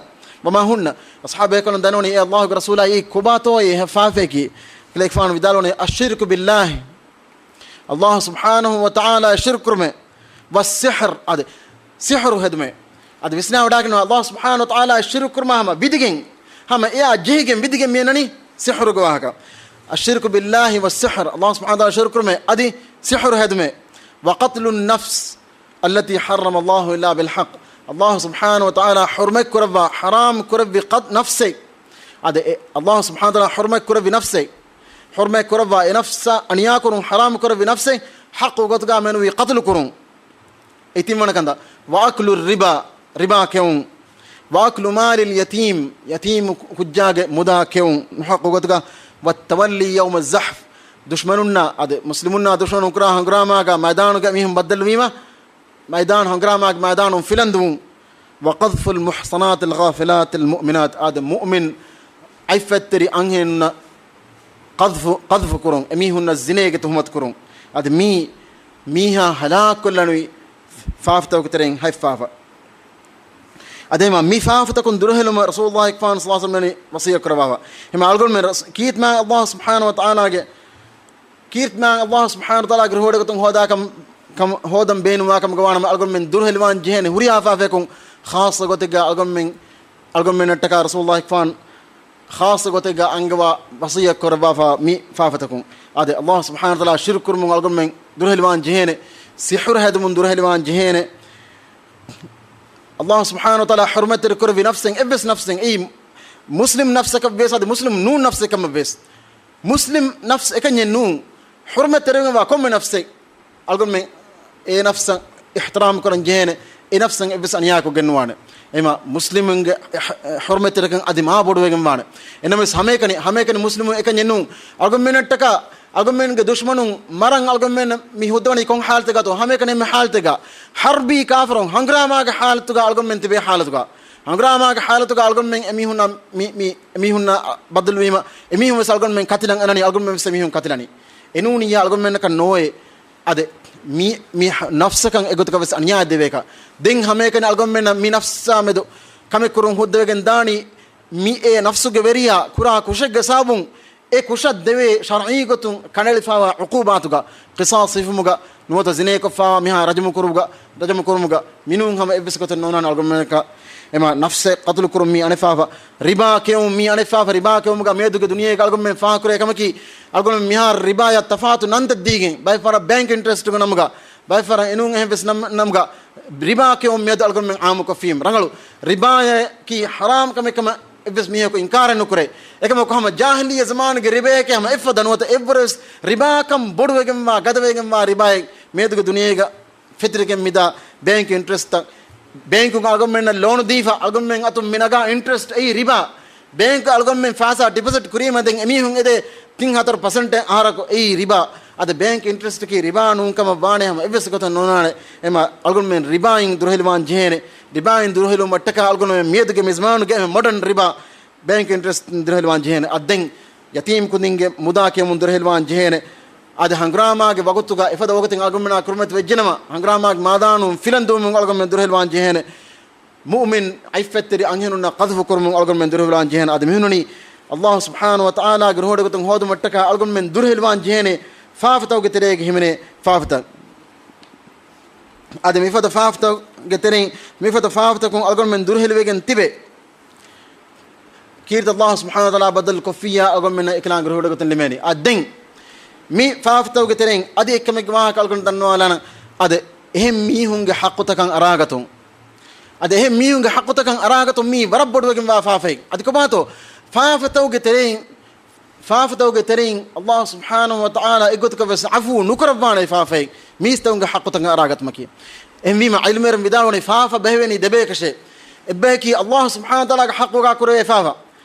وما هن؟ އަޞްޙާބު ބޭކަލުން ދަންނަވަނީ، އޭ ﷲގެ ރަސޫލާ، އެއީ ކޮބާތޯއޭ ހަތް ފާފައަކީ؟ އެކަލޭގެފާނު ވިދާޅުވަނީ، الشرك بالله، ﷲ ސުބްޙާނަހޫ ވަތަޢާލާއަށް ޝިރްކު ކުރުމޭ، والسحر، އަދި ސިޙުރު ހެދުމޭ. އަދި ވިސްނާވަޑާގަންނަވާ، ﷲ ސުބްޙާނަހޫ ވަތަޢާލާއަށް ޝިރްކު ކުރުމާ ހަމަ ވިދިގެން، ހަމަ އެއާ ޖެހިގެން ވިދިގެން މިއަންނަނީ ސިޙުރުގެ ވާހަކަ. الشرك بالله والسحر، ﷲ ސުބްޙާނަހޫ ވަތަޢާލާއަށް ޝިރްކު ކުރުމޭ، އަދި ސިޙުރު ހެދުމޭ. وقتل النفس التي حرم الله إلا بالحق، ﷲ ސުބްޙާނަހޫ ވަތަޢާލާ ޙުރުމަތް ކުރައްވާ، ޙަރާމް ކުރެއްވި ޤަތް-، ނަފްސެއް. އަދި އެ ﷲ ސުބްޙާނަހޫ ވަތަޢާލާ ޙުރުމަތް ކުރެއްވި ނަފްސެއް، ޙުރުމަތް ކުރައްވާ އެ ނަފްސަށް އަނިޔާކުރުން، ޙަރާމް ކުރެއްވި ނަފްސެއް، ޙައްޤު ގޮތުގަ މެނުވީ ޤަތުލު ކުރުން. އެ ތިންވަނަ ކަންތައް، وأكل الربا، ރިބާ ކެއުން، وأكل مال اليتيم، ޔަތީމު ކުއްޖާގެ މުދާ ކެއުން ނުޙައްޤު ގޮތުގަ، والتولي يوم الزحف، ދުޝްމަނުންނާ، އަދި މުސްލިމުންނާ ދުޝްމަނުން ކުރާ ހަނގުރާމާގަ މައިދާނުގަ މީހުން ބައްދަލުވީމަ، މައިދާނު ހަނގުރާމާގެ މައިދާނުން ފިލަން ދުވުން. وقذف المحصنات الغافلات المؤمنات، އާދެ، މުއުމިން ޢިއްފަތްތެރި އަންހެނުންނަށް ޤަޛްފު، ޤަޛްފު ކުރުން، އެމީހުންނަށް ޒިނޭގެ ތުހުމަތު ކުރުން. އަދި މީ، މީހާ ހަލާކުކޮށްލަނިވި ފާފަތަކުގެ ތެރެއިން ހަތް ފާފަ. އަދި މި ފާފަތަކުން ދުރުހެލުމަށް ރަސޫލުﷲ ގެފާނު ޞައްލަﷲ ޢަލައިހި ވަސައްލަމް ވަޞިއްޔަތް ކުރައްވާފަ. އެހެން އަޅުގަނޑުމެން ރަސް-، ކީރިތި މާތް ﷲ ސުބްޙާނަހޫ ވަތަޢާލާގެ ކީރިތި މާތް ﷲ ސުބްޙާނަހޫ ވަތަޢާލާގެ ރުހުގެ ގޮތުން ހޯދާ ކަމަށް، ކަމަށް ހޯދަން ބޭނުންވާ ކަމުގަ ވާނަމަ، އަޅުގަނޑުމެން ދުރުހެލިވާން ޖެހޭނެ ހުރިހާ ފާފައަކުން ޚާއްޞަ ގޮތެއްގަ އަޅުގަނޑުމެން، އަޅުގަނޑުމެންނަށްޓަކާ ރަސޫލުﷲ ގެފާނު ޚާއްޞަ ގޮތެއްގަ އަންގަވާ ވަޞިއްޔަތް ކުރައްވާފަ މި ފާފަތަކުން. އާދެ، ﷲ ސުބްޙާނަހޫ ވަތަޢާލާ ޝިރްކު ކުރުމުން އަޅުގަނޑުމެން ދުރުހެލިވާން ޖެހޭނެ، ސިޙުރު ހެދުމުން ދުރުހެލިވާން ޖެހޭނެ، ﷲ ސުބްޙާނަހޫ ވަތަޢާލާ ޙުރުމަތްތެރި ކުރެއްވި ނަފްސެއް، އެއްވެސް ނަފްސެއް، އެއީ މުސްލިމް ނަފްސަކަށް ވިޔަސް އަދި މުސްލިމް ނޫން ނަފްސެއް ކަމަށް ވިޔަސް، މުސްލިމް ނަފްސް އެކަންޏެއް ނޫން. ޙުރުމަތް ތެރެވެގެންވާ ކޮންމެ ނަފްސެއް އަޅުގަނޑުމެން އެ ނަފްސަށް އިޙްތިރާމް ކުރަން ޖެހޭނެ، އެ ނަފްސަށް އެއްވެސް އަނިޔާކޮށްގެން ނުވާނެ. އެމަ މުސްލިމުންގެ ޙު-، ޙުރުމަތްތެރިކަން އަދި މާ ބޮޑުވެގެން ވާނެ. އެނަމަވެސް ހަމައެކަނި، ހަމައެކަނި މުސްލިމުން އެކަންޏެއް ނޫން. އަޅުގަނޑުމެންނަށްޓަކާ އަޅުގަނޑުމެންގެ ދުޝްމަނުން މަރަން އަޅުގަނޑުމެން މި ހުއްދަވަނީ ކޮން ޙާލަތެއްގަތޯ؟ ހަމައެކަނި އެންމެ ޙާލަތެއްގަ. ޙަރްބީ ކާފަރުން ހަނގުރާމާގެ ޙާލަތުގަ އަޅުގަނޑުމެން ތިބޭ ޙާލަތުގަ. ހަނގުރާމާގެ ޙާލަތުގަ އަޅުގަނޑުމެން އެމީހުންނަށް މި، މި، އެމީހުންނަށް ބައްދަލުވީމަ، އެމީހުން ވެސް އަޅުގަނޑުމެން ކަތިލަން އަންނަނީ، އަޅުގަނޑުމެން ވެސް އެމީހުން ކަތިލަނީ. އެނޫނިއްޔާ އަޅުގަނޑުމެންނަކަށް ނޯވޭ. އަދި މި، މި ނަފްސަކަށް އެގޮތަކަށް ވެސް އަނިޔާ ދެވޭކަށް. ދެން ހަމައެކަނި އަޅުގަނޑުމެންނަށް މި ނަފްސާ މެދު ކަމެއް ކުރުން ހުއްދަވެގެން ދާނީ، މި އެ ނަފްސުގެ ވެރިޔާ ކުރާ ކުށެއްގެ ސަބަބުން އެ ކުށަށް ދެވޭ ޝަރްޢީ ގޮތުން ކަނޑައެޅިފާވާ ޢުޤޫބާތުގަ، ޤިޞާޞް ހިފުމުގަ، ނުވަތަ ޒިނޭކޮށްފާވާ މީހާ ރަޖުމު ކުރުމުގަ، ރަޖުމު ކުރުމުގަ، މިނޫން ހަމަ އެއްވެސް ގޮތެއް ނޯންނާނެ އަޅުގަނޑުމެންނަކަށް. އެމަ ނަފްސެއް ޤަތުލު ކުރުން މީ އަނެފާފަ، ރިބާ ކެއުން މީ އަނެފާފަ، ރިބާ ކެއުމުގަ މިއަދުގެ ދުނިޔޭގަ އަޅުގަނޑުމެން ފާހަގަކުރޭ ކަމަކީ، އަޅުގަނޑުމެން މިހާރު ރިބާޔަށް ތަފާތު ނަންތައް ދީގެން، ބައެއް ފަހަރަށް ބޭންކް އިންޓްރެސްޓުގެ ނަމުގަ، ބައެއް ފަހަރަށް އެނޫން އެހެން ވެސް ނަމް-، ނަމުގަ، ރިބާ ކެއުން މިއަދު އަޅުގަނޑުމެން ޢާއްމުކޮށްފީމު ރަނގަޅު. ރިބާޔަކީ ޙަރާމް ކަމެއް ކަމަށް އެއްވެސް މީހަކު އިންކާރެއް ނުކުރޭ. އެކަމަކު ހަމަ ޖާހިލިއްޔަ ޒަމާނުގެ ރިބަޔަކީ ހަމަ އެއްފަދަ ނުވަތަ އެއްވަރުވެސް ރިބާކަން ބޮޑުވެގެންވާ، ގަދަވެގެންވާ ރިބާއެއް މިއަދުގެ ދުނިޔޭގަ ފެތިރިގެން މިދާ ބޭންކް އިންޓްރެސްޓްތައް، ބޭންކުގަ އަޅުގަނޑުމެންނަށް ލޯނު ދީފަ، އަޅުގަނޑުމެން އަތުން މި ނަގާ އިންޓްރެސްޓް އެއީ ރިބާ. ބޭންކް އަޅުގަނޑުމެން ފައިސާ ޑިޕޮޒިޓް ކުރީމަ ދެން އެމީހުން އެދޭ ތިން ހަތަރު ޕަސެންޓެއް އަހަރަކު އެއީ ރިބާ. އަދި ބޭންކް އިންޓްރެސްޓަކީ ރިބާ ނޫން ކަމަށް ވާނެ ހަމަ އެއްވެސް ގޮތެއް ނޯންނާނެ. އެމަ އަޅުގަނޑުމެން ރިބާއިން ދުރުހެލިވާން ޖެހޭނެ. ރިބާއިން ދުރުހެލުމަށްޓަކާ އަޅުގަނޑުމެން މިއަދުގެ މި ޒަމާނުގެ އެހެން މޮޑަން ރިބާ ބޭންކް އިންޓްރެސްޓް ދުރުހެލިވާން ޖެހޭނެ. އަދި ދެން ޔަތީމް ކުދިންގެ މުދާ ކެއުމުން ދުރުހެލިވާން ޖެހޭނެ. އަދި ހަނގުރާމާގެ ވަގުތުގަ އެފަދަ ވަގުތެއް އަޅުގަނޑުމެންނާ ކުރިމަތި ވެއްޖެނަމަ، ހަނގުރާމާގެ މާދާނުން ފިލަން ދުވުމުން އަޅުގަނޑުމެން ދުރުހެލިވާން ޖެހޭނެ. މުއުމިން ޢިއްފަތްތެރި އަންހެނުންނަށް ޤަޛުފު ކުރުމުން އަޅުގަނޑުމެން ދުރުހެލިވާން ޖެހޭނެ. އަދި މިހުންނަނީ ﷲ ސުބްޙާނަހޫ ވަތަޢާލާގެ ރުހުގެ ގޮތުން ހޯދުމަށްޓަކާ އަޅުގަނޑުމެން ދުރުހެލިވާން ޖެހޭނެ ފާފަތަކުގެ ތެރޭގަ ހިމެނޭ ފާފަތައް. އަދި މިފަދަ ފާފަތަކުގެ ތެރެއިން، މިފަދަ ފާފަތަކުން އަޅުގަނޑުމެން ދުރުހެލިވެގެން ތިބެ. ކީރިތި ﷲ ސުބްޙާނަހޫ ވަތަޢާލާ ބައްދަލު ކޮށްފިއްޔާ އަޅުގަނޑުމެންނަށް އެކަލާނގެ ރުހުގެ ގޮތުން ލިބޭނީ. އަދި ދެން މި ފާފަތަކުގެ ތެރެއިން އަދި އެއްކަމެއްގެ ވާހަކަ އަޅުގަނޑު ދަންނަވާލާނަން. އަދި އެހެން މީހުންގެ ޙައްޤުތަކަށް އަރާގަތުން، އަދި އެހެން މީހުންގެ ޙައްޤުތަކަށް އަރާގަތުން މީ ވަރަށް ބޮޑުވެގެންވާ ފާފައެއް. އަދި ކޮބާތޯ؟ ފާފަތަކުގެ ތެރެއިން، ފާފަތަކުގެ ތެރެއިން ﷲ ސުބްޙާނަހޫ ވަތަޢާލާ އެއްގޮތަކަށް ވެސް ޢަފޫ ނުކުރައްވާނެ ފާފައެއް. މީސްތަކުންގެ ޙައްޤުތަކަށް އަރާގަތުމަކީ. އެހެންވީމަ ޢިލްމުވެރިން ވިދާޅުވަނީ ފާފަ ބެހެވެނީ ދެބަޔަކަށޭ. އެއްބަޔަކީ ﷲ ސުބްޙާނަހޫ ވަތަޢާލާގެ ޙައްޤުގަ ކުރެވޭ ފާފަ.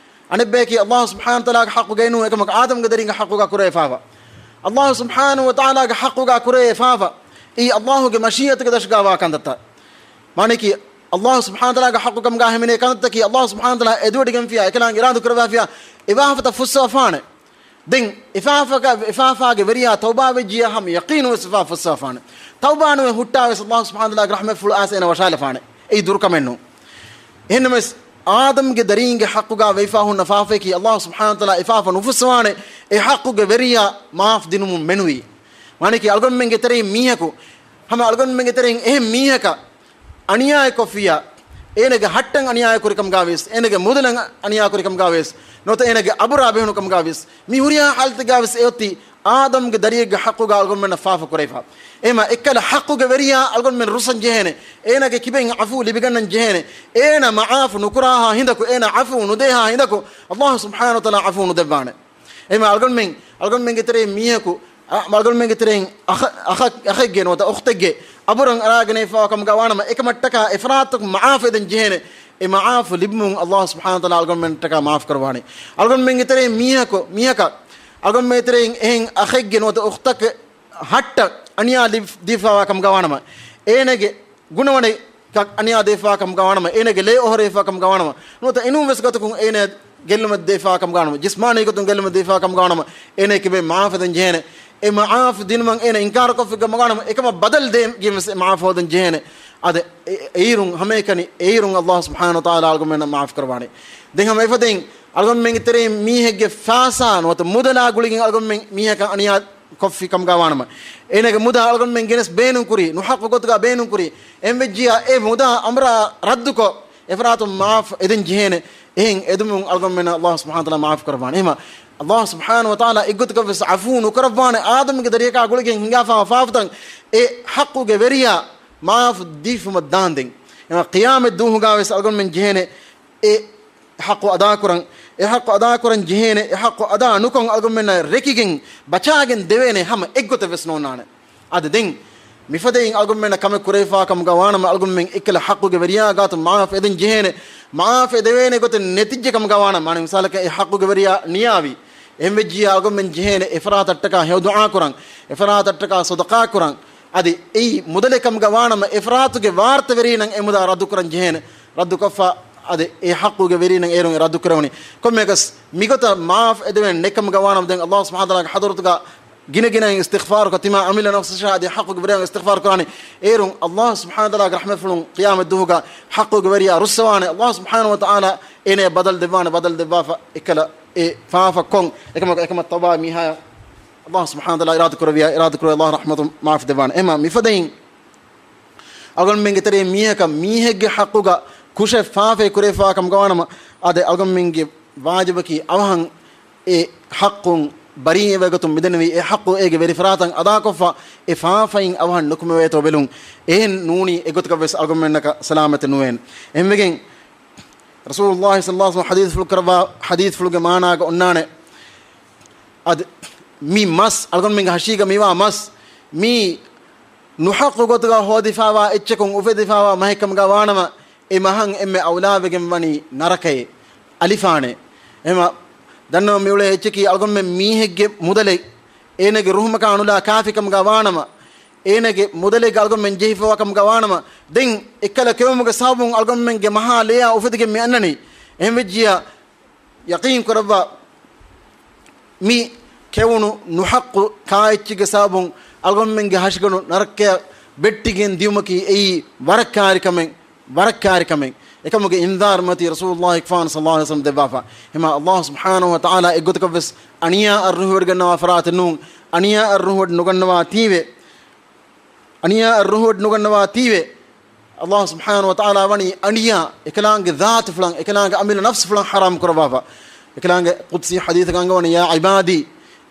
އަނެއްބަޔަކީ ﷲ ސުބްޙާނަހޫ ވަތަޢާލާގެ ޙައްޤުގައި ނޫން، އެކަމަކު އާދަމްގެ ދަރީންގެ ޙައްޤުގަ ކުރެވޭ ފާފަ. ﷲ ސުބްޙާނަހޫ ވަތަޢާލާގެ ޙައްޤުގަ ކުރެވޭ ފާފަ އެއީ ﷲގެ މަޝީއަތުގެ ދަށުގަ ވާ ކަންތައްތައް. މާނައަކީ، ﷲ ސުބްޙާނަހޫ ވަތަޢާލާގެ ޙައްޤު ކަމުގަ ހިމެނޭ ކަންތައްތަކީ، ﷲ ސުބްޙާނަހޫ ވަތަޢާލާ އެދުވެޑިގެންފިޔާ، އެކަލާނގެ އިރާދަ ކުރައްވާފިޔާ، އެ ފާފަތައް ފުއްސަވާފާނެ. ދެން އެފާފަގަ-، އެފާފާގެ ވެރިޔާ ތައުބާވެއްޖިޔާ ހަމަ ޔަޤީނުން ވެސް އެފާފަ ފުއްސަވާފާނެ. ތައުބާނުވެ ހުއްޓާވެސް ﷲ ސުބްޙާނަހޫ ވަތަޢާލާގެ ރަޙްމަތްފުޅު އައިސް އޭނަ ވަށާލަފާނެ. އެއީ ދުރުކަމެއްނޫން. އެހެންނަމަވެސް، އާދަމްގެ ދަރީންގެ ޙައްޤުގަ ވެފާ ހުންނަ ފާފައަކީ، ﷲ ސުބްޙާނަހޫ ވަތަޢާލާ އެފާފަ ނުފުއްސަވާނެ، އެ ޙައްޤުގެ ވެރިޔާ މާފް ދިނުމުން މެނުވީ. މާނައަކީ، އަޅުގަނޑުމެންގެ ތެރެއިން މީހަކު، ހަމަ އަޅުގަނޑުމެންގެ ތެރެއިން އެހެން މީހަކަށް އަނިޔާއެއް ކޮށްފިއްޔާ، އޭނަގެ ހައްޓަށް އަނިޔާއެއް ކުރި ކަމުގަ ވިޔަސް، އޭނަގެ މުދަލަށް އަނިޔާ ކުރި ކަމުގަ ވިޔަސް، ނުވަތަ އޭނަގެ އަބުރާ ބެހުނު ކަމުގަ ވިޔަސް، މި ހުރިހާ ޙާލަތެއްގަ ވެސް އެއޮތީ އާދަމްގެ ދަރިއެއްގެ ޙައްޤުގަ އަޅުގަނޑުމެންނަށް ފާފަ ކުރެވިފަ. އެހެމަ އެއްކަލަ ޙައްޤުގެ ވެރިޔާ އަޅުގަނޑުމެން ރުއްސަން ޖެހޭނެ. އޭނަގެ ކިބައިން ޢަފޫ ލިބިގަންނަން ޖެހޭނެ. އޭނަ މަޢާފު ނުކުރާހާ ހިނދަކު، އޭނަ ޢަފޫ ނުދޭހާ ހިނދަކު، ﷲ ސުބްޙާނަހޫ ވަތަޢާލާ ޢަފޫ ނުދެއްވާނެ. އެހެމަ އަޅުގަނޑުމެން، އަޅުގަނޑުމެންގެ ތެރެއިން މީހަކު، އަ، އަޅުގަނޑުމެންގެ ތެރެއިން އަޚަ-، އަޚަ-، އަޚެއްގެ ނުވަތަ އުޚްތެއްގެ އަބުރަށް އަރާގެނެފާ ކަމުގަ ވާނަމަ، އެކަމަށްޓަކާ އެފަރާތުން މަޢާފު އެދެން ޖެހޭނެ. އެ މަޢާފު ލިބުމުން ﷲ ސުބްޙާނަހޫ ވަތަޢާލާ އަޅުގަނޑުމެންޓަކާ މާފު ކުރައްވާނެ. އަޅުގަނޑުމެންގެ ތެރެއިން މީހަކު، މީހަކަށް އަޅުގަނޑުމެންގެ ތެރެއިން އެހެން އަޚެއްގެ ނުވަތަ އުޚްތަކެއް ހައްޓަށް އަނިޔާ ލި-، ދީފާވާ ކަމުގަ ވާނަމަ، އޭނަގެ ގުނަވަނެއް ކަ-، އަނިޔާ ދީފާ ކަމުގަ ވާނަމަ، އޭނަގެ ލޭ އޮހޮރެފާ ކަމުގަ ވާނަމަ، ނުވަތަ އެނޫން ވެސް ގޮތަކުން އޭނަ ގެއްލުމެއް ދީފާ ކަމުގަ ވާނަމަ، ޖިސްމާނީ ގޮތުން ގެއްލުމެއް ދީފާ ކަމުގަ ވާނަމަ، އޭނަ ކިބައިން މަޢާފު ދޭން ޖެހޭނެ. އެ މަޢާފު ދިނުމަށް އޭނަ އިންކާރު ކޮށްފި ކަމުގަ ވާނަމަ، އެކަމަށް ބަދަލު ދޭން ވެސް އެ މަޢާފު ހޯދަން ޖެހޭނެ. އަދި އެ-، އެއިރުން ހަމައެކަނި، އެއިރުން ﷲ ސުބްޙާނަހޫ ވަތަޢާލާ އަޅުގަނޑުމެންނަށް މަޢާފު ކުރައްވާނެ. ދެން ހަމަ އެފަދައިން އަޅުގަނޑުމެންގެ ތެރެއިން މީހެއްގެ ފައިސާ ނުވަތަ މުދަލާ ގުޅިގެން އަޅުގަނޑުމެން މީހަކަށް އަނިޔާ ކޮށްފި ކަމުގަ ވާނަމަ، އޭނަގެ މުދާ އަޅުގަނޑުމެން ގެނެސް ބޭނުންކުރި، ނުޙައްޤު ގޮތުގަ ބޭނުންކުރި، އެހެން ވެއްޖިއްޔާ އެ މުދާ އަނބުރާ ރައްދުކޮށް، އެފަރާތުން މަޢާފު އެދެން ޖެހޭނެ. އެހެން އެދުމުން އަޅުގަނޑުމެންނަށް ﷲ ސުބްޙާނަހޫ ވަތަޢާލާ މަޢާފު ކުރައްވާނެ. އެހެމަ ﷲ ސުބްޙާނަހޫ ވަތަޢާލާ އެއްގޮތަކަށް ވެސް ޢަފޫ ނުކުރައްވާނެ. އާދަމްގެ ދަރިއަކާ ގުޅިގެން ހިނގާފާ ފާފަތައް އެ ޙައްޤުގެ ވެރިޔާ މަޢާފު ދީފުމަށް ދާންދެން. އެހެމަ ޤިޔާމަތް ދުވަހުގަ ވެސް އަޅުގަނޑުމެން ޖެހޭނެ އެ ޙައްޤު އަދާކުރަން، އެ ޙައްޤު އަދާކުރަން ޖެހޭނެ، އެ ޙައްޤު އަދާ ނުކޮށް އަޅުގަނޑުމެންނަށް ރެކިގެން ބަޗާގެން ދެވޭނެ ހަމަ އެއްގޮތެއް ވެސް ނޯންނާނެ. އަދި ދެން މިފަދައިން އަޅުގަނޑުމެންނަށް ކަމެއް ކުރެވިފާ ކަމުގަ ވާނަމަ، އަޅުގަނޑުމެން އެއްކަލަ ޙައްޤުގެ ވެރިޔާ ގާތުން މަޢާފު އެދެން ޖެހޭނެ. މަޢާފު އެދެވޭނެ ގޮތެއް ނެތިއްޖެ ކަމުގަ ވާނަމަ، މާނަ މިސާލަކަށް އެ ޙައްޤުގެ ވެރިޔާ ނިޔާވި، އެހެން ވެއްޖިއްޔާ އަޅުގަނޑުމެން ޖެހޭނެ އެފަރާތަށްޓަކާ ހެޔޮ ދުޢާ ކުރަން، އެފަރާތަށްޓަކާ ޞަދަޤާ ކުރަން. އަދި އެއީ މުދަލެއް ކަމުގަ ވާނަމަ، އެފަރާތުގެ ވާރުތަވެރީންނަށް އެ މުދާ ރައްދުކުރަން ޖެހޭނެ. ރައްދުކޮށްފަ، އަދި އެ ޙައްޤުގެ ވެރީންނަށް އޭރުން އެ ރައްދު ކުރެވުނީ. ކޮންމެއަކަސް މިގޮތަށް މަޢާފު އެދެވޭނެ ނެތް ކަމުގަ ވާނަމަ، ދެން ﷲ ސުބްޙާނަހޫ ވަތަޢާލާގެ ޙަޟްރަތުގަ ގިނަގިނައިން އިސްތިޣްފާރުކޮށް، ތިމާ އަމިއްލަ ނަފްސަށާ އަދި ޙައްޤުގެ ވެރިޔާ އިސްތިޣްފާރު ކުރާނެ. އޭރުން ﷲ ސުބްޙާނަހޫ ވަތަޢާލާގެ ރަޙްމަތްފުޅުން ޤިޔާމަތް ދުވަހުގަ ޙައްޤުގެ ވެރިޔާ ރުއްސަވާނެ. ﷲ ސުބްޙާނަހޫ ވަތަޢާލާ އޭނަ ބަދަލު ދެއްވާނެ، ބަދަލު ދެއްވާފަ އެކަލަ އެ ފާފަ ކޮން އެކަމަކު، އެކަމަށް ތައުބާ މީހާޔަށް ﷲ ސުބްޙާނަހޫ ވަތަޢާލާ އިރާދަ ކުރެއްވިޔާ، އިރާދަ ކުރެއްވިޔާ ﷲ ރަޙްމަތުން މާފު ދެއްވާނެ. އެހެންމަ މިފަދައިން އަޅުގަނޑުމެންގެ ތެރެއިން މީހަކަށް މީހެއްގެ ޙައްޤުގަ ކުށެއް ފާފައެއް ކުރެވިފާ ކަމުގަ ވާނަމަ، އާދެ، އަޅުގަނޑުމެންގެ ވާޖިބަކީ އަވަހަށް އެ ޙައްޤުން ބަރީއެއް ވެގޮތުން މިދެންނެވި، އެ ޙައްޤު އޭގެ ވެރިފަރާތަށް އަދާކޮށްފަ، އެ ފާފައިން އަވަހަށް ނުކުމެވޭތޯ ބެލުން. އެހެން ނޫނީ އެގޮތަކަށް ވެސް އަޅުގަނޑުމެންނަކަށް ސަލާމަތެއް ނުވޭނެ. އެހެންވެގެން ރަސޫލުﷲ ޞައްލަﷲ ޢަލައިހި ވަސައްލަމަ ޙަދީޘްފުޅު ކުރައްވާ ޙަދީޘްފުޅުގެ މާނާގަ އޮންނާނެ. އަދި މި މަސް، އަޅުގަނޑުމެންގެ ހަށީގަ މިވާ މަސް، މީ ނުޙައްޤު ގޮތުގަ ހޯދިފާވާ އެއްޗަކުން އުފެދިފާވާ މަހެއް ކަމުގަ ވާނަމަ، އެ މަހަށް އެންމެ އައުލާވެގެން ވަނީ ނަރަކައޭ، އަލިފާނޭ. އެހެންމަ ދަންނަވަން މިއުޅޭ އެއްޗަކީ އަޅުގަނޑުމެން މީހެއްގެ މުދަލެއް، އޭނަގެ ރުހުމަކާ ނުލާ ކާފި ކަމުގަ ވާނަމަ، އޭނަގެ މުދަލެއްގަ އަޅުގަނޑުމެން ޖެހިފަވާ ކަމުގަ ވާނަމަ، ދެން އެއްކަލަ ކެއުމުގެ ސަބަބުން އަޅުގަނޑުމެންގެ މަހާ ލެޔާ އުފެދިގެން މި އަންނަނީ. އެހެންވެއްޖިޔާ، ޔަޤީން ކުރައްވާ، މި ކެއުނު ނުޙައްޤު ކާއެއްޗެއްގެ ސަބަބުން އަޅުގަނޑުމެންގެ ހަށިގަނޑު ނަރަކަޔަށް ބެއްޓިގެން ދިޔުމަކީ އެއީ ވަރަށް ކާރި ކަމެއް، ވަރަށް ކާރި ކަމެއް. އެކަމުގެ އިންޒާރު މަތީ ރަސޫލުﷲ ފާން ޞައްލަﷲ ޢަލައިހި ވަސައްލަމަ ދެއްވާފަ. އެހެންމަ ﷲ ސުބްޙާނަހޫ ވަތަޢާލާ އެއްގޮތަކަށް ވެސް އަނިޔާއަށް ރުހިވޮޑިގަންނަވާ ފަރާތެއް ނޫން، އަނިޔާއަށް ރުހިވޮޑި ނުގަންނަވާ ތީވެ، އަނިޔާއަށް ރުހިވޮޑި ނުގަންނަވާ ތީވެ، ﷲ ސުބްޙާނަހޫ ވަތަޢާލާ ވަނީ އަނިޔާ އެކަލާނގެ ޒާތުފުޅަށް، އެކަލާނގެ އަމިއްލަ ނަފްސުފުޅަށް ޙަރާމް ކުރައްވާފަ. އެކަލާނގެ ޤުދްސީ ޙަދީޘަކަށް އަންގަވަނީ، يا عبادي،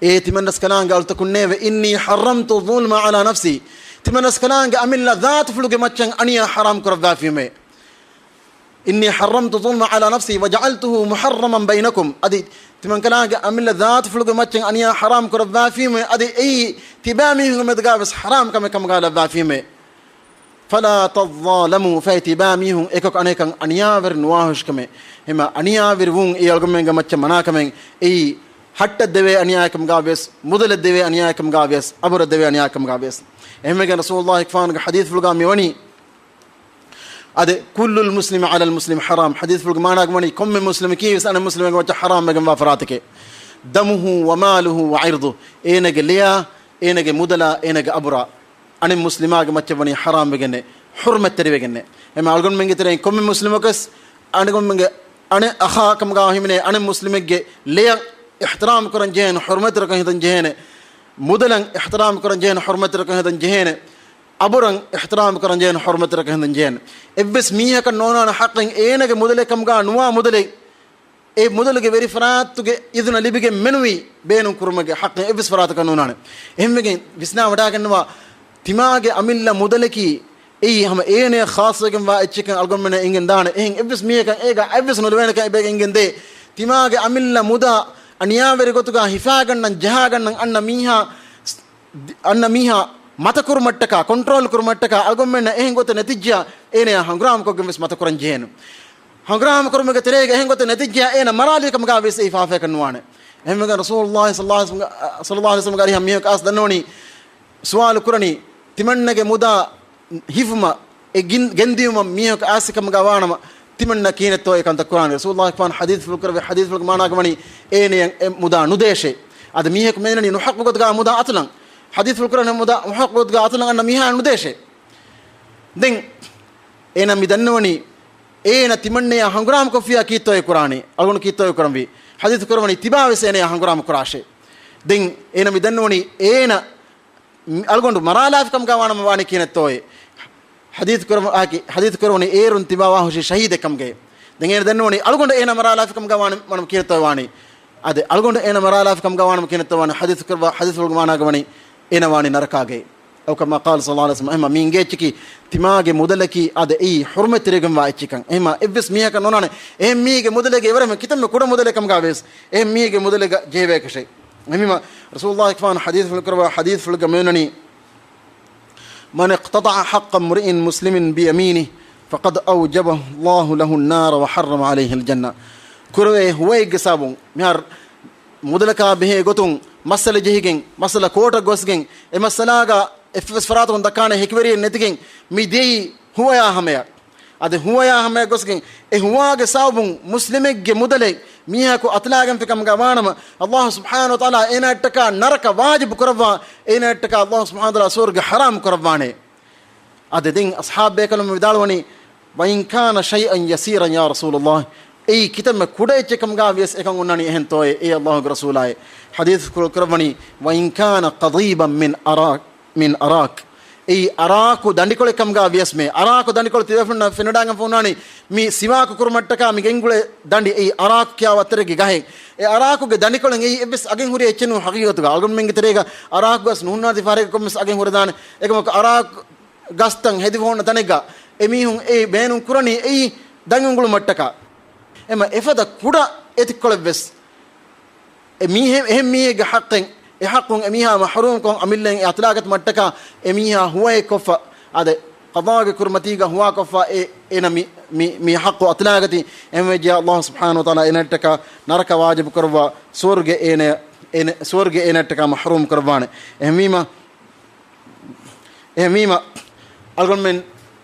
އޭ ތިމަންރަސްކަލާނގެ އަޅުތަކުންނޭވެ، إني حرمت الظلم على نفسي، ތިމަންރަސްކަލާނގެ އަމިއްލަ ޒާތުފުޅުގެ މައްޗަށް އަނިޔާ ޙަރާމް ކުރައްވާފީމޭ. إني حرمت الظلم على نفسي وجعلته محرما بينكم. އަދި ތިމަންކަލާނގެ އަމިއްލަ ޒާތުފުޅުގެ މައްޗަށް އަނިޔާ ޙަރާމް ކުރައްވާފީމޭ. އަދި އެއީ ތިބާމީހުންގެ މެދުގަ ވެސް ޙަރާމް ކަމެއް ކަމުގަ ލައްވާފީމޭ. فلا تظالموا، ފަހެ ތިބާމީހުން އެކަކު އަނެކަން އަނިޔާވެރި ނުވާހުށިކަމެއް. އެހެންމަ އަނިޔާވެރިވުން އެއީ އަޅުގަނޑުމެންގެ މައްޗަށް މަނާކަމެއް. އެއީ ހައްޓަށް ދެވޭ އަނިޔާއެއް ކަމުގަ ވިޔަސް، މުދަލަށް ދެވޭ އަނިޔާއެއް ކަމުގަ ވިޔަސް، އަބުރަށް ދެވޭ އަނިޔާއެއް ކަމުގަ ވިޔަސް. އެހެންވެގެން ރަސޫލުﷲ ފާނުގެ ޙަދީޘްފުޅުގަ މިވަނީ، އާދެ، كل المسلم على المسلم حرام. ޙަދީޘްފުޅުގެ މާނާގަ ވަނީ ކޮންމެ މުސްލިމަކީ ވެސް އަނެއް މުސްލިމެއްގެ މައްޗަށް ޙަރާމް ވެގެންވާ ފަރާތެކޭ. دمه وماله وعرضه. އޭނަގެ ލެޔާ، އޭނަގެ މުދަލާ، އޭނަގެ އަބުރާ އަނެއް މުސްލިމާގެ މައްޗަށް ވަނީ ޙަރާމް ވެގެންނޭ، ޙުރުމަތްތެރިވެގެންނޭ. އެހެންމަ އަޅުގަނޑުމެންގެ ތެރެއިން ކޮންމެ މުސްލިމަކަސް އަނެކަމެންގެ އަނެއް އަޚާ ކަމުގަ ހިމެނޭ އަނެއް މުސްލިމެއްގެ ލެޔަށް އިޙްތިރާމް ކުރަން ޖެހޭނެ، ޙުރުމަތްތެރިކަން ހެދަން ޖެހޭނެ. މުދަލަށް އިޙްތިރާމް ކުރަން ޖެހޭނެ، ޙުރުމަތްތެރިކަން ހެދަން ޖެހޭނެ. އަބުރަށް އިޙްތިރާމް ކުރަން ޖެހޭނެ، ޙުރުމަތްތެރިކަން ހެދަން ޖެހޭނެ. އެއްވެސް މީހަކަށް ނޯނާނެ ޙައްޤެއް އޭނަގެ މުދަލެއް ކަމުގަ ނުވާ މުދަލެއް އެ މުދަލުގެ ވެރިފަރާތުގެ އިޒުނަ ލިބިގެން މެނުވީ ބޭނުން ކުރުމުގެ ޙައްޤެއް އެއްވެސް ފަރާތަކަށް ނޫނާނެ. އެހެންވެގެން ވިސްނާ ވަޑާގަންނަވާ، ތިމާގެ އަމިއްލަ މުދަލަކީ އެއީ ހަމަ އޭނަޔަށް ޚާއްޞަވެގެންވާ އެއްޗެއްކަން އަޅުގަނޑުމެންނަށް އެނގެން ދާނެ. އެހެން އެއްވެސް މީހަކަށް އޭގަ އަތްވެސް ނުލެވޭނެކަން އެބަ އެނގެން ދޭ. ތިމާގެ އަމިއްލަ މުދާ އަނިޔާވެރި ގޮތުގަ ހިފާގަންނަން ޖަހާގަންނަން އަންނަ މީހާ، އަންނަ މީހާ މަތަކުރުމަށްޓަކާ، ކޮންޓްރޯލް ކުރުމަށްޓަކާ އަޅުގަނޑުމެންނަށް އެހެން ގޮތެއް ނެތިއްޖެޔާ، އޭނަޔާ ހަނގުރާމަކޮށްގެން ވެސް މަތަކުރަން ޖެހޭނެ. ހަނގުރާމަ ކުރުމުގެ ތެރޭގަ އެހެން ގޮތެއް ނެތިއްޖެޔާ، އޭނަ މަރާލީ ކަމުގަ ވެސް އެއީ ފާފައަކަށް ނުވާނެ. އެހެންވެގެން ރަސޫލުﷲ ޞައްލަﷲ ޢަލައިހި ވަސައްލަމަ، ޞައްލަﷲ ޢަލައިހި ވަސައްލަމަގެ އަރިހަށް މީހަކު އައިސް ދަންނަވަނީ، ސުވާލު ކުރަނީ، ތިމަންނަގެ މުދާ ހިފުމަށް އެ ގިން-، ގެންދިޔުމަށް މީހަކު އާސި ކަމުގަ ވާނަމަ، ތިމަންނަ ކިހިނެއްތޯ އެ ކަންތައް ކުރާނީ؟ ރަސޫލުﷲ ފާން ޙަދީޘްފުޅު ކުރެއްވި ޙަދީޘްފުޅުގެ މާނާގަ ވަނީ، އޭނަޔަށް އެ މުދާ ނުދޭށޭ. އަދި މީހަކު މެންނަނީ ނުޙައްޤު ގޮތުގަ މުދާ އަތުލަން. ޙަދީޘްފުޅު ކުރަނީ މުދާ ނުޙައްޤު ގޮތުގަ އަތުލަން އަންނަ މީހާ ނުދޭށޭ. ދެން އޭނަ މި ދަންނަވަނީ، އޭނަ ތިމަންނަޔާ ހަނގުރާމަ ކޮށްފިޔާ ކީއްތޯއޭ ކުރާނީ؟ އަޅުގަނޑު ކީއްތޯއޭ ކުރަންވީ؟ ޙަދީޘް ކުރަވަނީ ތިބާވެސް އޭނަޔާ ހަނގުރާމަ ކުރާށޭ. ދެން އޭނަ މި ދަންނަވަނީ އޭނަ އަޅުގަނޑު މަރާލާފި ކަމުގަ ވާނަމަ ވާނީ ކިހިނެއްތޯއޭ؟ ޙަދީޘް ކުރަމު-، އާކި-، ޙަދީޘް ކުރަވަނީ އޭރުން ތިބާ ވާހުށީ ޝަހީދެއް ކަމުގައޭ. ދެން އޭނަ ދަންނަވަނީ އަޅުގަނޑު އޭނަ މަރާލާފި ކަމުގަ ވާނަ-، ވާނަމަ ކިހިނެއްތޯ ވާނީ؟ އާދެ، އަޅުގަނޑު އޭނަ މަރާލާފި ކަމުގަ ވާނަމަ ކިހިނެއްތޯ ވާނީ؟ ޙަދީޘް ކުރައްވާ، ޙަދީޘްފުޅުގެ މާނާގަ ވަނީ އޭނަ ވާނީ ނަރަކާގައޭ. أو كما قال صلى الله عليه وسلم. އެހެންމަ މި އިނގޭ އެއްޗަކީ ތިމާގެ މުދަލަކީ އާދެ އެއީ ޙުރުމަތްތެރިވެގެންވާ އެއްޗެއްކަން. އެހެންމަ އެއްވެސް މީހަކަށް ނޯނާނެ އެހެން މީހެއްގެ މުދަލެއްގަ އެވަރަށް ކިތަންމެ ކުޑަ މުދަލެއް ކަމުގަ ވެސް އެހެން މީހެއްގެ މުދަލެއްގަ ޖެހިވޭކަށެއް. އެހެންވީމަ، ރަސޫލުﷲ ފާން ޙަދީޘްފުޅު ކުރައްވާ ޙަދީޘްފުޅުގަ މިވަނީ، من اقتطع حق امرئ مسلم بيمينه فقد أوجب الله له النار وحرم عليه الجنة. ކުރެވޭ ހުވައެއްގެ ސަބަބުން، މިހާރު މުދަލަކާ ބެހޭ ގޮތުން މައްސަލަ ޖެހިގެން، މައްސަލަ ކޯޓަށް ގޮސްގެން، އެ މައްސަލާގަ އެއްވެސް ފަރާތަކުން ދައްކާނެ ހެކިވެރިއެއް ނެތިގެން މި ދިޔައީ ހުވަޔާ ހަމަޔަށް. އަދި ހުވަޔާ ހަމަޔަށް ގޮސްގެން އެ ހުވާގެ ސަބަބުން މުސްލިމެއްގެ މުދަލެއް މީހަކު އަތުލާގެންފި ކަމުގަ ވާނަމަ، އައްލާހު ސުބްޙާނަހު ވަތަޢާލާ އޭނާއަށްޓަކާ ނަރަކަ ވާޖިބު ކުރައްވާ، އޭނާއަށްޓަކާ އައްލާހު ސުބްޙާނަހު ވަތަޢާލާ ސުވަރުގެ ޙަރާމް ކުރައްވާނެ. އަދި ދެން އަޞްޙާބު ބޭކަލުން ވިދާޅުވަނީ، "وإن كان شيئا يسيرا يا رسول الله." އެއީ ކިތަންމެ ކުޑަ އެއްޗެއް ކަމުގަ ވިޔަސް އެކަން އޮންނާނީ އެހެންތޯއޭ އޭ އައްލާހުގެ ރަސޫލާއޭ؟ ޙަދީޘްފުޅު ކުރައްވަނީ، "وإن كان قضيبا من أراك، من أراك." އެއީ އަރާކު ދަނޑިކޮޅެއް ކަމުގަ ވިޔަސްމޭ، އަރާކު ދަނޑިކޮޅު ތިބޭފުޅުންނަށް ފެނިވަޑާގެންފަ އޮންނާނީ މި ސިވާކު ކުރުމަށްޓަކާ މި ގެންގުޅޭ ދަނޑި، އެއީ އަރާކު ކިޔާ ވައްތަރެއްގެ ގަހެއް. އެ އަރާކުގެ ދަނޑިކޮޅެއް އެއީ އެއްވެސް އަގެއް ހުރި އެއްޗެއް ނޫން ޙަޤީޤަތުގަ. އަޅުގަނޑުމެންގެ ތެރޭގަ އަރާކު ގަސް ނުހުންނާތީ ފަހަރެއްގަ ކޮންމެސް އަގެއް ހުރެދާނެ. އެކަމަކު އަރާކު ގަސްތައް ހެދިފަ ހުންނަ ތަނެއްގަ އެމީހުން އެ ބޭނުން ކުރަނީ އެއީ ދަނގި އުނގުޅުމަށްޓަކާ. އެމަ އެފަދަ ކުޑަ އެތިއްކޮޅެއްވެސް އެ މީހެއް، އެހެން މީހެއްގެ ޙައްޤެއް، އެ ޙައްޤުން އެމީހާ މަޙްރޫމްކޮށް އަމިއްލައިން އެ އަތުލާގަތުމަށްޓަކާ އެމީހާ ހުވައެއް ކޮށްފަ، އާދެ، ޤަޟާގެ ކުރިމަތީގަ ހުވާކޮށްފަ އެ، އޭނަ މި، މި، މި ޙައްޤު އަތުލާގަތީ. އެހެންވެއްޖެޔާ އައްލާހު ސުބްޙާނަހު ވަތަޢާލާ އޭނައަށްޓަކާ ނަރަކަ ވާޖިބު ކުރައްވާ، ސުވަރުގެ އޭނަ، އޭނަ، ސުވަރުގެ އޭނައަށްޓަކާ މަޙްރޫމް ކުރައްވާނެ. އެހެންވީމަ، އެހެންވީމަ، އަޅުގަނޑުމެން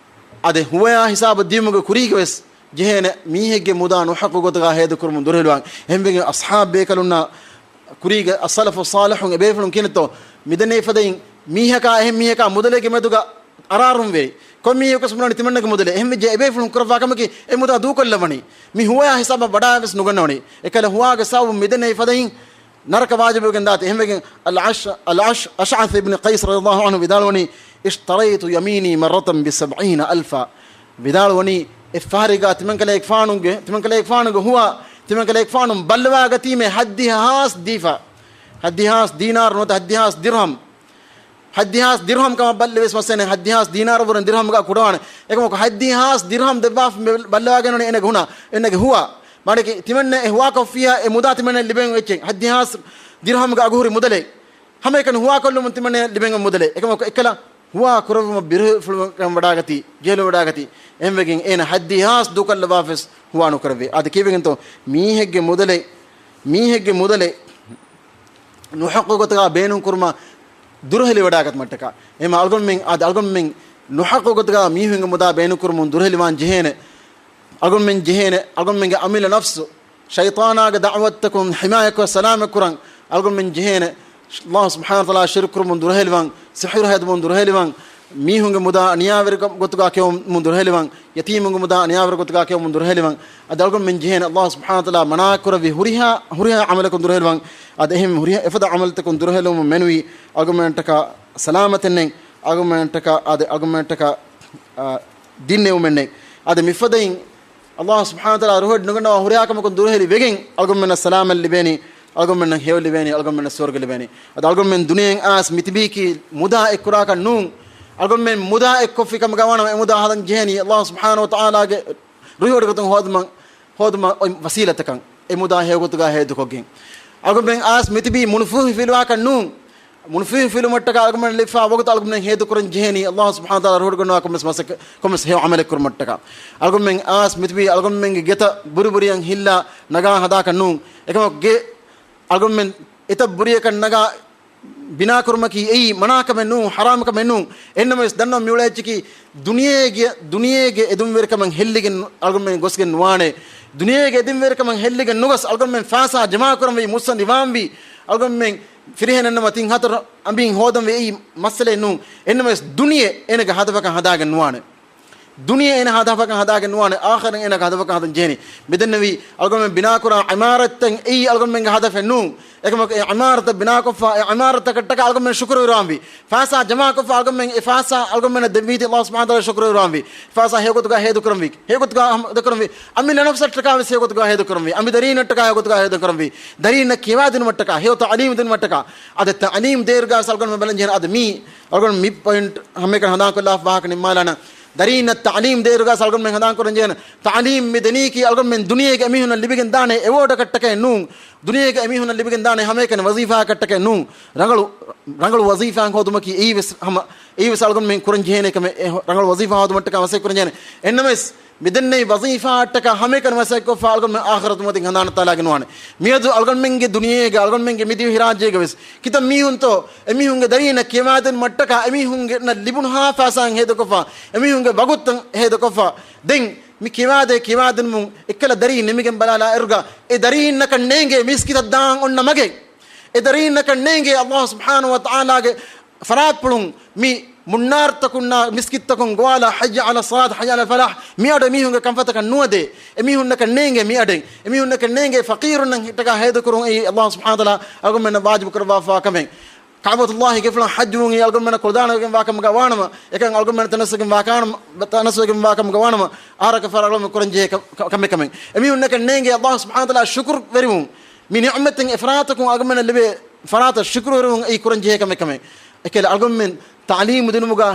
އަދި ހުވަޔާ ހިސާބަށް ދިޔުމުގެ ކުރީގަވެސް ޖެހޭނެ މީހެއްގެ މުދާ ނުޙައްޤު ގޮތުގަ ހޭދަކުރުމުން ދުރުހެލިވާން. އެހެންވެގެން އަޞްޙާބު ބޭކަލުންނާ ކުރީގެ އައްސަލަފު ޞާލިޙުން އެބޭފުޅުން ކިޔަނެތޯ، މިދެންނެވި ފަދައިން މީހަކާ އެހެން މީހަކާ މުދަލެއްގެ މެދުގަ އަރާރުން ވެރި. ކޮން މީހަކުވެސް ބުނާނީ ތިމަންނަގެ މުދަލެއް. އެހެންވެއްޖެ އެބޭފުޅުން ކުރައްވާ ކަމަކީ އެ މުދާ ދޫކޮށްލަވަނީ. މި ހުވަޔާ ހިސާބަށް ވަޑާވެސް ނުގަންނަވަނީ. އެކަލަ ހުވާގެ ސަބަބުން މިދެންނެވި ފަދައިން ނަރަކަ ވާޖިބުވެގެން ދާތީ. އެހެންވެގެން އަލް އަޝް، އަލް އަޝް، އަޝްޢަޘް އިބްނު ޤައިސް ރަޟިޔަﷲ ޢަންހު ވިދާޅުވަނީ، "اشتريت يميني مرة بسبعين ألفا." ވިދާޅުވަނީ، އެއްފަހަރެއްގަ ތިމަންކަލޭގެފާނުގެ، ތިމަންކަލޭގެފާނުގެ ހުވާ، ތިމަންކަލޭގެފާނު ބައްލަވާގަތީމޭ ހަތްދިހަ ހާސް ދީފަ. ހަތްދިހަ ހާސް ދީނާރު ނުވަތަ ހަތްދިހަ ހާސް ދިރްހަމް. ހަތްދިހަ ހާސް ދިރްހަމް ކަމަށް ބައްލެވިޔަސް މައްސަލައެއް ނެތް، ހަތްދިހަ ހާސް ދީނާރަށްވުރެން ދިރްހަމްގަ ކުޑަވާނެ. އެކަމަކު ހަތްދިހަ ހާސް ދިރްހަމް ދެއްވާފަ ބައްލަވާގެން އެނެގެ ހުނާ، އެނެގެ ހުވާ. މާނައަކީ ތިމަންނަ އެ ހުވާކޮށްފިއްޔާ އެ މުދާ ތިމަންނަ ލިބެން އެއްޗެއް. ހަތްދިހަ ހާސް ދިރްހަމްގަ އަގުހުރި މުދަލެއް. ހަމައެކަނި ހުވާކޮށްލުމުން ތިމަންނަ ލިބެން މުދަލެއް. އެކަމަކު އެކަލަ ހުވާ ކުރެއްވުމަށް ބިރުވެފުޅުވެގެން ވަޑާގަތީ، ޖެހިލުން ވަޑާގަތީ. އެހެންވެގެން އޭނަ ހަތްދިހަ ހާސް ދޫކޮށްލައްވާފަވެސް ހުވާ ނުކުރެއްވި. އަދި ކީއްވެގެންތޯ؟ މީހެއްގެ މުދަލެއް، މީހެއްގެ މުދަލެއް ނުޙައްޤު ގޮތުގަ ބޭނުން ކުރުމަށް ދުރުހެލިވަޑާގަތުމަށްޓަކާ. އެމަ އަޅުގަނޑުމެން، އަދި އަޅުގަނޑުމެން ނުޙައްޤު ގޮތުގަ މީހުންގެ މުދާ ބޭނުން ކުރުމުން ދުރުހެލިވާން ޖެހޭނެ. އަޅުގަނޑުމެން ޖެހޭނެ، އަޅުގަނޑުމެންގެ އަމިއްލަ ނަފްސު، ޝައިޠާނާގެ ދަޢުވަތުތަކުން ޙިމާޔަތްކޮށް ސަލާމަތްކުރަން. އަޅުގަނޑުމެން ޖެހޭނެ، ﷲ ސުބްޙާނަހު ވަތަޢާލާ ޝިރުކު ކުރުމުން ދުރުހެލިވަން، ސިޙުރު ހެދުމުން ދުރުހެލިވަން، މީހުންގެ މުދާ އަނިޔާވެރި ގޮ-، ގޮތުގަ ކެއުމުން ދުރުހެލިވަން، ޔަތީމުންގެ މުދާ އަނިޔާވެރި ގޮތުގަ ކެއުމުން ދުރުހެލިވަން. އަދި އަޅުގަނޑުމެން ޖެހޭނެ، ﷲ ސުބްޙާނަހު ވަތަޢާލާ މަނާ ކުރެއްވި ހުރިހާ، ހުރިހާ ޢަމަލަކުން ދުރުހެލިވަން. އަދި އެހެން ހުރިހާ އެފަދަ ޢަމަލުތަކުން ދުރުހެލުމުން މެނުވީ އަޅުގަނޑުމެންޓަކަށް ސަލާމަތެއް ނެތް، އަޅުގަނޑުމެންޓަކަށް، އަދި އަޅުގަނޑުމެންޓަކަށް، އާ، ދިން ނެއުމެއްނެތް. އަދި މިފަދައިން ﷲ ސުބްޙާނަހު ވަތަޢާލާ ރުހެއް ނުގަންނަވާ ހުރިހާ ކަމަކުން ދުރުހެލި ވެގެން އަޅުގަނޑުމެންނަށް ސަލާމަތް ލިބޭނީ، އަޅުގަނޑުމެންނަށް ހެޔޮ ލިބޭނީ، އަޅުގަނޑުމެންނަށް ސުވަރުގެ ލިބޭނީ. އަދި އަޅުގަނޑުމެން ދުނިޔެއިން އައިސް މިތިބީކީ މުދާ އެއްކުރާކަށް ނޫން. އަޅުގަނޑުމެން މުދާ އެއްކޮށްފި ކަމުގަ ވާނަމަ އެ މުދާ ހަދަން ޖެހޭނީ ﷲ ސުބްޙާނަހު ވަތަޢާލާގެ ރުހިވޮޑިގަތުން ހޯދުމަށް، ހޯދުމަށް އޮތް ވަސީލަތަކަށް. އެ މުދާ ހެޔޮގޮތުގަ ހޭދަކޮށްގެން. އަޅުގަނޑުމެން އައިސް މިތިބީ މުނުފޫހި ފިލުވާކަށް ނޫން. މުނުފޫހި ފިލުމަށްޓަކާ އަޅުގަނޑުމެން ލިބިފާ ވަގުތު އަޅުގަނޑުމެން ހޭދަކުރަން ޖެހޭނީ ﷲ ސުބްޙާނަހު ވަތަޢާލާ ރުހިވޮޑިގަންނަވާ ކޮންމެސް މަސައްކަ-، ކޮންމެސް ހެޔޮ ޢަމަލެއް ކުރުމަށްޓަކާ. އަޅުގަނޑުމެން އައިސް މިތިބީ އަޅުގަނޑުމެންގެ ގެތައް ބުރި ބުރިއަށް ހިއްލާ ނަގާ ހަދާކަށް ނޫން. އެކަމަކު ގެ އަޅުގަނޑުމެން އެތައް ބުރިއަކަށް ނަގާ ބިނާކުރުމަކީ އެއީ މަނާކަމެއް ނޫން، ޙަރާމްކަމެއް ނޫން. އެހެންނަމަވެސް ދަންނަވަން މިއުޅޭ އެއްޗަކީ ދުނިޔޭގެ، ދުނިޔޭގެ އެދުންވެރިކަމަށް ހެއްލިގެން އަޅުގަނޑުމެން ގޮސްގެން ނުވާނެ. ދުނިޔޭގެ އެދުންވެރިކަމަށް ހެއްލިގެން ނުގޮސް އަޅުގަނޑުމެން ފައިސާ ޖަމާކުރަންވީ، މުއްސަނދިވާންވީ، އަޅުގަނޑުމެން ފިރިހެނެއްނަމަ ތިން ހަތަރު އަނބިން ހޯދަންވީ، އެއީ މައްސަލައެއް ނޫން. އެހެންނަމަވެސް ދުނިޔެ އޭނަގެ ހަދަފަކަށް ހަދާގެން ނުވާނެ. ދުނިޔެ އޭނަ ހަދަފަކަށް ހަދާގެން ނުވާނެ، އާޚިރަށް އޭނަގެ ހަދަފަކަށް ހަދަން ޖެހެނީ. މިދެންނެވި އަޅުގަނޑުމެން ބިނާކުރާ ޢިމާރަތްތައް އެއީ އަޅުގަނޑުމެންގެ ހަދަފެއް ނޫން. އެކަމަކު އެ ޢިމާރަތަށް ބިނާކޮށްފަ، އެ ޢިމާރަތަކަށްޓަކާ އަޅުގަނޑުމެން ޝުކުރުވެރިވާންވީ. ފައިސާ ޖަމާކޮށްފަ އަޅުގަނޑުމެން އެ ފައިސާ އަޅުގަނޑުމެންނަށް ދެއްވީތީ ﷲ ސުބްޙާނަހު ވަތަޢާލާ ޝުކުރުވެރިވާންވީ. ފައިސާ ހެޔޮގޮތުގަ ހޭދަކުރަންވީ. ހެޔޮގޮތުގަ ހަމަ ދަކުރަންވީ. އަނބި ނަފްސަށްޓަކާވެސް ހެޔޮގޮތުގަ ހޭދަކުރަންވީ. އަނބި ދަރީންނަށްޓަކާ ހެޔޮގޮތުގަ ހޭދަކުރަންވީ. ދަރީންނަށް ކިޔަވާދިނުމަށްޓަކާ، ހެޔޮ ތަޢުލީމު ދިނުމަށްޓަކާ. އަދި ތަޢުލީމު ދޭއިރުގަ ވެސް އަޅުގަނޑުމެން ބަލަން ޖެހޭނެ. އަދި މީ އަޅުގަނޑު މި ޕޮއިންޓް ހަމައެކަނި ހަނދާންކޮށްލާފަ ވާހަކަ ނިންމާލާނަން. ދަރީންނަށް ތަޢުލީމު ދޭއިރުގަސް އަޅުގަނޑުމެން ހަނދާންކުރަން ޖެހޭނެ. ތަޢުލީމް މި ދެނީކީ އަޅުގަނޑުމެން ދުނިޔޭގެ އެމީހުންނަށް ލިބިގެން ދާނެ އެވޯޑަކަށްޓަކައެއް ނޫން. ދުނިޔޭގެ އެމީހުންނަށް ލިބިގެން ދާނެ ހަމައެކަނި ވަޒީފާއަކަށްޓަކައެއް ނޫން. ރަނގަޅު، ރަނގަޅު ވަޒީފާއެއް ހޯދުމަކީ އެއީވެސް ހަމަ އެއީވެސް އަޅުގަނޑުމެން ކުރަން ޖެހޭނެ ކަމެއް، އެ ރަނގަޅު ވަޒީފާ ހޯދުމަށްޓަކާ މަސައްކަތް ކުރަން ޖެހޭނެ. އެންނަމެސް، މިދެންނެވި ވަޒީފާއަށްޓަކާ ހަމައެކަނި މަސައްކަތްކޮށްފަ އަޅުގަނޑުމެން އާޚިރަތު މަތިން ހަނދާނަށް ތާލާގެން ނުވާނެ. މިއަދު އަޅުގަނޑުމެންގެ ދުނިޔޭގަ، އަޅުގަނޑުމެންގެ މި ދިވެހިރާއްޖޭގަ ވެސް ކިތައް މީހުންތޯ އެމީހުންގެ ދަރީންނަށް ކިޔަވާދޭން މައްޓަކާ އެމީހުންނަށް ލިބުނުހާ ފައިސާއިން ހޭދަކޮށްފަ، އެމީހުންގެ ވަގުތުތައް ހޭދަކޮށްފަ، ދެން މި ކިޔަވާދޭ ކިޔަވާދިނުމުން އެއްކަލަ ދަރީން ނިމިގެން ބަލާލާ އިރުގަ، އެ ދަރީންނަކަށް ނޭނގޭ މިސްކިތަށް ދާން އޮންނަ މަގެއް. އެ ދަރީންނަކަށް ނޭނގޭ ﷲ ސުބްޙާނަހޫ ވަތަޢާލާގެ ފަރާތްޕުޅުން މި މުންނާރުތަކުންނާ މިސްކިތްތަކުން ގޮވާލާ، ޙައްޔަ ޢަލައްޞަލާތް، ޙައްޔަ ޢަލަލް ފަލާޙް، މިއަޑު އެމީހުންގެ ކަންފަތަކަށް ނުވަދޭ. އެމީހުންނަކަށް ނޭނގޭ މިއަޑެއް. އެމީހުންނަކަށް ނޭނގޭ ފަޤީރުންނަށްޓަކާ ހޭދަކުރުން އެއީ ﷲ ސުބްޙާނަހޫ ވަތަޢާލާ އަޅުގަނޑުމެންނަށް ވާޖިބު ކުރައްވާފާ ކަމެއް. ކަޢުބަތުﷲގެ ފުޅަށް ޙައްޖުވުން އެއީ އަޅުގަނޑުމެންނަށް ކުޅަދާނަވެގެން ވާކަމުގަ ވާނަމަ، އެކަން އަޅުގަނޑުމެންނަށް ތަނައްސަވެގެން ވާކަން، ތަނައްސަވެގެން ވާކަމުގަ ވާނަމަ، އަހަރަކަށް ފަހަރަށް އަޅުގަނޑުމެން ކުރަން ޖެހޭ ކަ-، ކަ-، ކަމެއް ކަމެއް. އެމީހުންނަކަށް ނޭނގޭ ﷲ ސުބްޙާނަހޫ ވަތަޢާލާ ޝުކުރުވެރިވުން. މި ނިޢުމަތެއް އެފަރާތަކުން އަޅުގަނޑުމެންނަށް ލިބޭ ފަރާތަށް ޝުކުރުވެރިވުން އެއީ ކުރަން ޖެހޭ ކަމެއް ކަމެއް. އެކަލަ އަޅުގަނޑުމެން ތަޢުލީމު ދިނުމުގަ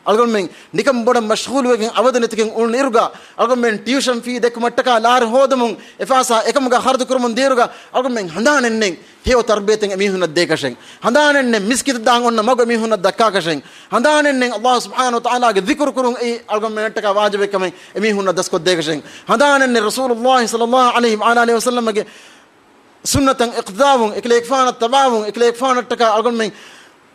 އަޅުގަނޑުމެން ނިކަން ބޮޑަށް މަޝްޣޫލުވެގެން އަވަދި ނެތިގެން އުޅުނު އިރުގަ، އަޅުގަނޑުމެން ޓިއުޝަން ފީ ދެއްކުމަށްޓަކާ ލާރި ހޯދަމުން އެފައިސާ އެކަމުގަ ޚަރަދު ކުރަމުން ދިޔައިރުގަ، އަޅުގަނޑުމެން ހަނދާނެއްނެތް ހެޔޮ ތަރްބިޔަތެއް އެމީހުންނަށް ދޭކަށެއް. ހަނދާނެއްނެތް މިސްކިތަށް ދާން އޮންނަ މަގު އެމީހުންނަށް ދައްކާކަށެއް. ހަނދާނެއްނެތް ﷲ ސުބްޙާނަހޫ ވަތަޢާލާގެ ޛިކުރު ކުރުން އެއީ އަޅުގަނޑުމެންނަށްޓަކާ ވާޖިބެއް ކަމެއް އެމީހުންނަށް ދަސްކޮށްދޭކަށެއް. ހަނދާނެއްނެތް ރަސޫލުﷲ ޞައްލަﷲ ޢަލައިހި ވަޢަލާ އާލިހި ވަސައްލަމްގެ ސުންނަތަށް އިޤްތިދާވުން، އެކަލޭގެފާނަށް ތަބާވުން، އެކަލޭގެފާނަށްޓަކާ އަޅުގަނޑުމެން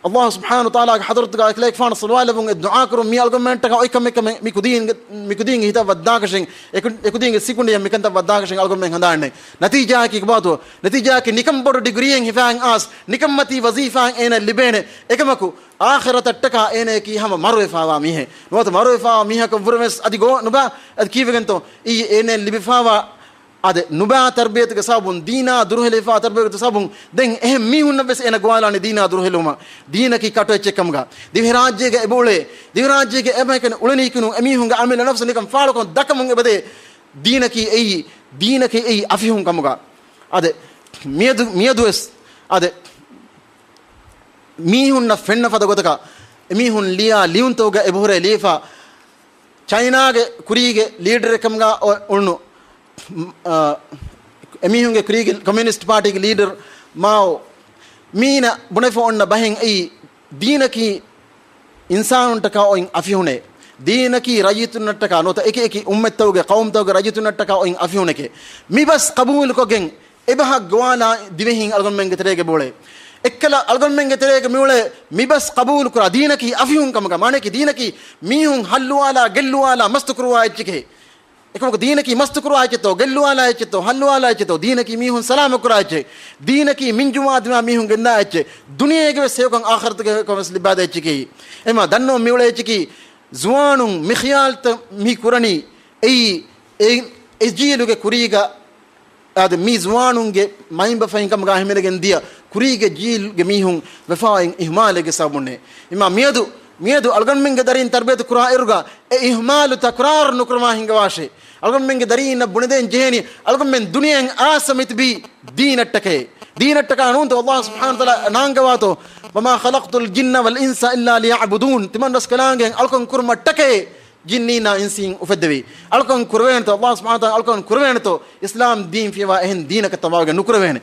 ﷲ ސުބްޙާނަހޫ ވަތަޢާލާގެ ޙަޟްރަތުގަ އެކަލޭގެފާނަށް ޞަލަވާތް ލެއްވުން އެ ދުޢާ ކުރުން މީ އަޅުގަނޑުމެންނަށްޓަކާ އޮތް ކަމެއް ކަމެއް މި ކުދީންގެ، މި ކުދީންގެ ހިތަށް ވައްދާކަށެއް، އެ ކު-، އެ ކުދީންގެ ސިކުނޑިއަށް މިކަންތައް ވައްދާކަށެއް އަޅުގަނޑުމެން ހަނދާންނެ. ނަތީޖާއަކީ ކިބާތޯ؟ ނަތީޖާއަކީ ނިކަން ބޮޑު ޑިގްރީއެއް ހިފާއިން އާސް، ނިކަންމަތީ ވަޒީފާއެއް އޭނަ ލިބޭނެ. އެކަމަކު، އާޚިރަތަށްޓަކާ އޭނައަކީ ހަމަ މަރުވެފާވާ މީހެއް. ނުވަތަ މަރުވެފާވާ މީހަކަށްވުރެވެސް އަދި ގޯ ނުބާ، އަދި ކީއްވެގެންތޯ؟ އެއީ އޭނައަށް ލިބިފާވާ އާދެ، ނުބާ ތަރްބިޔަތުގެ ސަބަބުން، ދީނާ ދުރުހެލިފާ ތަރްބިޔަތުގެ ސަބަބުން، ދެން އެހެން މީހުންނަށްވެސް އޭނަ ގޮވާލާނީ ދީނާ ދުރުހެލުމަށް. ދީނަކީ ކަޓު އެއްޗެއް ކަމުގަ، ދިވެހިރާއްޖޭގަ އެބައުޅޭ، ދިވެހިރާއްޖޭގެ އެބައިކަނި އުޅެނީކުނު އެމީހުންގެ އަމިއްލަ ނަފްސު ނިކަން ފާޅުކޮށް ދަކަމުން އެބަދޭ. ދީނަކީ އެއީ، ދީނަކީ އެއީ އަފިހުން ކަމުގަ. އާދެ، މިއަދު، މިއަދުވެސް، އާދެ، މީހުންނަށް ފެންނަ ފަދަ ގޮތަކަށް އެމީހުން ލިޔާ ލިޔުންތަކުގަ އެބަހުރޭ ލިޔެފަ، ޗައިނާގެ ކުރީގެ ލީޑަރެއް ކަމުގަ އޮ-، އުޅުނު، އަ، އެމީހުންގެ ކުރީގެ ކޮމިއުނިސްޓް ޕާޓީގެ ލީޑަރ މާއޯ، މީނަ ބުނެފަ އޮންނަ ބަހެއް އެއީ، ދީނަކީ އިންސާނުންޓަކާ އޮތް އަފިހުނެއް، ދީނަކީ ރައްޔިތުންނަށްޓަކާ ނުވަތަ އެކި އެކި އުއްމަތްތަކުގެ ޤައުމުތަކުގެ ރައްޔިތުންނަށްޓަކާ އޮތް އަފިހުނެކޭ. މިބަސް ޤަބޫލުކޮށްގެން އެބަހަށް ގޮވާލާ ދިވެހީން އަޅުގަނޑުމެންގެ ތެރޭގަ މިއުޅޭ. އެއްކަލަ އަޅުގަނޑުމެންގެ ތެރޭގަ މިއުޅޭ މިބަސް ޤަބޫލުކުރާ ދީނަކީ އަފިހުން ކަމުގަ، މާނައަކީ ދީނަކީ މީހުން ހައްލުވާލާ ގެއްލުވާލާ މަސްތުކުރުވާ އެއްޗެކޭ. އެކަމަކު ދީނަކީ މަސްތުކުރުވާ އެއްޗެއްތޯ، ގެއްލުވާލާ އެއްޗެއްތޯ، ހައްލުވާލާ އެއްޗެއްތޯ، ދީނަކީ މީހުން ސަލާމަތްކުރާ އެއްޗެއް. ދީނަކީ މިންޖުމާ ދިމާ މީހުން ގެންދާ އެއްޗެއް. ދުނިޔޭގެ ވެސް ހެޔޮކަން އާޚިރަތުގެ ހެޔޮކަން ވެސް ލިބާދޭ އެއްޗެކޭ. އެމާ ދަންނަވަން މިއުޅޭ އެއްޗަކީ ޒުވާނުން މި ޚިޔާލުތައް މި ކުރަނީ އެއީ އެ، އެ ޖީލުގެ ކުރީގަ އާދެ، މި ޒުވާނުންގެ މައިންބަފައިން ކަމުގަ ހިމެނިގެން ދިޔަ ކުރީގެ ޖީލްގެ މީހުން ވެފާވާ އިހުމާލެއްގެ ސަބަބުންނޭ. އެމާ މިއަދު، މިއަދު އަޅުގަނޑުމެންގެ ދަރީން ތަރްބިޔަތު ކުރާ އިރުގަ އެ އިހުމާލު ތަކުރާރު ނުކުރަމާ ހިނގަވާށޭ. އަޅުގަނޑުމެންގެ ދަރީންނަށް ބުނެދޭން ޖެހޭނީ، އަޅުގަނޑުމެން ދުނިޔެއަށް އާސަ މިތިބީ ދީނަށްޓަކައޭ. ދީނަށްޓަކާ ނޫންތޯ؟ ﷲ ސުބްޙާނަހޫ ވަތަޢާލާ ނާންގަވާތޯ؟ "وما خلقت الجن والإنس إلا ليعبدون." ތިމަންރަސްކަލާނގެ އަޅުކަން ކުރުމަށްޓަކައޭ ޖިންނީންނާ އިންސީން އުފެއްދެވީ. އަޅުކަން ކުރެވޭނެތޯ؟ ﷲ ސުބްޙާނަހޫ ވަތަޢާލާ އަޅުކަން ކުރެވޭނެތޯ؟ އިސްލާމް ދީން ފިޔަވާ އެހެން ދީނަކަށް ތަބާވެގެން ނުކުރެވޭނެ.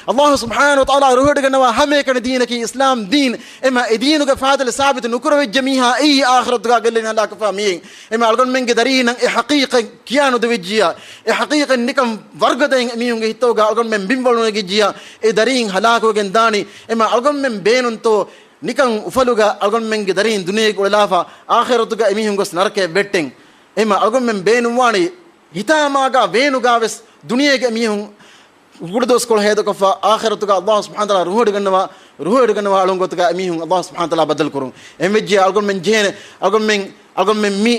ﷲ ސުބްޙާނަހޫ ވަތަޢާލާ ރުހިވޮޑިގަންނަވާ ހަމައެކަނި ދީނަކީ އިސްލާމް ދީން. އެމަ އެ ދީނުގެ ފާދަލެއް ސާބިތު ނުކުރެވިއްޖެ މީހާ އެއީ އާޚިރަތުގަ ގެއްލެން ހަލާކުވާ މީހެއް. އެމަ އަޅުގަނޑުމެންގެ ދަރީންނަށް އެ ޙަޤީޤަތް ކިޔާ ނުދެވިއްޖިއްޔާ، އެ ޙަޤީޤަތް ނިކަން ވަރުގަދައިން އެމީހުންގެ ހިތުގަ އަޅުގަނޑުމެން ބިންވަޅުނެގިއްޖިއްޔާ، އެ ދަރީން ހަލާކުވެގެން ދާނީ. އެމަ އަޅުގަނޑުމެން ބޭނުންތޯ ނިކަން އުފަލުގަ އަޅުގަނޑުމެންގެ ދަރީން ދުނިޔޭގަ އުޅެލާފަ، އާޚިރަތުގަ އެމީހުން ގޮސް ނަރަކަޔަށް ވެއްޓެން. އެމަ އަޅުގަނޑުމެން ބޭނުންވާނީ ހިތާމާގަ ވޭނުގަ ވެސް ދުނިޔޭގެ މީހުން ކުޑަދުވަސްކޮޅު ހޭދަކޮށްފަ، އާޚިރަތުގަ ﷲ ސުބްޙާނަހޫ ވަތަޢާލާ ރުހިވޮޑިގަންނަވާ، ރުހިވޮޑިގަންނަވާ އަޅުން ގޮތުގަ އެމީހުން ﷲ ސުބްޙާނަހޫ ވަތަޢާލާ ބައްދަލުކުރުން. އެހެންވެއްޖެ އަޅުގަނޑުމެން ޖެހޭނެ، އަޅުގަނޑުމެން، އަޅުގަނޑުމެން މި،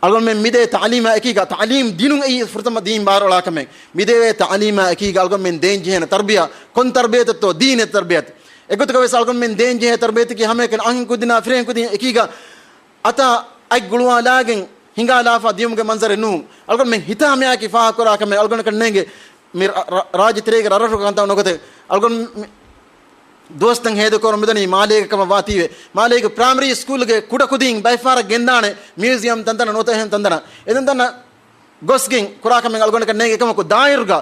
އަޅުގަނޑުމެން މިދޭ ތަޢުލީމާ އެކީގަ، ތަޢުލީމް ދިނުން އެއީ ފުރަތަމަ ދީން ބާރުއަޅާ ކަމެއް. މިދެވޭ ތަޢުލީމާ އެކީގަ އަޅުގަނޑުމެން ދޭން ޖެހޭނެ ތަރްބިޔަ، ކޮން ތަރްބިޔަތެއްތޯ؟ ދީނީ ތަރްބިޔަތު. އެގޮތަކަށް ވެސް އަޅުގަނޑުމެން ދޭން ޖެހޭ ތަރްބިޔަތަކީ ހަމައެކަނި އަންހެން ކުދިންނާ ފިރިހެން ކުދިން އެކީގަ އަތާ އަތް ގުޅުވާލާގެން ހިނގާލާފަ ދިޔުމުގެ މަންޒަރެއް ނޫން. އަޅުގަނޑުމެން ހިތާމަޔާއެކީ ފާހަގަކުރާ ކަމެއް. އަޅުގަނޑަކަށް ނޭނގެ މި ރަ-، ރަ-، ރާއްޖެތެރޭގެ ރަށްރަށުގަ ކަންތައް ނުގޮތެއް. އަޅުގަނޑު މި ދުވަސްތައް ހޭދަކުރަން މިދަނީ މާލޭގެ ކަމަށް ވާތީވެ. މާލޭގެ ޕްރައިމަރީ ސްކޫލްގެ ކުޑަ ކުދީން ބައެއް ފަހަރަށް ގެންދާނެ މިއުޒިއަމް ތަންތަނަށް ނުވަތަ އެހެން ތަންތަނަށް. އެތަންތަނަށް ގޮސްގެން ކުރާ ކަމެއް އަޅުގަނޑަކަށް ނޭނގެ. އެކަމަކު ދާއިރުގަ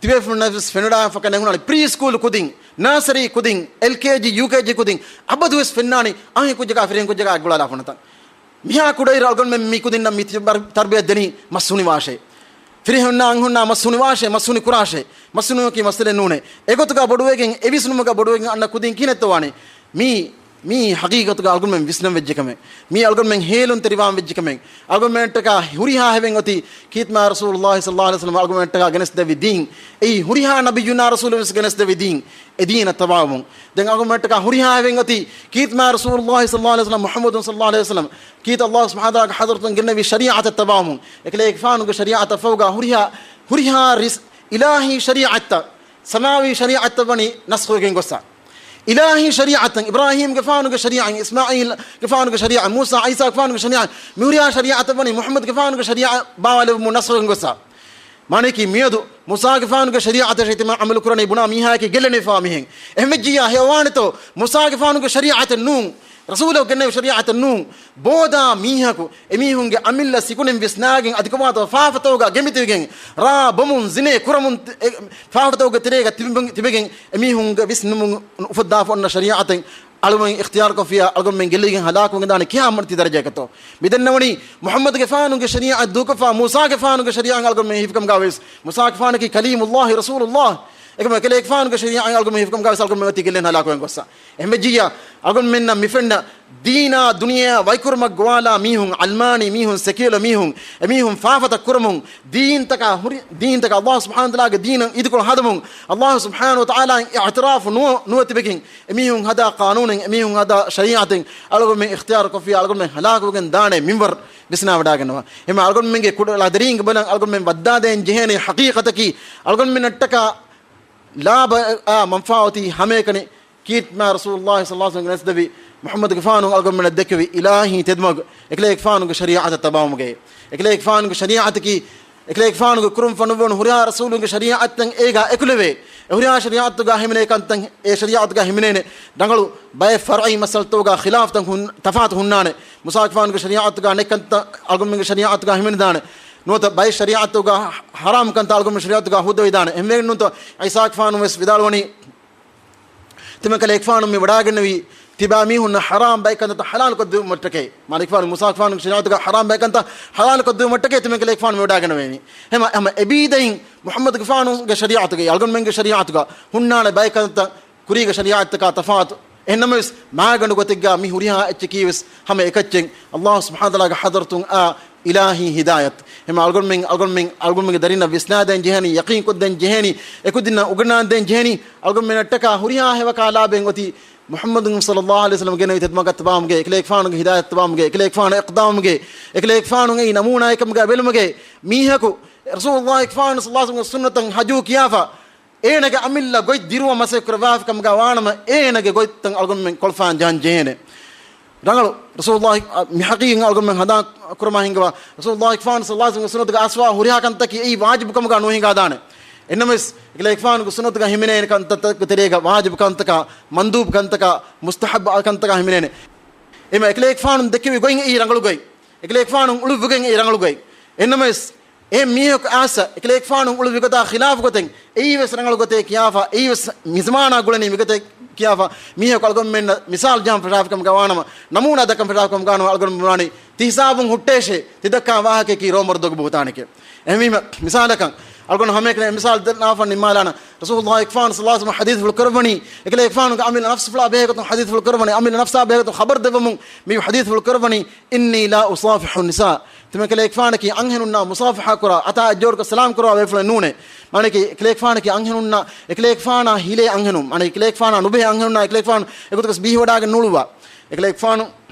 ތިބޭފުޅުންނަށް ވެސް ފެނުނާފަކަން ނެހުނާނެ ޕްރީ ސްކޫލް ކުދިން. ނާސަރީ ކުދިން، އެލްކޭޖީ، ޔޫކޭޖީ ކުދިން އަބަދުވެސް ފެންނާނީ އަހަން ކުއްޖަކާ ފިރިހެން ކުއްޖަކާ އަތްގުޅާލާފަ ނަތަން. މިހާ ކުޑައިރު އަޅުގަނޑުމެން މި ކުދިންނަށް މި ތި-، ބަރ-، ތަރްބިޔަތް ދެނީ މަސް ހުނިވާށޭ. ފިރިހެންނާ އަންހެންނާ މަސް ހުނިވާށޭ، މަސް ހުނި ކުރާށޭ. މަސް ހުނިވަކީ މައްސަލައެއް ނޫނޭ. އެގޮތުގަ ބޮޑުވެގެން، އެ ވިސްނުމުގަ ބޮޑުވެގެން އަންނަ ކުދިން ކިހިނެއްތޯ ވާނީ؟ މީ، މީ ހަގީގަތުގަ އަޅުގަނޑުމެން ވިސްނަން ވެއްޖެ ކަމެއް. މީ އަޅުގަނޑުމެން ހޭލުންތެރިވާން ވެއްޖެ ކަމެއް. އަޅުގަނޑުމެންޓަކާ ހުރިހާ ހެވެން އޮތީ ކީރިތި މާ ރަސޫލުﷲ ޞައްލަﷲ ޢަލައިހި ވަސައްލަމަ އަޅުގަނޑުމެންޓަކާ ގެނެސްދެއްވި ދީން. އެއީ ހުރިހާ ނަބިއްޔުންނާ ރަސޫލުން ވެސް ގެނެސްދެއްވި ދީން. އެ ދީނަށް ތަބާވަމުން. ދެން އަޅުގަނޑުމެންޓަކާ ހުރިހާ ހެވެން އޮތީ ކީރިތި މާ ރަސޫލުﷲ ޞައްލަﷲ ޢަލައިހި ވަސައްލަމަ، މުޙައްމަދު ޞައްލަﷲ ޢަލައިހި ވަސައްލަމަ، ކީރިތި ﷲ ސުބްޙާނަހޫ ވަތަޢާލާގެ ޙަޟްރަތުން ގެންނެވި ޝަރީޢަތަށް ތަބާވަމުން. އެކަލޭގެފާނުގެ ޝަރީޢަތަށް ފަހުގަ ހުރިހާ، ހުރިހާ ރިސް-، އިލާހީ ޝަރީޢަތްތައް، ސަމާވީ ޝަރީޢަތްތައް ވަނީ ނަސްޚުވެގެން ގޮއްސަ. އިލާހީ ޝަރީޢަތްތައް، އިބްރާހީމްގެފާނުގެ ޝަރީޢަތް، އިސްމާޢީލްގެފާނުގެ ޝަރީޢަތް، މޫސާ ޢީސާގެފާނުގެ ޝަރީޢަތް، މި ހުރިހާ ޝަރީޢަތްތައް ވަނީ މުޙައްމަދުގެފާނުގެ ޝަރީޢަތް ބާވާލެވުމުން ނަސްޚުވެގެން ގޮއްސަ. މާނައަކީ މިއަދު މޫސާގެފާނުގެ ޝަރީޢަތަށޭ ތިމާ ޢަމަލު ކުރަނީ ބުނާ މީހާޔަކީ ގެއްލެނިވެފާ މީހެއް. އެހެންވެއްޖިއްޔާ ހެޔޮވާނެތޯ؟ މޫސާގެފާނުގެ ޝަރީޢަތެއް ނޫން، ރަސޫލަކު ގެންނެވި ޝަރީޢަތެއް ނޫން. ބޯދާ މީހަކު އެމީހުންގެ އަމިއްލަ ސިކުނޑިން ވިސްނާގެން އަދިކޮބާތޯ ފާފަތަކުގަ ގެނބިތިބިގެން، ރާ ބޮމުން، ޒިނޭ ކުރަމުން، އެ، ފާފަތަކުގެ ތެރޭގަ ތިބި-، ތިބިގެން އެމީހުންގެ ވިސްނުމުން އުފައްދާފަ އޮންނަ ޝަރީޢަތެއް އަޅުގަނޑުމެން އިޚްތިޔާރުކޮށްފިއްޔާ، އަޅުގަނޑުމެން ގެއްލިގެން ހަލާކުވެގެންދާނެ ކިހާ މަރުތި ދަރަޖައަކަށްތޯ؟ މިދެންނެވަނީ މުޙައްމަދުގެފާނުގެ ޝަރީޢަތް ދޫކޮށްފަ، މޫސާގެފާނުގެ ޝަރީޢަތް އަޅުގަނޑުމެން ހިފިކަމުގަ ވެސް، މޫސާގެފާނަކީ ކަލީމުﷲ ރަސޫލުﷲ. އެކަމަ އެކަލޭގެފާނުގެ ޝަރީޢަތް އަޅުގަނޑުމެން ހިފިކަމުގަ ވެސް އަޅުގަނޑުމެން އޮތީ ގެއްލެން ހަލާކުވެގެން ގޮއްސަ. އެހެންވެއްޖިއްޔާ، އަޅުގަނޑުމެންނަށް މިފެންނަ ދީނާ ދުނިޔެއާ ވަކިކުރުމަށް ގޮވާލާ މީހުން، ޢަލްމާނީ މީހުން، ސެކިއުލަ މީހުން، އެމީހުން ފާފަތައް ކުރަމުން، ދީންތަކާ ހުރި، ދީންތަކާ ﷲ ސުބްޙާނަހޫ ވަތަޢާލާގެ ދީނަށް އީދުކޮޅު ހަދަމުން، ﷲ ސުބްޙާނަހޫ ވަތަޢާލާއަށް އިޢުތިރާފު ނުވަ، ނުވަތިބެގެން، އެމީހުން ހަދާ ޤާނޫނެއް، އެމީހުން ހަދާ ޝަރީޢަތެއް އަޅުގަނޑުމެން އިޚްތިޔާރުކޮށްފިއްޔާ، އަޅުގަނޑުމެން ހަލާކުވެގެން ދާނެ މިންވަރު ވިސްނާވަޑާގަންނަވާ. އެހެންވީމަ އަޅުގަނޑުމެންގެ ކުޑަ ޅަދަރީންގެ ބަލަން އަޅުގަނޑުމެން ވައްދާދޭން ޖެހޭނީ ޙަޤީޤަތަކީ، އަޅުގަނޑުމެންނަށްޓަކާ ލާބައާ މަންފާ އޮތީ ހަމައެކަނި ކީރިތި މާ ރަސޫލުﷲ ޞައްލަﷲ ޢަލައިހި ވަސައްލަމަ ގެނެސްދެއްވި މުޙައްމަދުގެފާނު އަޅުގަނޑުމެންނަށް ދެއްކެވި އިލާހީ ތެދުމަގު، އެކަލޭގެފާނުގެ ޝަރީޢަތަށް ތަބާވުމުގައި. އެކަލޭގެފާނުގެ ޝަރީޢަތަކީ، އެކަލޭގެފާނުގެ ކުރުން ފޮނުއްވުނު ހުރިހާ ރަސޫލުންގެ ޝަރީޢަތްތައް އޭގާ އެކުލެވޭ. އެ ހުރިހާ ޝަރީޢަތުގާ ހިމެނޭ ކަންތައް، އެ ޝަރީޢަތުގާ ހިމެނޭނެ ރަނގަޅު ބައެއް ފަރުޢީ މައްސަލަތަކުގާ ޚިލާފުތައް ހުން، ތަފާތު ހުންނާނެ. މޫސާގެފާނުގެ ޝަރީޢަތުގާ ނެތް ކަންތައް އަޅުގަނޑުމެންގެ ޝަރީޢަތުގާ ހިމެނިދާނެ. ނުވަތަ ބައެއް ޝަރީޢަތުގާ ޙަރާމް ކަންތައް އަޅުގަނޑުމެންގެ ޝަރީޢަތުގާ ހުއްދަވެދާނެ. އެހެންވެގެން ނޫންތޯ ޢީސާގެފާނު ވެސް ވިދާޅުވަނީ، ތިމަން ކަލޭގެފާނު މި ވަޑާގެންނެވީ ތިބާ މީހުންނަށް ޙަރާމް ބައެއް ކަންތައްތައް ޙަލާލު ކޮށްދިއުމަށްޓަކައި. މާނައަކީ މޫސާގެފާނުގެ ޝަރީޢަތުގާ ޙަރާމް ބައެއް ކަންތައް ޙަލާލު ކޮށްދިއުމަށްޓަކައި ތިމަން ކަލޭގެފާނު މި ވަޑާގެންނެވީ. ހަމަ، ހަމަ އެބީދައިން މުޙައްމަދުގެފާނުގެ ޝަރީޢަތުގައި، އަޅުގަނޑުމެންގެ ޝަރީޢަތުގާ ހުންނާނެ ބައެއް ކަންތައް ކުރީގެ ޝަރީޢަތްތަކާ ތަފާތު. އެހެންނަމަވެސް، މާގަނޑު ގޮތެއްގާ މި ހުރިހާ އެއްޗަކީ ވެސް ހަމަ އެކައްޗެއް، ﷲ ސުބްޙާނަހޫ ވަތަޢާލާގެ ޙަޟްރަތުން އާ އިލާހީ ހިދާޔަތް. އެހެންވީމަ އަޅުގަނޑުމެން، އަޅުގަނޑުމެން، އަޅުގަނޑުމެންގެ ދަރިންނަށް ވިސްނާދޭން ޖެހޭނީ، ޔަޤީން ކޮށްދޭން ޖެހޭނީ، އެކުދިންނަށް އުނގަންނާން ދޭން ޖެހޭނީ، އަޅުގަނޑުމެންނަށްޓަކާ ހުރިހާ ހެޔޮކާ ލާބެން އޮތީ މުޙައްމަދު ޞައްލަﷲ ޢަލައިހި ވަސައްލަމަ ގެނެވި ތެދުމަގަށް ތަބާވުމުގެ، އެކަލޭގެފާނުގެ ހިދާޔަތަށް ތަބާވުމުގެ، އެކަލޭގެފާނަށް އިޤްތިދާވުމުގެ، އެކަލޭގެފާނު އެއީ ނަމޫނާ އެކަމުގަ ބެލުމުގެ. މީހަކު ރަސޫލުﷲ ގެފާނު ޞައްލަﷲ ޢަލައިހި ވަސައްލަމަގެ ސުންނަތަށް ހަޖޫ ކިޔާފަ، އޭނަގެ އަމިއްލަ ގޮތް ދިރުވަ މަސައްކަތް ކުރައްވާފިކަމުގަ ވާނަމަ، އޭނަގެ ގޮތްތައް އަޅުގަނޑުމެން ކޮޅުފާން ޖަހަން ޖެހޭނެ. ރަނގަޅު ރަސޫލުﷲ، މި ޙަޤީޤަތް އަޅުގަނޑުމެން ހަނދާން ކުރުމާ ހިނގަވާ، ރަސޫލުﷲ ގެފާނު ޞައްލަﷲ ޢަލައިހި ވަސައްލަމަގެ ސުންނަތުގަ އައިސްފާ ހުރިހާ ކަންތަކީ އެއީ ވާޖިބު ކަމުގަ ނުހިނގާދާނެ. އެހެންނަމަވެސް، އެކަލޭގެފާނުގެ ސުންނަތުގަ ހިމެނޭނެ ކަންތައްތަކުގެ ތެރޭގަ ވާޖިބު ކަންތަކާ، މަންދޫބު ކަންތަކާ، މުސްތަޙައްބު ކަންތަކާ ހިމެނޭނެ. އެހެންވީމަ އެކަލޭގެފާނު ދެއްކެވި ގޮތް އެއީ ރަނގަޅު ގޮތް. އެކަލޭގެފާނު އުޅުއްވި ގޮތް އެއީ ރަނގަޅު ގޮތް. އެހެންނަމަވެސް، އެހެން މީހަކު އައިސް އެކަލޭގެފާނު އުޅުއްވި ގޮތާ ޚިލާފު ގޮތެއް އެއީ ވެސް ރަނގަޅު ގޮތޭ ކިޔާފަ، އެއީ ވެސް މިޒަމާނާ ގުޅެނީ މިގޮތޭ ކިޔާފަ، މީހަކު އަޅުގަނޑުމެންނަށް މިސާލު ޖަހަން ފަށާފިކަމުގަ ވާނަމަ، ނަމޫނާ ދައްކަން ފަށާފިކަމުގަ ވާނަމަ، އަޅުގަނޑު ބުނާނީ ތި ހިސާބުން ހުއްޓޭށޭ، ތި ދައްކާ ވާހަކައަކީ ރޯމަރު ދޮގު ބުހުތާނެކޭ. އެހެންވީމަ، މިސާލަކަށް، އަޅުގަނޑު ހަމައެކަނި މިސާލު ދަންނާފަ ނިންމާލާނަ، ރަސޫލުﷲ ގެފާނު ޞައްލަﷲ ޢަލައިހި ވަސައްލަމަ ޙަދީޘްފުޅު ކުރައްވަނީ، އެކަލޭގެފާނުގެ އަމިއްލަ ނަފްސުފުޅާ ބެހޭގޮތުން ޙަދީޘްފުޅު ކުރައްވަނީ، އަމިއްލަ ނަފްސާ ބެހޭގޮތުން ޚަބަރު ދެއްވަމުން މި ޙަދީޘްފުޅު ކުރައްވަނީ، إني لا أصافح النساء. ތިމަން ކަލޭގެފާނަކީ އަންހެނުންނާ މުޞާފަޙާ ކުރާ، އަތާ އަތްޖޯޑުކޮށް ސަލާމް ކުރާ ބޭފުޅެއް ނޫނޭ. މާނައަކީ ކަލޭގެފާނަކީ އަންހެނުންނާ، އެކަލޭގެފާނާ ހިލޭ އަންހެނުން، މާނައަކީ ކަލޭގެފާނާ ނުބެހޭ އަންހެނުންނާ އެކަލޭގެފާނު އެގޮތަކަސް ބީހިވަޑާގެން ނޫޅުއްވާ. އެކަލޭގެފާނު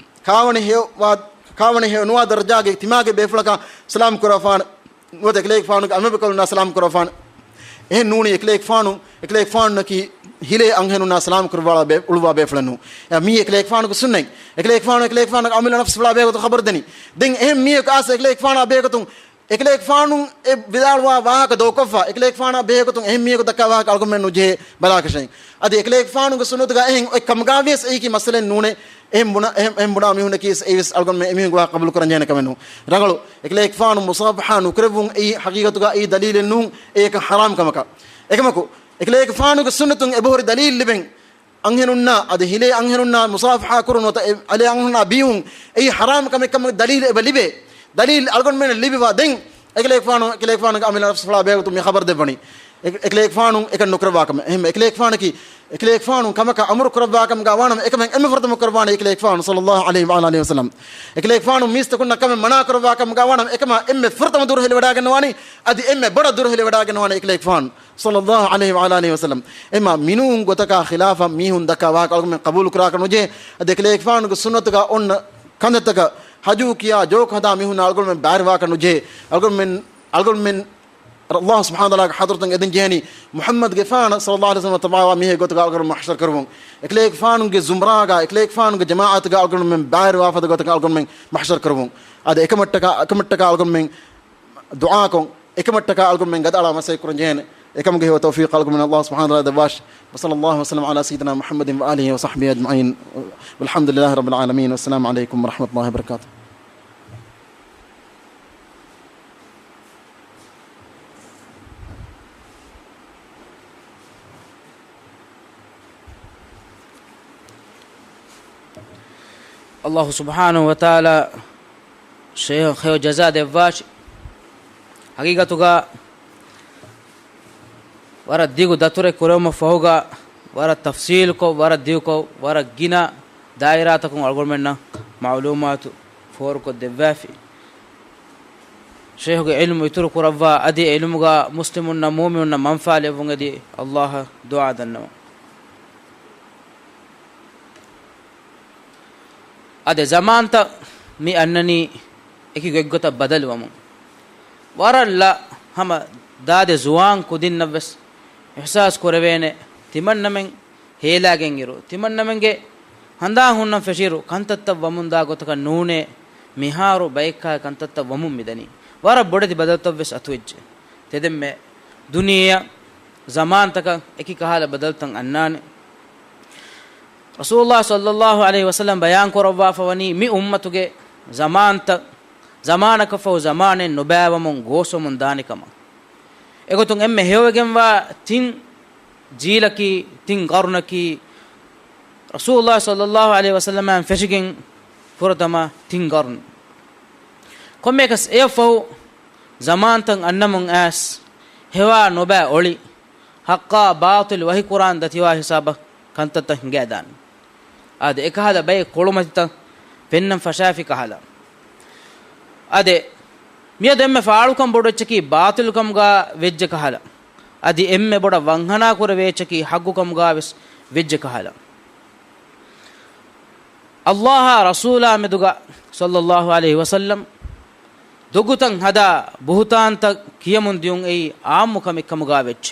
ކާވަނި ހެޔޮ ވާ، ކާވަނި ހެޔޮ ނުވާ ދަރަޖާގެ ތިމާގެ ބޭފުޅަކާ ސަލާމް ކުރާފާނެ. ނުވަތަ އެކަލޭގެފާނުގެ އަނބިބަކަލުންނާ ސަލާމް ކުރައްވާނެ. އެހެން ނޫނީ އެކަލޭގެފާނު، އެކަލޭގެފާނުންނަކީ ހިލޭ އަންހެނުންނާ ސަލާމް ކުރައްވާ ބޭ-، އުޅުއްވާ ބޭފުޅެއް ނޫން. އެ މީ އެކަލޭގެފާނުގެ ސުންނަތް. އެކަލޭގެފާނު، އެކަލޭގެފާނުގެ އަމިއްލަ ނަފްސުފުޅާ ބެހޭގޮތުން ޚަބަރު ދެނީ. ދެން އެހެން މީހަކު އައިސް އެކަލޭގެފާނާ ބެހޭގޮތުން، އެކަލޭގެފާނު އެ ވިދާޅުވާ ވާހަކަ ދޯކޮށްފަ، އެކަލޭގެފާނާ ބެހޭގޮތުން އެހެން މީހަކު ދައްކާ ވާހަކަ އަޅުގަނޑުމެން ނުޖެހޭ ބަލާކަށެއް. އަދި އެކަލޭގެފާނުގެ ސުންނަތުގަ އެހެން އޮތް ކަމުގަ ވިޔަސް އެއީކީ މައްސަލައެއް ނޫނޭ. އެހެން ބުނާ، އެހެން، އެހެން ބުނާ މީހުންނަކީ ވެސް އެއީ ވެސް އަޅުގަނޑުމެން އެމީހުންގެ ވާހަކަ ޤަބޫލު ކުރަން ޖެހޭނެ ކަމެއް ނޫން. ރަނގަޅު، އެކަލޭގެފާނު މުޞާފަޙާ ނުކުރެއްވުން އެއީ ޙަޤީޤަތުގަ އެއީ ދަލީލެއް ނޫން، އެއީ އެކަން ޙަރާމް ކަމަކަށް. އެކަމަކު، އެކަލޭގެފާނުގެ ސުންނަތުން އެބަހުރި ދަލީލް ލިބެން، އަންހެނުންނާ އަދި ހިލޭ އަންހެނުންނާ މުސާފަހާ ކުރުން ނުވަތަ އެ އަލޭ އަންހެނުންނާ ބީހުން އެއީ ޙަރާމް ކަމެއް ކަމަށް ދަލީލް އެބަ ލިބޭ. ދަލީލް އަޅުގަނޑުމެންނަށް ލިބިވާ ދެން، އެކަލޭގެފާނު، އެކަލޭގެފާނުގެ އަމިއްލަ ނަފްސު ފަޅާ ބޭގޮތުން މި ޚަބަރު ދެއްވަނީ. އެ، އެކަލޭގެފާނު އެކަން ނުކުރައްވާ ކަމަށް. އެހެން އެކަލޭގެފާނަކީ، އެކަލޭގެފާނު ކަމަކަށް އަމުރު ކުރައްވާ ކަމުގަ ވާނަމަ އެކަމެއް އެންމެ ފުރަތަމަ ކުރައްވާނީ އެކަލޭގެފާނު ޞައްލައްލާހު ޢަލައިހި ވަޢަލާ އާލިހި ވަސައްލަމް. އެކަލޭގެފާނު މީސްތަކުންނަށް ކަމެއް މަނާ ކުރައްވާ ކަމުގަ ވާނަމަ އެކަމަށް އެންމެ ފުރަތަމަ ދުރުހެލިވަޑާގަންނަވާނީ، އަދި އެންމެ ބޮޑަށް ދުރުހެލިވަޑާގަންނަވާނީ އެކަލޭގެފާނު ޞައްލައްލާހު ޢަލައިހި ވަޢަލާ އާލިހި ވަސައްލަމް. އެމާ މިނޫން ގޮތަކާ ޚިލާފަށް މީހުން ދައްކާ ވާހަކަ އަޅުގަނޑުމެން ޤަބޫލު ކުރާކަށް ނުޖެހޭ. އަދި އެކަލޭގެފާނުގެ ސުންނަތުގަ އޮންނަ ކަންތައްތަކަށް ހަޖޫ ކިޔާ ޖޯކް ހަދާ މީހުންނާ އަޅުގަނޑުމެން ބައިވެރިވާކަށް ނުޖެހޭ. އަޅުގަނޑުމެން، އަޅުގަނޑުމެން ﷲ ސުބްޙާނަހޫ ވަތަޢާލާގެ ޙަޟްރަތުން އެދެން ޖެހެނީ މުޙައްމަދުގެފާނަށް ޞައްލައްލާހު ޢަލައިހި ވަސައްލަމަ ތަބަޢަވާ މީހެއް ގޮތުގަ އަޅުގަނޑު މަޙްޝަރު ކުރުމުން. އެކަލޭގެފާނުގެ ޒުމްރާގަ، އެކަލޭގެފާނުގެ ޖަމާޢަތުގަ އަޅުގަނޑުމެން ބައިވެރިވާ ފަދަ ގޮތަކަށް އަޅުގަނޑުމެން މަޙްޝަރު ކުރުމުން. އަދި އެކަމަށްޓަކާ، އެކަމަށްޓަކާ އަޅުގަނޑުމެން ދުޢާކޮށް، އެކަމަށްޓަކާ އަޅުގަނޑުމެން ގަދައަޅާ މަސައްކަތް ކުރަން ޖެހޭނެ. އެކަމުގެ ހެޔޮ ތައުފީޤު އަޅުގަނޑުމެން ﷲ ސުބްޙާނަހޫ ވަތަޢާލާ ދެއްވާށި. وصلى الله وسلم على سيدنا محمد وآله وصحبه أجمعين. والحمد لله رب العالمين. والسلام عليكم ورحمة الله وبركاته. ﷲ ސުބްޙާނަހޫ ވަތަޢާލާ ޝޭޚަށް ހެޔޮ ޖަޒާ ދެއްވާށި. ހަގީގަތުގަ ވަރަށް ދިގު ދަތުރެއް ކުރެވުމަށް ފަހުގަ، ވަރަށް ތަފްޞީލުކޮށް، ވަރަށް ދިގުކޮށް، ވަރަށް ގިނަ ދާއިރާތަކުން އަޅުގަނޑުމެންނަށް މަޢުލޫމާތު ފޯރުކޮށް ދެއްވާފި. ޝޭޚުގެ ޢިލްމު އިތުރު ކުރައްވާ، އަދި އެ ޢިލްމުގަ މުސްލިމުންނަށް، މުއުމިނުންނަށް މަންފާ ލެއްވުން އެދި ﷲ އަށް ދުޢާ ދަންނަވަން. އަދި ޒަމާންތައް މި އަންނަނީ އެކި ގޮތްގޮތަށް ބަދަލުވަމުން. ވަރަށް ލަ ހަމަ ދާދި ޒުވާން ކުދިންނަށްވެސް އިޙްސާސް ކުރެވޭނެ، ތިމަންނަމެން ހޭލާގެން އިރު، ތިމަންނަމެންގެ ހަނދާން ހުންނަން ފެށިއިރު، ކަންތައްތައް ވަމުންދާ ގޮތަކަށް ނޫނޭ، މިހާރު ބައެއްކާ ކަންތައްތައް ވަމުން މިދަނީ. ވަރަށް ބޮޑެތި ބަދަލުތައްވެސް އަތުވެއްޖެ. ތެދެންމެ ދުނިޔެއަށް ޒަމާންތަކަށް އެކި ކަހަލަ ބަދަލުތައް އަންނާނެ. ރަސޫލުﷲ ޞައްލައްލާހު ޢަލައިހި ވަސައްލަމް ބަޔާން ކުރައްވާފަ ވަނީ މި އުއްމަތުގެ ޒަމާންތައް، ޒަމާނަކަށްފަހު ޒަމާނެއް ނުބައިވަމުން ގޯސްވަމުން ދާނެ ކަމަށް. އެގޮތުން އެންމެ ހެޔޮވެގެންވާ ތިން ޖީލަކީ، ތިން ޤަރުނަކީ، ރަސޫލުﷲ ޞައްލައްލާހު ޢަލައިހި ވަސައްލަމައިން ފެށިގެން ފުރަތަމަ ތިން ޤަރުނު. ކޮންމެއަކަސް އެޔަށްފަހު ޒަމާންތައް އަންނަމުން އައިސް ހެވާ ނުބައި އޮޅި، ޙައްޤާ ބާޠިލް ވަހިކުރާން ދަތިވާ ހިސާބަށް ކަންތައްތައް ހިނގައިދާނެ. އާދެ، އެކަހަލަ ބައެއް ކޮޅުމަތިތައް ފެންނަން ފަށާފި ކަހަލަ. އާދެ، މިއަދު އެންމެ ފާޅުކަން ބޮޑު އެއްޗަކީ ބާޠިލުކަމުގަ ވެއްޖެ ކަހަލަ. އަދި އެންމެ ބޮޑަށް ވަންހަނާ ކުރެވޭ އެއްޗަކީ ޙައްޤުކަމުގަ ވެސް ވެއްޖެ ކަހަލަ. ﷲ އާ ރަސޫލާ މެދުގަ، ޞައްލައްލާހު ޢަލައިހި ވަސައްލަމް، ދޮގުތައް ހަދާ ބުހުތާންތައް ކިޔަމުން ދިޔުން އެއީ ޢާއްމު ކަމެއް ކަމުގަ ވެއްޖެ.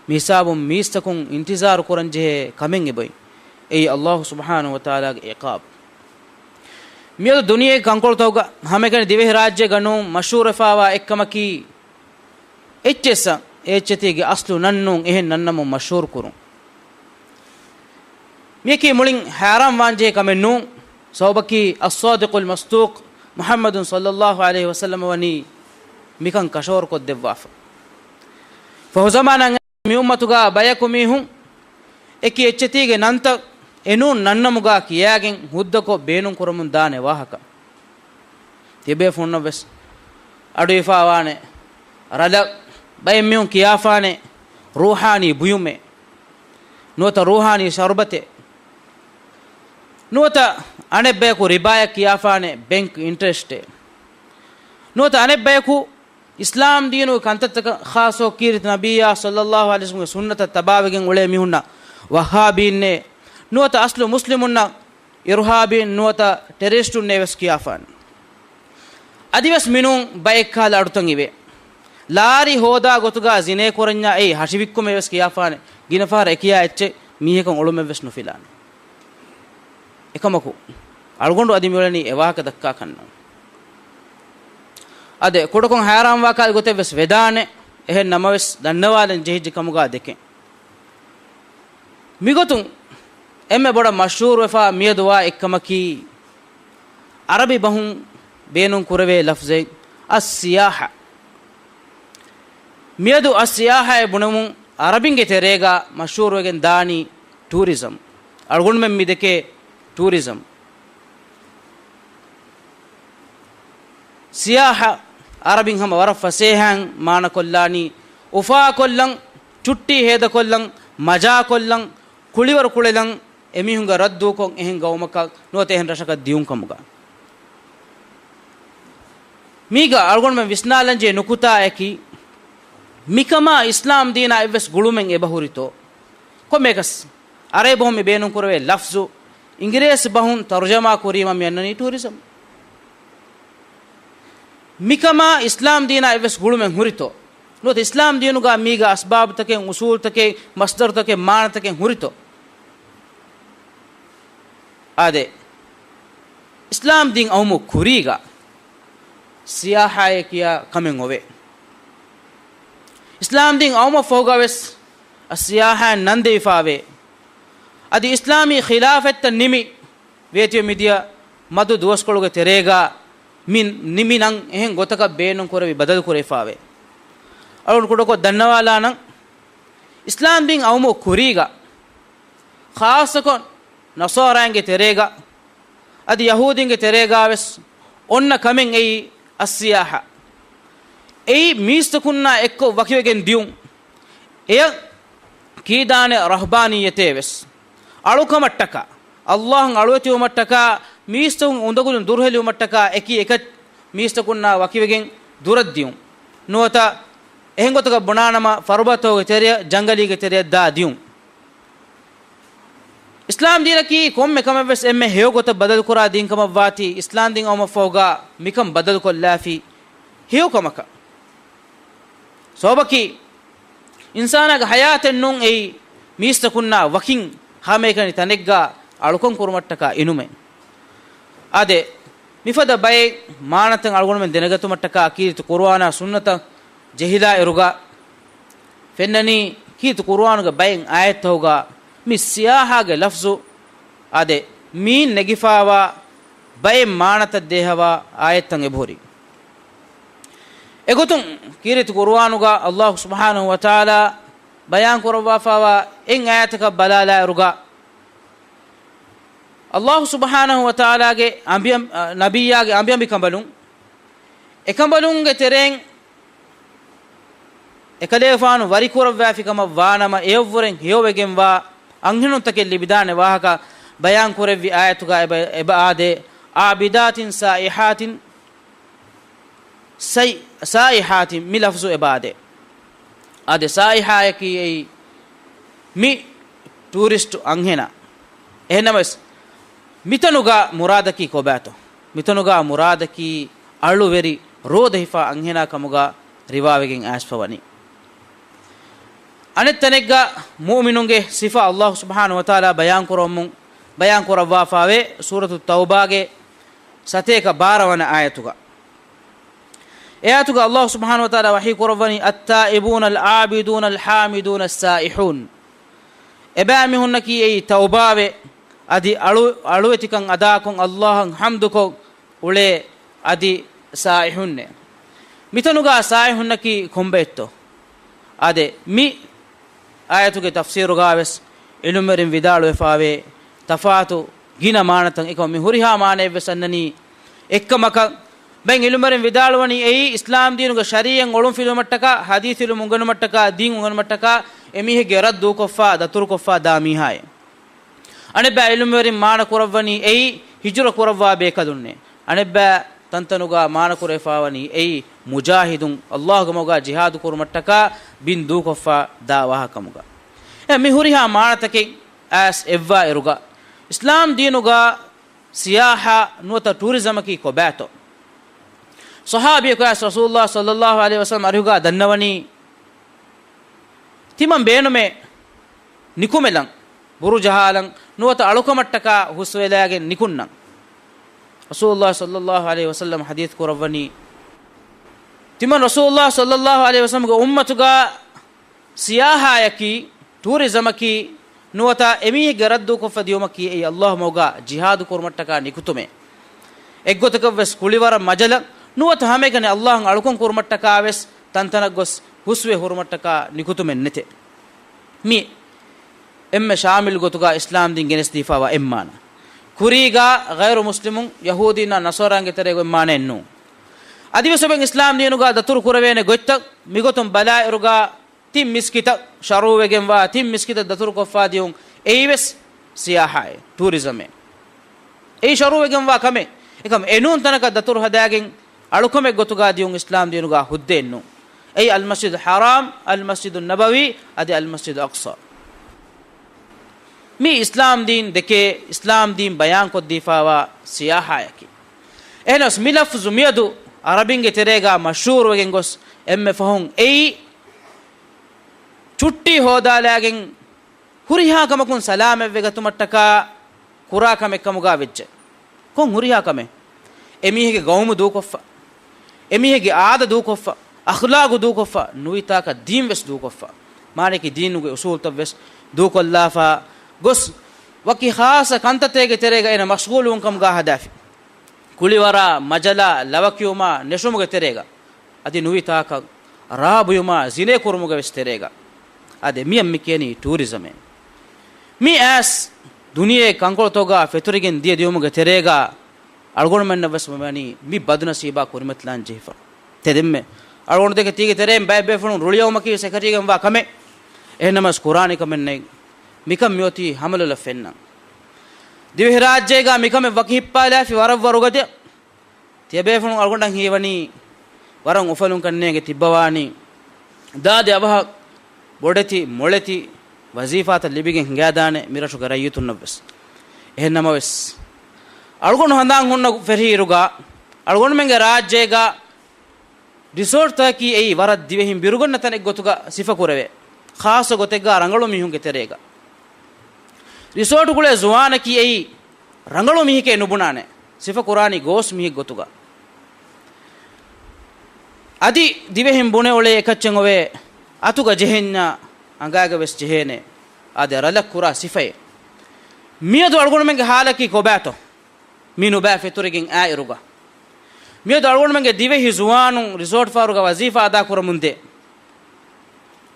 މި ހިސާބުން މީސްތަކުން އިންތިޒާރު ކުރަން ޖެހޭ ކަމެއް އެބައޮތް. އެއީ ﷲ ސުބްޙާނަހޫ ވަތަޢާލާގެ ޢިޤާބު. މިއަދު ދުނިޔޭގެ ކަންކޮޅުތަކުގަ ހަމައެކަނި ދިވެހިރާއްޖޭގަ ނޫން މަޝްހޫރުވެފާވާ އެއްކަމަކީ، އެއްޗެއްސަށް އެ އެއްޗެތީގެ އަސްލު ނަންނޫން އެހެން ނަންނަމުން މަޝްހޫރު ކުރުން. މިއަކީ މުޅިން ހައިރާން ވާންޖެހޭ ކަމެއް ނޫން. ސަބަބަކީ އައްޞާދިޤުލް މަޞްދޫޤު މުޙައްމަދު ޞައްލައްލާހު ޢަލައިހި ވަސައްލަމަ ވަނީ މިކަން ކަށަވަރުކޮށްދެއްވާފަ. ފަހު ޒަމާނަށް މި އުއްމަތުގަ ބަޔަކު މީހުން އެކި އެއްޗެތީގެ ނަންތައް އެނޫން ނަންނަމުގަ ކިޔާގެން ހުއްދަކޮށް ބޭނުން ކުރަމުން ދާނެ ވާހަކަ. ތިބޭފުޅުންނަށްވެސް އަޑުއިވިފައިވާނެ ރަލަށް. ބައެއް މީހުން ކިޔާފާނެ ރޫޙާނީ ބުޔުމޭ. ނުވަތަ ރޫޙާނީ ޝަރުބަތޭ. ނުވަތަ އަނެއްބަޔަކު ރިބާއަށް ކިޔާފާނެ ބެންކް އިންޓްރެސްޓޭ. ނުވަތަ އަނެއްބަޔަކު އިސްލާމް ދީނުގެ ކަންތައްތަކަށް ޚާއްޞަކޮށް ކީރިތި ނަބިއްޔާ ޞައްލައްލާހު ޢަލައިހި ވަސައްލަމްގެ ސުންނަތަށް ތަބާވެގެން އުޅޭ މީހުންނަށް ވައްހާބީންނޭ. ނުވަތަ އަސްލު މުސްލިމުންނަށް އިރުހާބީން ނުވަތަ ޓެރަރިސްޓުންނޭ ވެސް ކިޔާފާނެ. އަދިވެސް މިނޫން ބައެއްކަހަލަ އަޑުތައް އިވޭ. ލާރި ހޯދާ ގޮތުގަ ޒިނޭ ކުރަންޏާ އެއީ ހަށިވިއްކުމޭ ވެސް ކިޔާފާނެ. ގިނަ ފަހަރަށް އެކިޔާ އެއްޗެއް މީހަކަށް އޮޅުމެއްވެސް ނުފިލާނެ. އެކަމަކު، އަޅުގަނޑު އަދި މިއުޅެނީ އެވާހަކަ ދައްކާކަށްނޫން. އާދެ، ކުޑަކޮށް ހައިރާންވާކަހަލަ ގޮތެއްވެސް ވެދާނެ. އެހެން ނަމަވެސް، ދަންނަވާލަން ޖެހިއްޖެ ކަމުގަ ދެކެން. މިގޮތުން އެންމެ ބޮޑަށް މަޝްހޫރުވެފަ މިއަދުވާ އެއްކަމަކީ، ޢަރަބި ބަހުން ބޭނުން ކުރެވޭ ލަފްޒެއް އައްސިޔާޙަ. މިއަދު އައްސިޔާޙައޭ ބުނެވުމުން އަރަބިންގެ ތެރޭގަ މަޝްހޫރުވެގެން ދާނީ ޓޫރިޒަމް. އަޅުގަނޑުމެން މި ދެކޭ ޓޫރިޒަމް. ސިޔާހަ އަރަބިން ހަމަ ވަރަށް ފަސޭހައިން މާނަކޮށްލާނީ އުފާކޮށްލަން، ޗުއްޓީ ހޭދަކޮށްލަން، މަޖާކޮށްލަން، ކުޅިވަރު ކުޅެލަން، އެމީހުންގެ ރައްދޫކޮށް އެހެން ގައުމަކަށް ނުވަތަ އެހެން ރަށަކަށް ދިޔުން ކަމުގަ. މީގަ އަޅުގަނޑުމެން ވިސްނާލަންޖެހޭ ނުކުތާއަކީ، މިކަމާ އިސްލާމް ދީނާ އެއްވެސް ގުޅުމެއް އެބަހުރިތޯ؟ ކޮންމެއަކަސް އަރަބި ބަހުން މި ބޭނުން ކުރެވޭ ލަފްޒު އިނގިރޭސި ބަހުން ތަރުޖަމާ ކުރީމަ މި އަންނަނީ ޓޫރިޒަމް. މިކަމާ އިސްލާމް ދީނާ އެއްވެސް ގުޅުމެއް ހުރިތޯ؟ ނުވަތަ އިސްލާމް ދީނުގަ މީގަ އަސްބާބުތަކެއް، އުސޫލުތަކެއް، މަސްދަރުތަކެއް، މާނަތަކެއް ހުރިތޯ؟ އާދެ، އިސްލާމް ދީން އައުމު ކުރީގަ ސިޔާހާއޭ ކިޔާ ކަމެއް އޮވޭ. އިސްލާމް ދީން އައުމަށް ފަހުގަވެސް އައްސިޔާހާއިން ނަން ދެވިފާވޭ. އަދި އިސްލާމީ ޚިލާފަތްތައް ނިމި، ވޭތިވެ މިދިޔަ މަދު ދުވަސްކޮޅުގެ ތެރޭގަ މި ނިމި ނަން އެހެން ގޮތަކަށް ބޭނުން ކުރެވި ބަދަލު ކުރެވިފާވޭ. އަޅުގަނޑު ކުޑަކޮށް ދަންނަވާލާނަން، އިސްލާމް ދީން އައުމު ކުރީގަ، ޚާއްޞަކޮށް ނަޞާރާއިންގެ ތެރޭގަ، އަދި ޔަހޫދީންގެ ތެރޭގަވެސް އޮންނަ ކަމެއް އެއީ އައްސިޔާހާ. އެއީ މީސްތަކުންނާ އެއްކޮށް ވަކިވެގެން ދިޔުން. އެޔަށް ކީދާނެ ރަހްބާނިއްޔަތޭވެސް. އަޅުކަމަށްޓަކާ، އައްލާހަށް އަޅުވެތިވުމަށްޓަކާ، މީސްތަކުން އުނދަގުލުން ދުރުހެލިވުމަށްޓަކާ އެކި އެކަށް މީސްތަކުންނާ ވަކިވެގެން ދުރަށް ދިޔުން. ނުވަތަ އެހެން ގޮތަކަށް ބުނާނަމަ، ފަރުބަތޯގެ ތެރެއަށް، ޖަންގަލީގެ ތެރެއަށް ދާ ދިޔުން. އިސްލާމް ދީނަކީ ކޮންމެ ކަމެއްވެސް އެންމެ ހެޔޮ ގޮތަށް ބަދަލުކުރާ ދީންކަމަށްވާތީ، އިސްލާމް ދީން އައުމަށްފަހުގަ މިކަން ބަދަލުކޮށްލާފި ހެޔޮ ކަމަކަށް. ސަބަބަކީ، އިންސާނާގެ ހަޔާތެއް ނޫން އެއީ މީސްތަކުންނާ ވަކިން ހަމައެކަނި ތަނެއްގަ އަޅުކަން ކުރުމަށްޓަކާ އިނުމެއް. އާދެ، މިފަދަ ބައެއް މާނަތައް އަޅުގަނޑުމެން ދެނެގަތުމަށްޓަކާ ކީރިތި ޤުރުއާނާ ސުންނަތަށް ޖެހިލާ އިރުގަ، ފެންނަނީ ކީރިތި ޤުރުއާނުގެ ބައެއް އާޔަތްތަކުގަ މި ސިޔާހާގެ ލަފްޒު، އާދެ، މީން ނެގިފާވާ ބައެއް މާނަތައް ދޭހަވާ އާޔަތްތައް އެބަހުރި. އެގޮތުން ކީރިތި ޤުރުއާނުގަ އައްލާހު ސުބްޙާނަހު ވަތަޢާލާ ބަޔާން ކުރައްވާފާވާ އެއް އާޔަތަކަށް ބަލާލާއިރުގަ، އައްލާހު ސުބްޙާނަހު ވަތަޢާލާގެ އަނބިޔަން-، އަ، ނަބިއްޔާގެ އަނބިއަނބިކަނބަލުން އެކަނބަލުންގެ ތެރެއިން އެކަލޭގެފާނު ވަރިކުރައްވާފިކަމަށް ވާނަމަ، އެޔަށްވުރެން ހެޔޮވެގެންވާ އަންހެނުންތަކެއް ލިބިދާނެ ވާހަކަ ބަޔާން ކުރެއްވި އާޔަތުގަ އެބަ-، އެބަ އާދޭ، ޢާބިދާތިން ސާއިޙާތިން، ސައި-، ސާއިޙާތިން މި ލަފްޒު އެބަ އާދޭ. އާދެ، ސާއިޙާއަކީ އެއީ މި ޓޫރިސްޓު އަންހެނާ. އެހެންނަމަވެސް، މިތަނުގަ މުރާދަކީ ކޮބާތޯ؟ މިތަނުގަ މުރާދަކީ އަޅުވެރި ރޯދަ ހިފާ އަންހެނާ ކަމުގަ ރިވާވެގެން އައިސްފަވަނީ. އަނެއް ތަނެއްގަ މުއުމިނުންގެ ސިފަ އައްލާހު ސުބްޙާނަހު ވަތަޢާލާ ބަޔާން ކުރައްވަމުން، ބަޔާން ކުރައްވާފާވޭ ސޫރަތު ތައުބާގެ ސަތޭކަ ބާރަ ވަނަ އާޔަތުގަ. އެ އާޔަތުގަ އައްލާހު ސުބްޙާނަހު ވަތަޢާލާ ވަޙީ ކުރައްވަނީ، التائبون العابدون الحامدون السائحون. އެބައިމީހުންނަކީ އެއީ ތައުބާވެ، އަދި އަޅު-، އަޅުވެތިކަން އަދާކޮށް، އައްލާހަށް ޙަމްދުކޮށް އުޅޭ، އަދި ސާއިޙުންނޭ. މިތަނުގަ ސާއިޙުންނަކީ ކޮންބައެއްތޯ؟ އާދެ، މި އާޔަތުގެ ތަފްސީރުގަވެސް ޢިލްމުވެރިން ވިދާޅުވެފާވޭ، ތަފާތު ގިނަ މާނަތައް އެކަމަށް މި ހުރިހާ މާނައެއްވެސް އަންނަނީ އެއްކަމަކަށް. ބައެއް ޢިލްމުވެރިން ވިދާޅުވަނީ އެއީ އިސްލާމް ދީނުގެ ޝަރީޢަތް އޮޅުންފިލުވުމަށްޓަކާ، ޙަދީޘް ޢިލްމު އުނގެނުމަށްޓަކާ، ދީން އުނގެނުމަށްޓަކާ އެމީހެއްގެ އިރާދަ ދޫކޮށްފާ، ދަތުރުކޮށްފާ ދާ މީހާއޭ. އަނެއްބައި ޢިލްމުވެރިން މާނަ ކުރައްވަނީ އެއީ ހިޖުރަ ކުރައްވާ ބޭކަލުންނޭ. އަނެއްބައި ތަންތަނުގަ މާނަ ކުރެވިފާވަނީ އެއީ މުޖާހިދުން އައްލާހުގެ މަގުގަ ޖިހާދު ކުރުމަށްޓަކާ ބިން ދޫކޮށްފާ ދާ ވާހަކަ ކަމުގަ. އެ މި ހުރިހާ މާނަތަކެއް އައިސް އެއްވާ އިރުގަ، އިސްލާމް ދީނުގަ ސިޔާޙާ ނުވަތަ ޓޫރިޒަމަކީ ކޮބާތޯ؟ ޞަޙާބީއަކު އައިސް ރަސޫލުﷲ ޞައްލަﷲު ޢަލައިހި ވަސައްލަމަ އަރިހުގަ ދަންނަވަނީ، ތިމަން ބޭނުމޭ ނިކުމެލަން، ބުރު ޖަހާލަން، ނުވަތަ އަޅުކަމަށްޓަކާ ހުސްވެލާގެން ނިކުންނަން. ރަސޫލުﷲ ޞައްލަﷲު ޢަލައިހި ވަސައްލަމަ ޙަދީޘް ކުރައްވަނީ، ތިމަން ރަސޫލުﷲ ޞައްލަﷲު ޢަލައިހި ވަސައްލަމަގެ އުއްމަތުގަ ސިޔާޙާއަކީ، ޓޫރިޒަމަކީ، ނުވަތަ އެމީހެއްގެ އިރާދަ ދޫކޮށްފަ ދިޔުމަކީ އެއީ އައްލާހު މަގުގަ ޖިހާދު ކުރުމަށްޓަކާ ނިކުތުމޭ. އެއްގޮތަކަށްވެސް ކުޅިވަރަށް މަޖަލަށް ނުވަތަ ހަމައެކަނި އައްލާހަށް އަޅުކަން ކުރުމަށްޓަކާވެސް ތަންތަނަށް ގޮސް ހުސްވެ ހުރުމަށްޓަކާ ނިކުތުމެއް ނެތޭ. މި އެންމެ ޝާމިލް ގޮތުގަ އިސްލާމް ދީން ގެނެސްދީފާވާ އެއްމާނަ. ކުރީގަ ޣައިރު މުސްލިމުން، ޔަހޫދީންނާ ނަޞާރާންގެ ތެރޭގަ އެއްމާނައެއް ނޫން. އަދިވެސް އެބައިން އިސްލާމް ދީނުގަ ދަތުރު ކުރެވޭނެ ގޮތްތައް މިގޮތުން ބަލާއިރުގަ ތިން މިސްކިތަށް ޝަރުވެގެންވާ ތިން މިސްކިތަށް ދަތުރުކޮށްފާ ދިޔުން އެއީވެސް ސިޔާހާއެއް، ޓޫރިޒަމެއް. އެއީ ޝަރުވެގެންވާ ކަމެއް. އެކަމް އެނޫން ތަނަކަށް ދަތުރު ހަދާގެން އަޅުކަމެއް ގޮތުގަ ދިޔުން އިސްލާމް ދީނުގަ ހުއްދައެއް ނޫން. އެއީ އަލްމަސްޖިދު ހަރާމް، އަލްމަސްޖިދު ނަބަވީ، އަދި އަލްމަސްޖިދު އަޤްޞާ. މީ އިސްލާމް ދީން ދެކޭ، އިސްލާމް ދީން ބަޔާންކޮށްދީފާވާ ސިޔާހާއަކީ. އެހެނަސް މި ލަފްޒު މިއަދު އަރަބިންގެ ތެރޭގަ މަޝްހޫރުވެގެން ގޮސް އެންމެ ފަހުން އެއީ ޗުއްޓީ ހޯދާލާގެން ހުރިހާ ކަމަކުން ސަލާމަތްވެގަތުމަށްޓަކާ ކުރާ ކަމެއްކަމުގަ ވެއްޖެ. ކޮން ހުރިހާ ކަމެއް؟ އެމީހެއްގެ ގައުމު ދޫކޮށްފަ، އެމީހެއްގެ އާދަ ދޫކޮށްފަ، އަޚްލާގު ދޫކޮށްފަ، ނުވިތާކަށް ދީން ވެސް ދޫކޮށްފަ. މާނައަކީ ދީނުގެ އުސޫލުތައް ވެސް ދޫކޮށްލާފަ ގޮސް، ވަކި ޚާއްޞަ ކަންތައްތަކެއްގެ ތެރޭގަ އޭނަ މަޝްޣޫލުވުން ކަމުގަ ހަދާފި. ކުޅިވަރާ، މަޖަލާ، ލަވަ ކިޔުމާ، ނެށުމުގެ ތެރޭގަ. އަދި ނުވިތާކަށް ރާ ބުއިމާ، ޒިނޭ ކުރުމުގެ ވެސް ތެރޭގަ. އާދެ، މިއަށް މި ކިޔަނީ ޓޫރިޒަމޭ. މި އައިސް ދުނިޔޭ ކަންކޮޅުތަކުގަ ފެތުރިގެން ދިޔަ ދިޔުމުގެ ތެރޭގަ އަޅުގަނޑުމެންނަށް ވެސް ވަނީ މި ބަދުނަސީބާ ކުރިމަތިލާން ޖެހިފަ. ތެދެންމެ އަޅުގަނޑު ދެކެ ތީގެ ތެރެއިން ބައެއް ބޭފުޅުން ރުޅިއައުމަކީ ސެކަޓީގެންވާ ކަމެއް. އެހެންނަމަސް ކުރާނެ ކަމެއް ނެތް. މިކަން މިއޮތީ ހަމަލޮލަށް ފެންނަން. ދިވެހިރާއްޖޭގަ މިކަމެއް ވަކި ހިއްޕާލާފި ވަރަށް ވަރުގަދަ. ތިޔަބޭފުޅުން އަޅުގަނޑަށް ހީވަނީ ވަރަށް އުފަލުން ކަންނޭނގެ ތިއްބަވާނީ. ދާދި އަވަހަށް ބޮޑެތި، މޮޅެތި ވަޒީފާތައް ލިބިގެން ހިނގާދާނެ މި ރަށުގެ ރައްޔިތުންނަށް ވެސް. އެހެން ނަމަވެސް، އަޅުގަނޑު ހަނދާން ހުންނަ ފެށިއިރުގަ، އަޅުގަނޑުމެންގެ ރާއްޖޭގަ ރިސޯޓްތަކަކީ އެއީ ވަރަށް ދިވެހިން ބިރުގަންނަ ތަނެއް ގޮތުގަ ސިފަކުރެވޭ. ޚާއްޞަ ގޮތެއްގަ ރަނގަޅު މީހުންގެ ތެރޭގަ. ރިސޯޓު ގުޅޭ ޒުވާނަކީ އެއީ ރަނގަޅު މީހެކޭ ނުބުނާނެ، ސިފަކުރާނީ ގޯސް މީހެއް ގޮތުގަ. އަދި ދިވެހިން ބުނެ އުޅޭ އެކައްޗެއް އޮވޭ، އަތުގަ ޖެހެންޏާ އަނގާގަ ވެސް ޖެހޭނެ. އާދެ، ރަލަށް ކުރާ ސިފައެއް. މިއަދު އަޅުގަނޑުމެންގެ ހާލަކީ ކޮބާތޯ؟ މި ނުބައި ފެތުރިގެން އާއިރުގަ. މިއަދު އަޅުގަނޑުމެންގެ ދިވެހި ޒުވާނުން ރިސޯޓް ފަހަރުގަ ވަޒީފާ އަދާކުރަމުންދޭ.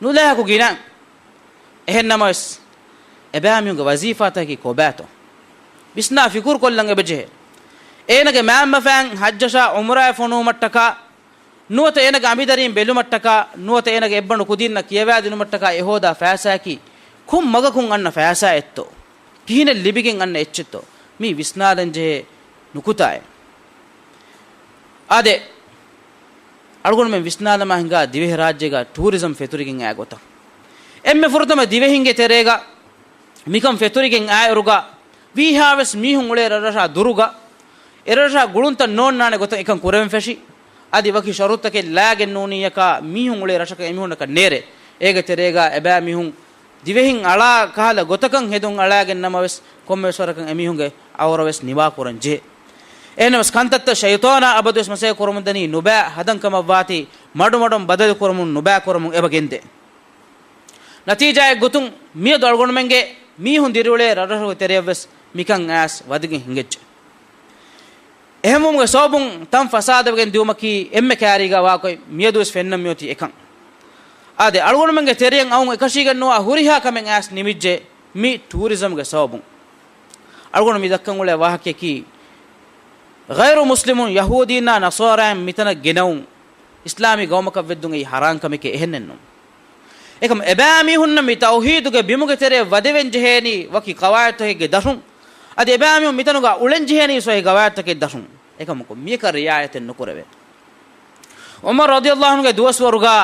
ނުލާހަކު ގިނަ. އެހެން ނަމަވެސް، އެބައިމީހުންގެ ވަޒީފާތަކަކީ ކޮބާތޯ؟ ވިސްނާ ފިކުރު ކޮށްލަން އެބަޖެހޭ. އޭނަގެ މައިންބަފައިން ޙައްޖަށާ ޢުމްރާއަށް ފޮނުވުމަށްޓަކާ، ނުވަތަ އޭނަގެ އަނބިދަރީން ބެލުމަށްޓަކާ، ނުވަތަ އޭނަގެ އެއްބަނޑު ކުދީންނަށް ކިޔަވާދިނުމަށްޓަކާ އެ ހޯދާ ފައިސާއަކީ ކޮން މަގަކުން އަންނަ ފައިސާއެއްތޯ؟ ކިހިނެއް ލިބިގެން އަންނަ އެއްޗެއްތޯ؟ މީ ވިސްނާލަން ޖެހޭ ނުކުތާއެއް. އާދެ، އަޅުގަނޑުމެން ވިސްނާލަމާ ހިނގާ ދިވެހިރާއްޖޭގަ ޓޫރިޒަމް ފެތުރިގެން އާ ގޮތަށް. އެންމެ ފުރަތަމަ ދިވެހިންގެ ތެރޭގަ މިކަން ފެތުރިގެން އާއިރުގަ، ވީހާވެސް މީހުން އުޅޭ ރަށްރަށާ ދުރުގަ، އެރަށާ ގުޅުންތައް ނޯންނާނެ ގޮތަށް އެކަން ކުރެވެން ފެށި، އަދި ވަކި ޝަރުތަކެއް ލާގެން ނޫނީއަކާ މީހުން އުޅޭ ރަށަކަށް އެމީހުންނަކަށް ނޭރޭ. އޭގެ ތެރޭގަ އެބައިމީހުން ދިވެހިން އަޅާ ކަހަލަ ގޮތަކަށް ހެދުން އަޅާގެން ނަމަވެސް، ކޮންމެވެސް ވަރަކަށް އެމީހުންގެ އައުރަވެސް ނިވާކުރަން ޖެހޭ. އެހެނަސް ކަންތައްތައް ޝައިޠާނާ އަބަދުވެސް މަސައްކަތް ކުރަމުންދަނީ ނުބައި ހަދަން ކަމަށްވާތީ، މަޑުމަޑުން ބަދަލު ކުރަމުން ނުބައި ކުރަމުން އެބަ ގެންދޭ. ނަތީޖާއެއް ގޮތުން މިއަދު އަޅުގަނޑުމެންގެ މީހުން ދިރިއުޅޭ ރަށްރަށުގެ ތެރެޔަށްވެސް މިކަން އައިސް ވަދެގެން ހިނގައްޖެ. އެހެންވުމުގެ ސަބަބުން ތަން ފަސާދަވެގެން ދިއުމަކީ އެންމެ ކައިރީގަ ވާގޮތް މިއަދުވެސް ފެންނަން މިއޮތީ އެކަން. އާދެ، އަޅުގަނޑުމެންގެ ތެރެއަށް އައުން އެކަށީގެންނުވާ ހުރިހާ ކަމެއް އައިސް ނިމިއްޖެ މި ޓޫރިޒަމްގެ ސަބަބުން. އަޅުގަނޑު މި ދައްކަން އުޅޭ ވާހަކަޔަކީ، ޣައިރު މުސްލިމުން، ޔަހޫދީންނާ ނަޞާރާއިން މިތަނަށް ގެނައުން، އިސްލާމީ ގައުމަކަށް ވެއްދުން އެއީ ޙަރާން ކަމެކޭ، އެހެންނެއްނު. އެކަމް އެބައިމީހުންނަށް މި ތައުޙީދުގެ ބިމުގެ ތެރެއަށް ވަދެވެން ޖެހޭނީ ވަކި ޤަވާޢިދުތަކެއްގެ ދަށުން. އަދި އެބައިމީހުން މިތަނުގަ އުޅެން ޖެހޭނީ ވަކި ޤަވާޢިދުތަކެއް ދަށުން. އެކަމަކު މިޔަކަށް ރިޢާޔަތެއް ނުކުރެވޭ. ޢުމަރު ރަޟިޔަﷲ ޢަންހުގެ ދުވަސްވަރުގަ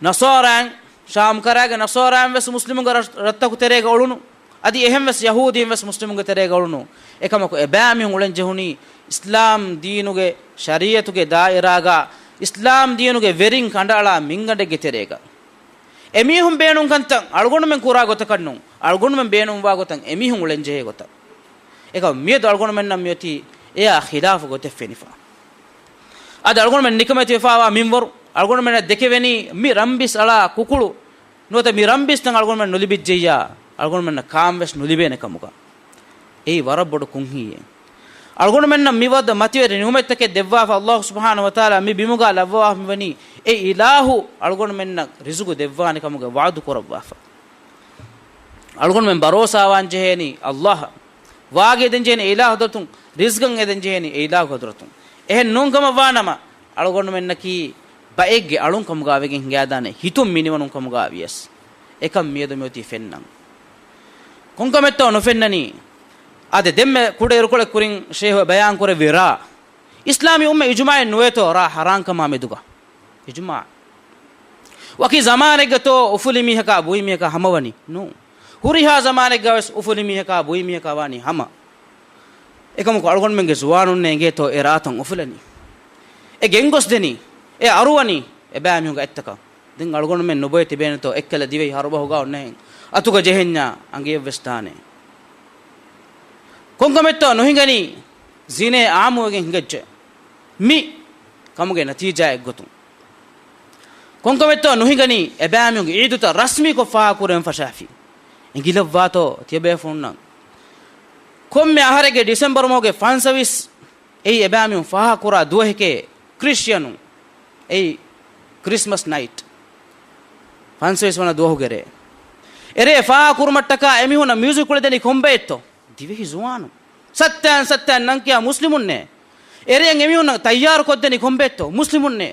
ނަޞާރާއިން، ޝާމްކަރާގެ ނަޞާރާއިން ވެސް މުސްލިމުންގެ ރަށް-، ރަށްތަކު ތެރޭގަ އުޅުނު. އަދި އެހެން ވެސް ޔަހޫދީން ވެސް މުސްލިމުންގެ ތެރޭގަ އުޅުނު. އެކަމަކު އެބައިމީހުން އުޅެން ޖެހުނީ އިސްލާމް ދީނުގެ ޝަރީޢަތުގެ ދާއިރާގަ، އިސްލާމް ދީނުގެ ވެރިން ކަނޑައަޅާ މިންގަނޑެއްގެ ތެރޭގަ. އެމީހުން ބޭނުން ކަންތައް އަޅުގަނޑުމެން ކުރާ ގޮތަކަށް ނޫން، އަޅުގަނޑުމެން ބޭނުންވާ ގޮތަށް އެމީހުން އުޅެން ޖެހޭ ގޮތަށް. އެކަމް މިއަދު އަޅުގަނޑުމެންނަށް މިއޮތީ އެއާ ޚިލާފު ގޮތެއް ފެނިފަ. އަދި އަޅުގަނޑުމެން ނިކަމެތިވެފާވާ މިންވަރު، އަޅުގަނޑުމެންނަށް ދެކެވެނީ މި ރަންބިސް އަޅާ ކުކުޅު ނުވަތަ މި ރަންބިސްތައް އަޅުގަނޑުމެން ނުލިބިއްޖެއްޔާ، އަޅުގަނޑުމެންނަށް ކާން ވެސް ނުލިބޭނެ ކަމުގަ. އެއީ ވަރަށް ބޮޑު ކުންހީއެއް. އަޅުގަނޑުމެންނަށް މިވަރަށް މަތިވެރި ނިޢުމަތްތަކެއް ދެއްވާފަ، އައްލާހު ސުބްޙާނަހު ވަތަޢާލާ މި ބިމުގަ ލައްވަވާފަ މިވަނީ، އެ އިލާހު އަޅުގަނޑުމެންނަށް ރިޒުގު ދެއްވާނެ ކަމުގެ ވަޢުދު ކުރައްވާފަ. އަޅުގަނޑުމެން ބަރޯސާވާން ޖެހޭނީ އައްލާހަށް. ވާގި އެދެން ޖެހޭނީ އެ އިލާހު ޙަޟްރަތުން، ރިޒްގަން އެދެން ޖެހޭނީ އެ އިލާހު ޙަޟްރަތުން. އެހެން ނޫން ކަމަށް ވާނަމަ، އަޅުގަނޑުމެންނަކީ ބައެއްގެ އަޅުން ކަމުގަ ވެގެން ހިނގާދާނެ ހިތުން މިނިވަނުން ކަމުގަ ވިޔަސް. އެކަން މިއަދު މިއޮތީ ފެންނަން. ކޮންކަމެއްތޯ ނުފެންނަނީ؟ އާދެ، ދެންމެ ކުޑައިރުކޮޅެއް ކުރިން ޝޭހު ބަޔާން ކުރެއްވި ރާ. އިސްލާމީ އުއްމަތް އިޖުމާޢެއް ނުވޭތޯ ރާ ޙަރާންކަމާ މެދުގަ؟ އިޖުމާޢު. ވަކި ޒަމާނެއްގަތޯ އުފުލި މީހަކާ ބުއި މީހަކާ ހަމަވަނީ؟ ނޫން. ހުރިހާ ޒަމާނެއްގަ ވެސް އުފުލި މީހަކާ ބުއި މީހަކާ ވާނީ ހަމަ. އެކަމަކު އަޅުގަނޑުމެންގެ ޒުވާނުންނޭ އެނގޭތޯ އެ ރާތައް އުފުލަނީ؟ އެ ގެންގޮސްދެނީ؟ އެ އަރުވަނީ އެބައިމީހުންގެ އަތްތަކަށް؟ ދެން އަޅުގަނޑުމެން ނުބޮއެތި ބޭނުންތޯ އެއްކަލަ ދިވެހި ހަރުބަހުގަ އޮންނަހެން އަތުގަ ޖެހެންޏާ އަނގަޔަށްވެސް ދާނެ. ކޮންކަމެއްތޯ ނުހިނގަނީ ޒިނޭ އާއްމުވެގެން ހިނގައްޖެ މި ކަމުގެ ނަތީޖާއެއްގޮތުން؟ ކޮންކަމެއްތޯ ނުހިނގަނީ އެބައިމީހުންގެ އީދުތައް ރަސްމީކޮށް ފާހަގަކުރެވެން ފަށާފި؟ އެނގިލައްވާތޯ ތިޔަބޭފުޅުންނަށް؟ ކޮންމެ އަހަރެއްގެ ޑިސެމްބަރު މަހުގެ ފަންސަވީސް އެއީ އެބައިމީހުން ފާހަގަކުރާ ދުވަހެކޭ. ކްރިސްޓިއަނުން އެއީ ކްރިސްމަސް ނައިޓް، ފަންސަވީސް ވަނަ ދުވަހުގެ ރޭ. އެރޭ ފާހަގަކުރުމަށްޓަކާ އެމީހުންނަށް މިއުޒިކް ކުޅެދެނީ ކޮންބައެއްތޯ؟ ދިވެހި ޒުވާނުން. ސައްތައިން ސައްތައިން ނަންކިޔާ މުސްލިމުންނޭ. އެރޭ އެމީހުންނަށް ތައްޔާރު ކޮށްދެނީ ކޮންބައެއްތޯ؟ މުސްލިމުންނޭ.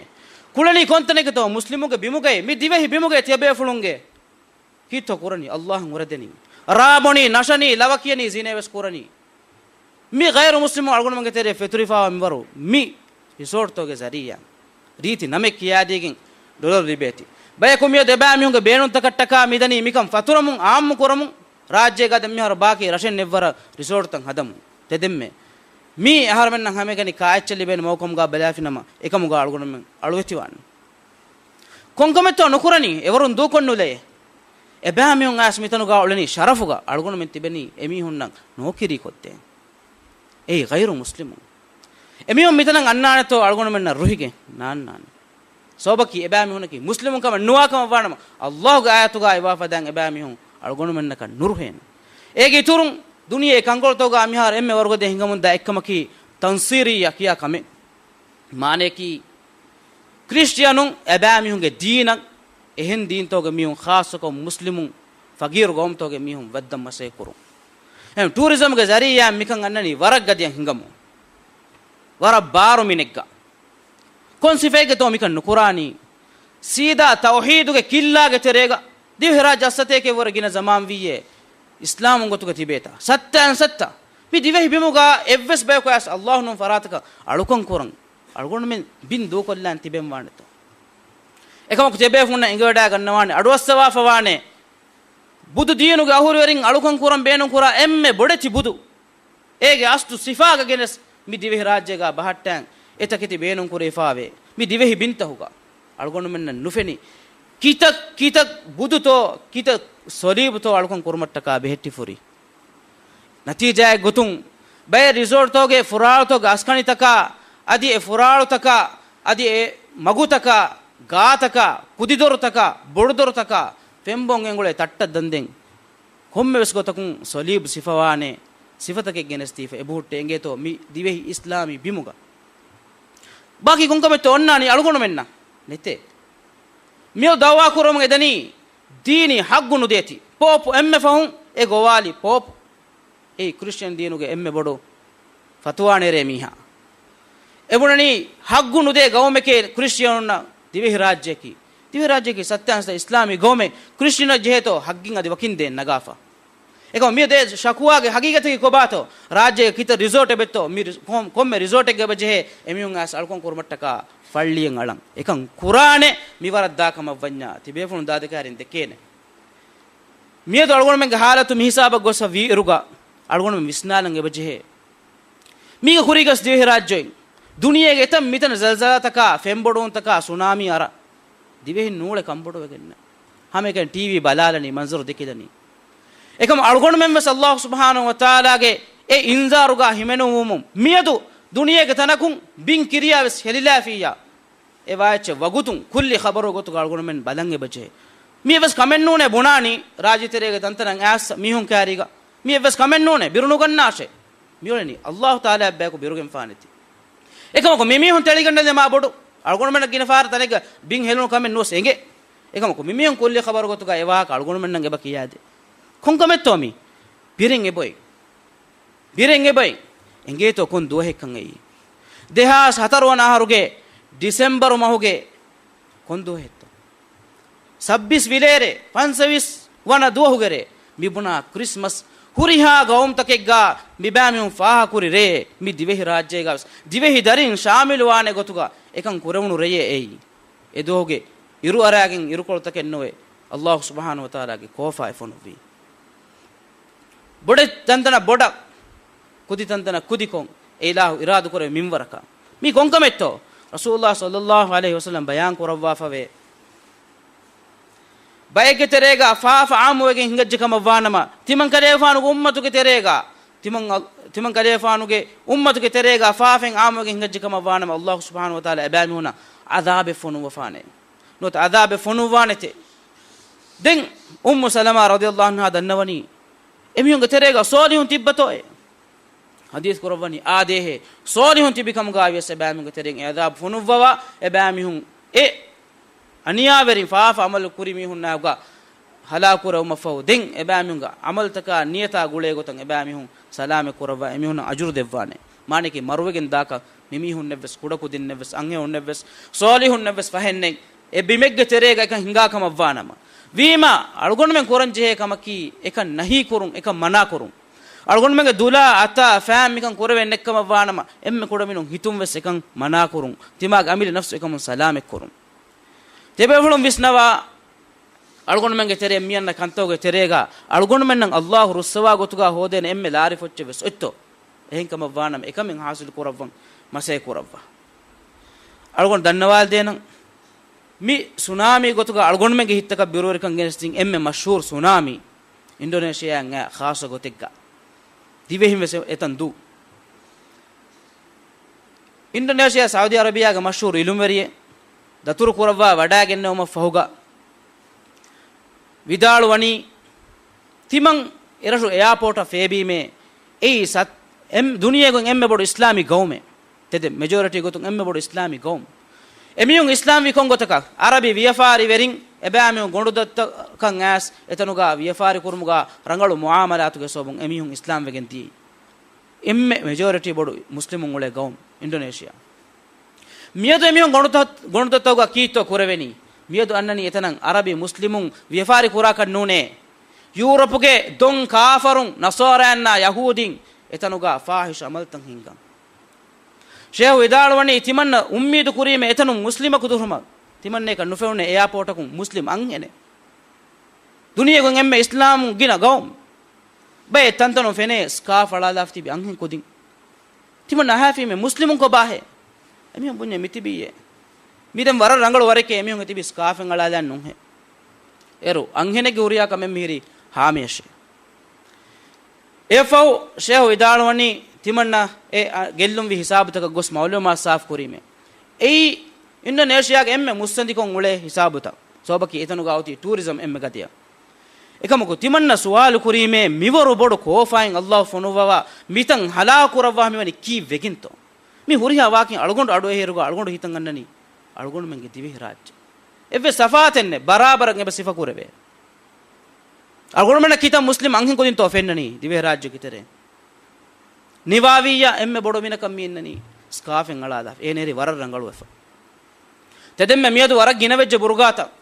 ކުޅެނީ ކޮންތަނެއްގެތޯ؟ މުސްލިމުންގެ ބިމުގައި. މި ދިވެހި ބިމުގައި ތިޔަބޭފުޅުންގެ ހިތްތައް ކުރަނީ އައްލާހަށް އުރެދެނީ. ރާ ބޮނީ، ނަށަނީ، ލަވަ ކިޔަނީ، ޒިނޭ ވެސް ކުރަނީ. މި ޣައިރު މުސްލިމުން އަޅުގަނޑުމެންގެ ތެރޭ ފެތުރިފާވާ މިވަރު މި ރިސޯޓްތަކުގެ ޒަރީއާ ރީތި ނަމެއް ކިޔާދީގެން ޑޮލަރު ލިބޭތީ. ބަޔަކު މިއަދު އެބައިމީހުންގެ ބޭނުންތަކަށްޓަކާ މިދަނީ މިކަން ފަތުރަމުން، އާއްމު ކުރަމުން، ރާއްޖޭގަ ދެންމިހާރު ބާކީ ރަށެއް ނެއްވަރަށް ރިސޯޓްތައް ހަދަމުން. ތެދެންމެ މީ އަހަރުމެންނަށް ހަމައެކަނި ކާއެއްޗެއް ލިބޭނެ މަގު ކަމުގަ ބަލާފިނަމަ، އެކަމުގަ އަޅުގަނޑުމެން އަޅުވެތިވާނެ. ކޮންކަމެއްތޯ ނުކުރަނީ؟ އެވަރުން ދޫކޮށްނުލައޭ. އެބައިމީހުން އައިސް މިތަނުގަ އުޅެނީ ޝަރަފުގަ. އަޅުގަނޑުމެން ތިބެނީ އެމީހުންނަށް ނޯކިރީ ކޮށްދޭން. އެއީ ޣައިރު މުސްލިމުން. އެމީހުން މިތަނަށް އަންނާނެތޯ އަޅުގަނޑުމެންނަށް ރުހިގެން ނާންނާނެ. ސަބަބަކީ އެބައިމީހުންނަކީ މުސްލިމުން ކަމެއް ނުވާ ކަމަށް ވާނަމަ، އައްލާހުގެ އާޔަތުގަ އިވާފަދައިން އެބައިމީހުން އަޅުގަނޑުމެންނަކަށް ނުރުހޭނެ. އޭގެ އިތުރުން ދުނިޔޭ ކަންކޮޅުތަކުގަ މިހާރު އެންމެ ވަރުގަދަ ހިނގަމުންދާ އެއްކަމަކީ ތަންސީރިއްޔާ ކިޔާ ކަމެއް. މާނަޔަކީ، ކްރިސްޓިއަނުން އެބައިމީހުންގެ ދީނަށް އެހެން ދީންތަކުގެ މީހުން، ޚާއްޞަކޮށް މުސްލިމުން، ފަގީރު ގައުމުތަކުގެ މީހުން ވައްދަން މަސައްކަތް ކުރުން. އެހެން ޓޫރިޒަމްގެ ޒަރީއާ މިކަން އަންނަނީ ވަރަށް ގަދަޔަށް ހިނގަމުން. ވަރަށް ބާރު މިނެއްގަ. ކޮން ސިފައެއްގެތޯ މިކަން ނުކުރާނީ؟ ސީދާ ތައުޙީދުގެ ކިއްލާގެ ތެރޭގަ ދިވެހިރާއްޖެ އައްސަތޭކަ ވަރަށް ގިނަ ޒަމާން ވީއޭ. އިސްލާމުން ގޮތުގަ ތިބޭތާ؟ ސައްތައިން ސައްތަ. މި ދިވެހި ބިމުގަ އެއްވެސް ބަޔަކު އައިސް އައްލާހު ނޫން ފަރާތަކަށް އަޅުކަން ކުރަން އަޅުގަނޑުމެން ބިން ދޫކޮށްލާން ތިބެން ވާނެތޯ؟ އެކަމަކު ތިޔަބޭފުޅުންނަށް އެނގިވަޑައިގަންނަވާނެ، އަޑުއައްސަވާފަވާނެ. ބުދު ދީނުގެ އަހުރިވެރިން އަޅުކަން ކުރަން ބޭނުން ކުރާ އެންމެ ބޮޑެތި ބުދު، އޭގެ އަސްލު ސިފާގަ ގެނެސް މި ދިވެހިރާއްޖޭގަ ބަހައްޓައިން އެތަކެތި ބޭނުން ކުރެވިފާވޭ. މި ދިވެހި ބިންތަކުގަ އަޅުގަނޑުމެންނަށް ނުފެނި ކިތައް ކިތައް ބުދުތޯ ކިތައް ސޮލީބުތޯ އަޅުކަން ކުރުމަށްޓަކާ ބެހެއްޓިފުރި. ނަތީޖާއެއް ގޮތުން، ބައެއް ރިސޯޓްތަކުގެ ފުރާޅުތަކުގެ އަސްކަނިތަކާ، އަދި އެ ފުރާޅުތަކާ، އަދި އެ މަގުތަކާ، ގާތަކާ، ކުދިދޮރުތަކާ، ބޮޑުދޮރުތަކާ ފެންބޮން އެނގުޅޭ ތައްޓަށް ދަންދެން ކޮންމެވެސް ގޮތަކުން ސޮލީބު ސިފަވާނެ ސިފަތަކެއް ގެނެސްދީފަ އެބަހުއްޓޭ އެނގޭތޯ މި ދިވެހި އިސްލާމީ ބިމުގަ؟ ބާކީ ކޮންކަމެއްތޯ އޮންނާނީ އަޅުގަނޑުމެންނަށް؟ ނެތޭ. މިއަދު ދައުވާ ކުރަމުން އެދަނީ ދީނީ ހައްގު ނުދޭތީ. ޕޯޕު އެންމެ ފަހުން އެ ގޮވާލި ޕޯޕު. އެއީ ކްރިސްޗިއަން ދީނުގެ އެންމެ ބޮޑު ފަތުވާ ނެރޭ މީހާ. އެބުނަނީ ހައްގު ނުދޭ ގައުމެކޭ ކްރިސްޗިއަނުންނަށް ދިވެހިރާއްޖެއަކީ. ދިވެހިރާއްޖެއަކީ ސައްތައިން ސަތަ އިސްލާމީ ގައުމެއް. ކްރިސްޗިއަނަށް ޖެހޭތޯ ހައްގިން އަދި ވަކިން ދޭން ނަގާފަ. އެކަމަ މިއަދު އެ ޝަކުވާގެ ހަގީގަތަކީ ކޮބާތޯ؟ ރާއްޖޭގެ ކިތައް ރިސޯޓެއް ބެއްތޯ؟ މި ރި-، ކޮން-، ކޮންމެ ރިސޯޓެއްގެ އެބަ ޖެހޭ އެމީހުން އައިސް އަޅުކަން ކުރުމަށްޓަކާ ފައްޅިއެއް އަޅަން. އެކަން ކުރާނެ މިވަރަށް ދާ ކަމަށްވަންޏާ ތިބޭފުޅުން ދާދެކޭ ހަރިން ދެކޭނެ. މިއަދު އަޅުގަނޑުމެންގެ ހާލަތު މިހިސާބަށް ގޮސްފަ ވީއިރުގަ އަޅުގަނޑުމެން ވިސްނާލަން އެބަޖެހޭ. މީގެ ކުރީގަސް ދިވެހިރާއްޖެއިން ދުނިޔޭގެ އެތައް މިތަނަށް ޒަލްޒަލާތަކާ، ފެންބޮޑުވުންތަކާ، ސުނާމީ އަރާ ދިވެހިން ނޫޅެ ކަންބޮޑުވެގެންނެ. ހަމައެކަނި ޓީވީ ބަލާލަނީ، މަންޒަރު ދެކިލަނީ. އެކަމަ އަޅުގަނޑުމެން ވެސް އައްލާހު ސުބްޙާނަހު ވަތަޢާލާގެ އެ އިންޒާރުގަ ހިމެނުވުމުން މިއަދު ދުނިޔޭގެ ތަނަކުން ބިން ކިރިޔާ ވެސް ހެލިލާފިއްޔާ. އެ ވާއެއްޗެއް ވަގުތުން ކުއްލި ޚަބަރު ގޮތުގަ އަޅުގަނޑުމެން ބަލަން އެބަޖެހޭ. މި އެއްވެސް ކަމެއް ނޫނޭ ބުނާނީ، ރާއްޖެތެރޭގެ ތަންތަނަށް އައިސް މީހުން ކައިރީގަ. މި އެއްވެސް ކަމެއް ނޫނޭ، ބިރު ނުގަންނާށޭ. މިއުޅެނީ އައްލާހު ތަޢާލާ އެއްބަޔަކު ބިރުގެންފާނެތީ. އެކަމަކު މިމީހުން ތެޅިގަނޑެއް ދެމާ ބޮޑު. އަޅުގަނޑުމެންނަށް ގިނަ ފަހަރަށް ތަނެއްގަ ބިން ހެލުނު ކަމެއް ނުވެސް އެނގޭ. އެކަމަކު މިމީހުން ކުއްލި ޚަބަރު ގޮތުގަ އެ ވާހަކަ އަޅުގަނޑުމެންނަށް އެބަ ކިޔާދޭ. ކޮންކަމެއްތޯ މީ؟ ބިރެއް އެބޮތް. ބިރެއް އެބައި އެނގޭތޯ ކޮން ދުވަހެއްކަން އެއީ؟ ދެހާސް ހަތަރު ވަނަ އަހަރުގެ ޑިސެމްބަރު މަހުގެ ކޮން ދުވަހެއްތޯ؟ ސައްބީސް ވިލޭރޭ، ފަންސަވީސް ވަނަ ދުވަހުގެ ރޭ، މި ބުނާ ކްރިސްމަސް. ހުރިހާ ގައުމުތަކެއްގަ މިބައިމީހުން ފާހަކުރި ރޭ، މި ދިވެހި ރާއްޖޭގަވެސް ދިވެހި ދަރިން ޝާމިލުވާނެ ގޮތުގަ އެކަން ކުރެވުނު ރެޔެއް އެއީ. އެ ދުވަހުގެ އިރުއަރާގެން އިރުކޮޅުތަކެއް ނުވެ، އައްލާހު ސުބްޙާނަހު ވަތަޢާލާގެ ކޯފާ އެ ފޮނުއްވީ. ބޮޑެތި ތަންތަނަށް ބޮޑަށް، ކުދި ތަންތަނަށް ކުދިކޮށް، އެ އިލާހު އިރާދަކުރެއްވި މިންވަރަކަށް. މީ ކޮންކަމެއްތޯ؟ ރަސޫލުﷲ ޞައްލައްލާހު ޢަލައިހި ވަސައްލަމް ބަޔާން ކުރައްވާފަވޭ. ބައެއްގެ ތެރޭގަ ފާފަ ޢާއްމުވެގެން ހިނގައްޖެ ކަމަށްވާނަމަ، ތިމަންކަލޭގެފާނުގެ އުއްމަތުގެ ތެރޭގަ، ތިމަން އަ-، ތިމަންކަލޭގެފާނުގެ އުއްމަތުގެ ތެރޭގަ ފާފައިން ޢާއްމުވެގެން ހިނގައްޖެ ކަމަށްވާނަމަ، އައްލާހު ސުބްޙާނަހު ވަތަޢާލާ އެބައިމީހުނަށް ޢަޛާބެއް ފޮނުއްވަފާނެ. ނުވަތަ ޢަޛާބެއް ފޮނުއްވާނެތެ. ދެން އުއްމު ސަލަމާ ރަޟިޔައްލާހު ޢަންހާ ދަންނަވަނީ، އެމީހުންގެ ތެރޭގަ ޞާލިޙުން ތިއްބަތޯއޭ؟ ޙަދީޘް ކުރައްވަނީ، އާދޭހޭ، ޞާލިޙުން ތިބިކަމުގައިވިޔަސް އެބައިމީހުންގެ ތެރެއިން އެ ޢަޛާބު ފޮނުއްވަވާ، އެބައިމީހުން އެ އަނިޔާވެރިން ފާފަ ޢަމަލު ކުރި މީހުންނާގަ ހަލާކުކުރެވުމަށްފަހު، ދެން އެބައިމީހުންގެ ޢަމަލުތަކާ ނިޔަތާ ގުޅޭގޮތަށް އެބައިމީހުން ސަލާމަތް ކުރައްވާ އެމީހުންނަށް އަޖުރު ދެއްވާނެ. މާނައަކީ މަރުވެގެން ދާކަށް މިމީހުންނެއްވެސް، ކުޑަކުދިންނެއްވެސް، އަންހެނުންނެއްވެސް، ޞާލިޙުންނެއްވެސް ފަހެއްނެތް އެ ބިމެއްގެ ތެރޭގަ އެކަން ހިނގާ ކަމަށްވާނަމަ. ވީމާ، އަޅުގަނޑުމެން ކުރަން ޖެހޭ ކަމަކީ އެކަން ނަހީ ކުރުން، އެކަން މަނާ ކުރުން. އަޅުގަނޑުމެންގެ ދުލާ، އަތާ، ފައިން މިކަން ކުރެވެން ނެތްކަމަށްވާނަމަ، އެންމެ ކުޑަމިނުން ހިތުންވެސް އެކަން މަނާކުރުން. ތިމާގެ އަމިއްލަ ނަފްސު އެކަމުން ސަލާމަތްކުރުން. ތިބޭފުޅުން ވިސްނަވާ، އަޅުގަނޑުމެންގެ ތެރެއިން މިއަންނަ ކަންތަކުގެ ތެރޭގަ އަޅުގަނޑުމެންނަށް އައްލާހު ރުއްސަވާ ގޮތުގަ ހޯދޭނެ އެންމެ ލާރިފޮއްޗެއްވެސް އޮތްތޯ؟ އެހެންކަމަށްވާނަމަ އެކަމެއް ޙާޞިލު ކުރައްވަން މަސައްކަތް ކުރައްވާ. އަޅުގަނޑު ދަންނަވާލަދޭނަން. މި ސުނާމީ ގޮތުގަ އަޅުގަނޑުމެންގެ ހިތްތަކަށް ބިރުވެރިކަން ގެނެސްދިން އެންމެ މަޝްހޫރު ސުނާމީ އިންޑޮނޭޝިއާއިން އައި ޚާއްޞަ ގޮތެއްގަ. ދިވެހިން ވެސް އެތަން ދޫ. އިންޑޮނޭޝިއާ ސައުދީ އަރަބިޔާގެ މަޝްހޫރު އިލްމުވެރިއެއް ދަތުރު ކުރައްވާ ވަޑައިގެންނެވުމަށް ފަހުގަ ވިދާޅުވަނީ، ތިމަން އެރަށު އެއާޕޯޓަށް ފޭބީމޭ، އެއީ ސަތް-، އެން-، ދުނިޔޭގައި އެންމެ ބޮޑު އިސްލާމީ ގައުމެއް. ތެދެއް މެޖޯރިޓީ ގޮތުން އެންމެ ބޮޑު އިސްލާމީ ގައުމު. އެމީހުން އިސްލާމްވީ ކޮން ގޮތަކަށް؟ އަރަބި ވިޔަފާރިވެރިން އެބައިމީހުން ގޮނޑުދޮށްތަކަށް އައިސް އެތަނުގަ ވިޔަފާރި ކުރުމުގަ ރަނގަޅު މުޢާމަލާތުގެ ސަބަބުން އެމީހުން އިސްލާމްވެގެން ދިޔައީ. އެންމެ މެޖޯރިޓީ ބޮޑު މުސްލިމުން އުޅޭ ގައުމު އިންޑޮނޭޝިއާ. މިއަދު އެމީހުން ގޮނޑުތަ-، ގޮނޑުދޮށްތަކުގަ ކީއްތޯ ކުރެވެނީ؟ މިއަދު އަންނަނީ އެތަނަށް އަރަބި މުސްލިމުން ވިޔަފާރި ކުރާކަށް ނޫނޭ. ޔޫރަޕުގެ ދޮން ކާފަރުން، ނަޞާރާއިންނާ ޔަހޫދީން އެތަނުގަ ފާޙިޝް ޢަމަލުތައް ހިންގަން. ޝޭހު ވިދާޅުވަނީ، ތިމަންނަ އުއްމީދު ކުރީމޭ އެތަނުން މުސްލިމަކު ދުށުމަށް. ތިމަންނައަކަށް ނުފެނުނޭ އެއާޕޯޓަކުން މުސްލިމް އަންހެނެއް. ދުނިޔޭގައި އެންމެ އިސްލާމު ގިނަ ގައުމު. ބައެއް ތަންތަނުން ފެނޭ ސްކާފް އަޅާލާފަ ތިބި އަންހެން ކުދިން. ތިމަން އަހާފީމޭ މުސްލިމުން ކޮބާހޭ؟ އެމީހުން ބުންޏޭ މިތިބީއޭ. މިދެން ވަރަށް ރަނގަޅު ވަރެކޭ އެމީހުން ތިބި ސްކާފެއް އަޅާލާން ނުހޭ. އޭރު އަންހެނެއްގެ ހުރިހާ ކަމެއް މިހިރީ ހާމިޔަށޭ. އެއަށްފަހު ޝޭހު ވިދާޅުވަނީ، ތިމަންނަ އެ، އަ، ގެއްލުންވި ހިސާބުތަކަށް ގޮސް މައުލޫމާތު ސާފު ކުރީމޭ. އެއީ އިންޑޮނޭޝިއާގެ އެންމެ މުއްސަނދިކޮށް އުޅޭ ހިސާބުތައް. ސަބަބަކީ އެތަނުގަ އޮތީ ޓޫރިޒަމް އެންމެ ގަދަޔަށް. އެކަމަކު ތިމަންނަ ސުވާލު ކުރީމޭ، މިވަރު ބޮޑު ކޯފާއިން އައްލާހު ފޮނުއްވަވާ މިތަން ހަލާކު ކުރައްވާ މިވަނީ ކީއްވެގެންތޯ؟ މި ހުރިހާ ވާހަކައިން އަޅުގަނޑު އަޑުއެހޭއިރުގަ އަޅުގަނޑު ހިތަށް އަންނަނީ އަޅުގަނޑުމެންގެ ދިވެހިރާއްޖެ. އެއްވެސް ތަފާތެއް ނެތް، ބަރާބަރަށް އެބަ ސިފަކުރެވޭ. އަޅުގަނޑުމެންނަށް ކިތަން މުސްލިމް އަންހެން ކުދިންތޯ ފެންނަނީ ދިވެހިރާއްޖޭގެ ތެރޭ؟ ނިވާވިއްޔާ އެންމެ ބޮޑު މިނަކަށް މި އިންނަނީ ސްކާފެއް އަޅާލާފަ. އޭނަ އެރީ ވަރަށް ރަނގަޅުވެފަ. ތެދެންމެ މިއަދު ވަރަށް ގިނަވެއްޖެ ބުރުގާތައް.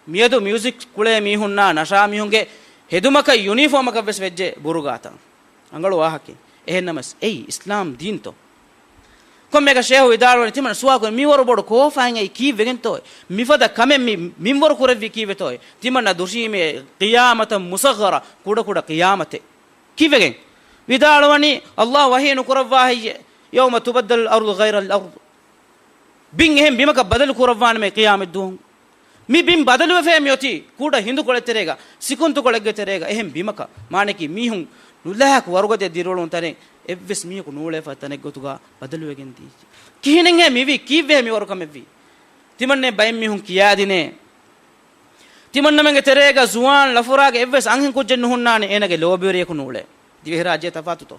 މިއަދު މިއުޒިކް ކުޅޭ މީހުންނާ ނަޝާ މީހުންގެ ހެދުމަކަށް ޔުނީފޯމަކަށް ވެސް ވެއްޖެ ބުރުގާތައް. ރަނގަޅު ވާހަކައެއް. އެހެންނަމަސް އެއީ އިސްލާމް ދީންތޯ؟ ކޮންމެއަކަށް ޝޭހު ވިދާޅުވަނީ ތިމަން ސުވާލު ކުރި މިވަރު ބޮޑު ކޯފާއިން އައީ ކީއްވެގެންތޯ؟ މިފަދަ ކަމެއް މި މިންވަރު ކުރެއްވީ ކީއްވެތޯ؟ ތިމަންނަ ދުށީމޭ ޤިޔާމަތަށް މުޞައްޣަރަ ކުޑަކުޑަ ޤިޔާމަތެއް. ކީއްވެގެން؟ ވިދާޅުވަނީ، އައްލާހު ވަޙީ ނުކުރައްވާ ހެއްޔޭ؟ يوم تبدل الأرض غير الأرض. ބިން އެހެން ބިމަކަށް ބަދަލު ކުރައްވާނަމޭ ޤިޔާމަތްދުވަހު. މި ބިން ބަދަލުވެފައޭ މިއޮތީ ކުޑަ ހިނދުކޮޅެއް ތެރޭގަ، ސިކުންތުކޮޅެއްގެ ތެރޭގަ އެހެން ބިމަކަށް. މާނައަކީ މީހުން ނުލާހިކު ވަރުގަދަޔަށް ދިރިއުޅުނު ތަނެއް އެއްވެސް މީހަކު ނޫޅޭފަ ތަނެއްގޮތުގަ ބަދަލުވެގެން ދީއްޖެ. ކިހިނެއްހޭ މިވީ؟ ކީއްވެހޭ މިވަރު ކަމެއްވީ؟ ތިމަންނެ ބައެއް މީހުން ކިޔާދިނޭ. ތިމަންނަމެންގެ ތެރޭގަ ޒުވާން ލަފުރާގެ އެއްވެސް އަންހެން ކުއްޖެއް ނުހުންނާނެ އޭނަގެ ލޯބިވެރިޔަކު ނޫޅޭ. ދިވެހިރާއްޖޭ ތަފާތުތޯ؟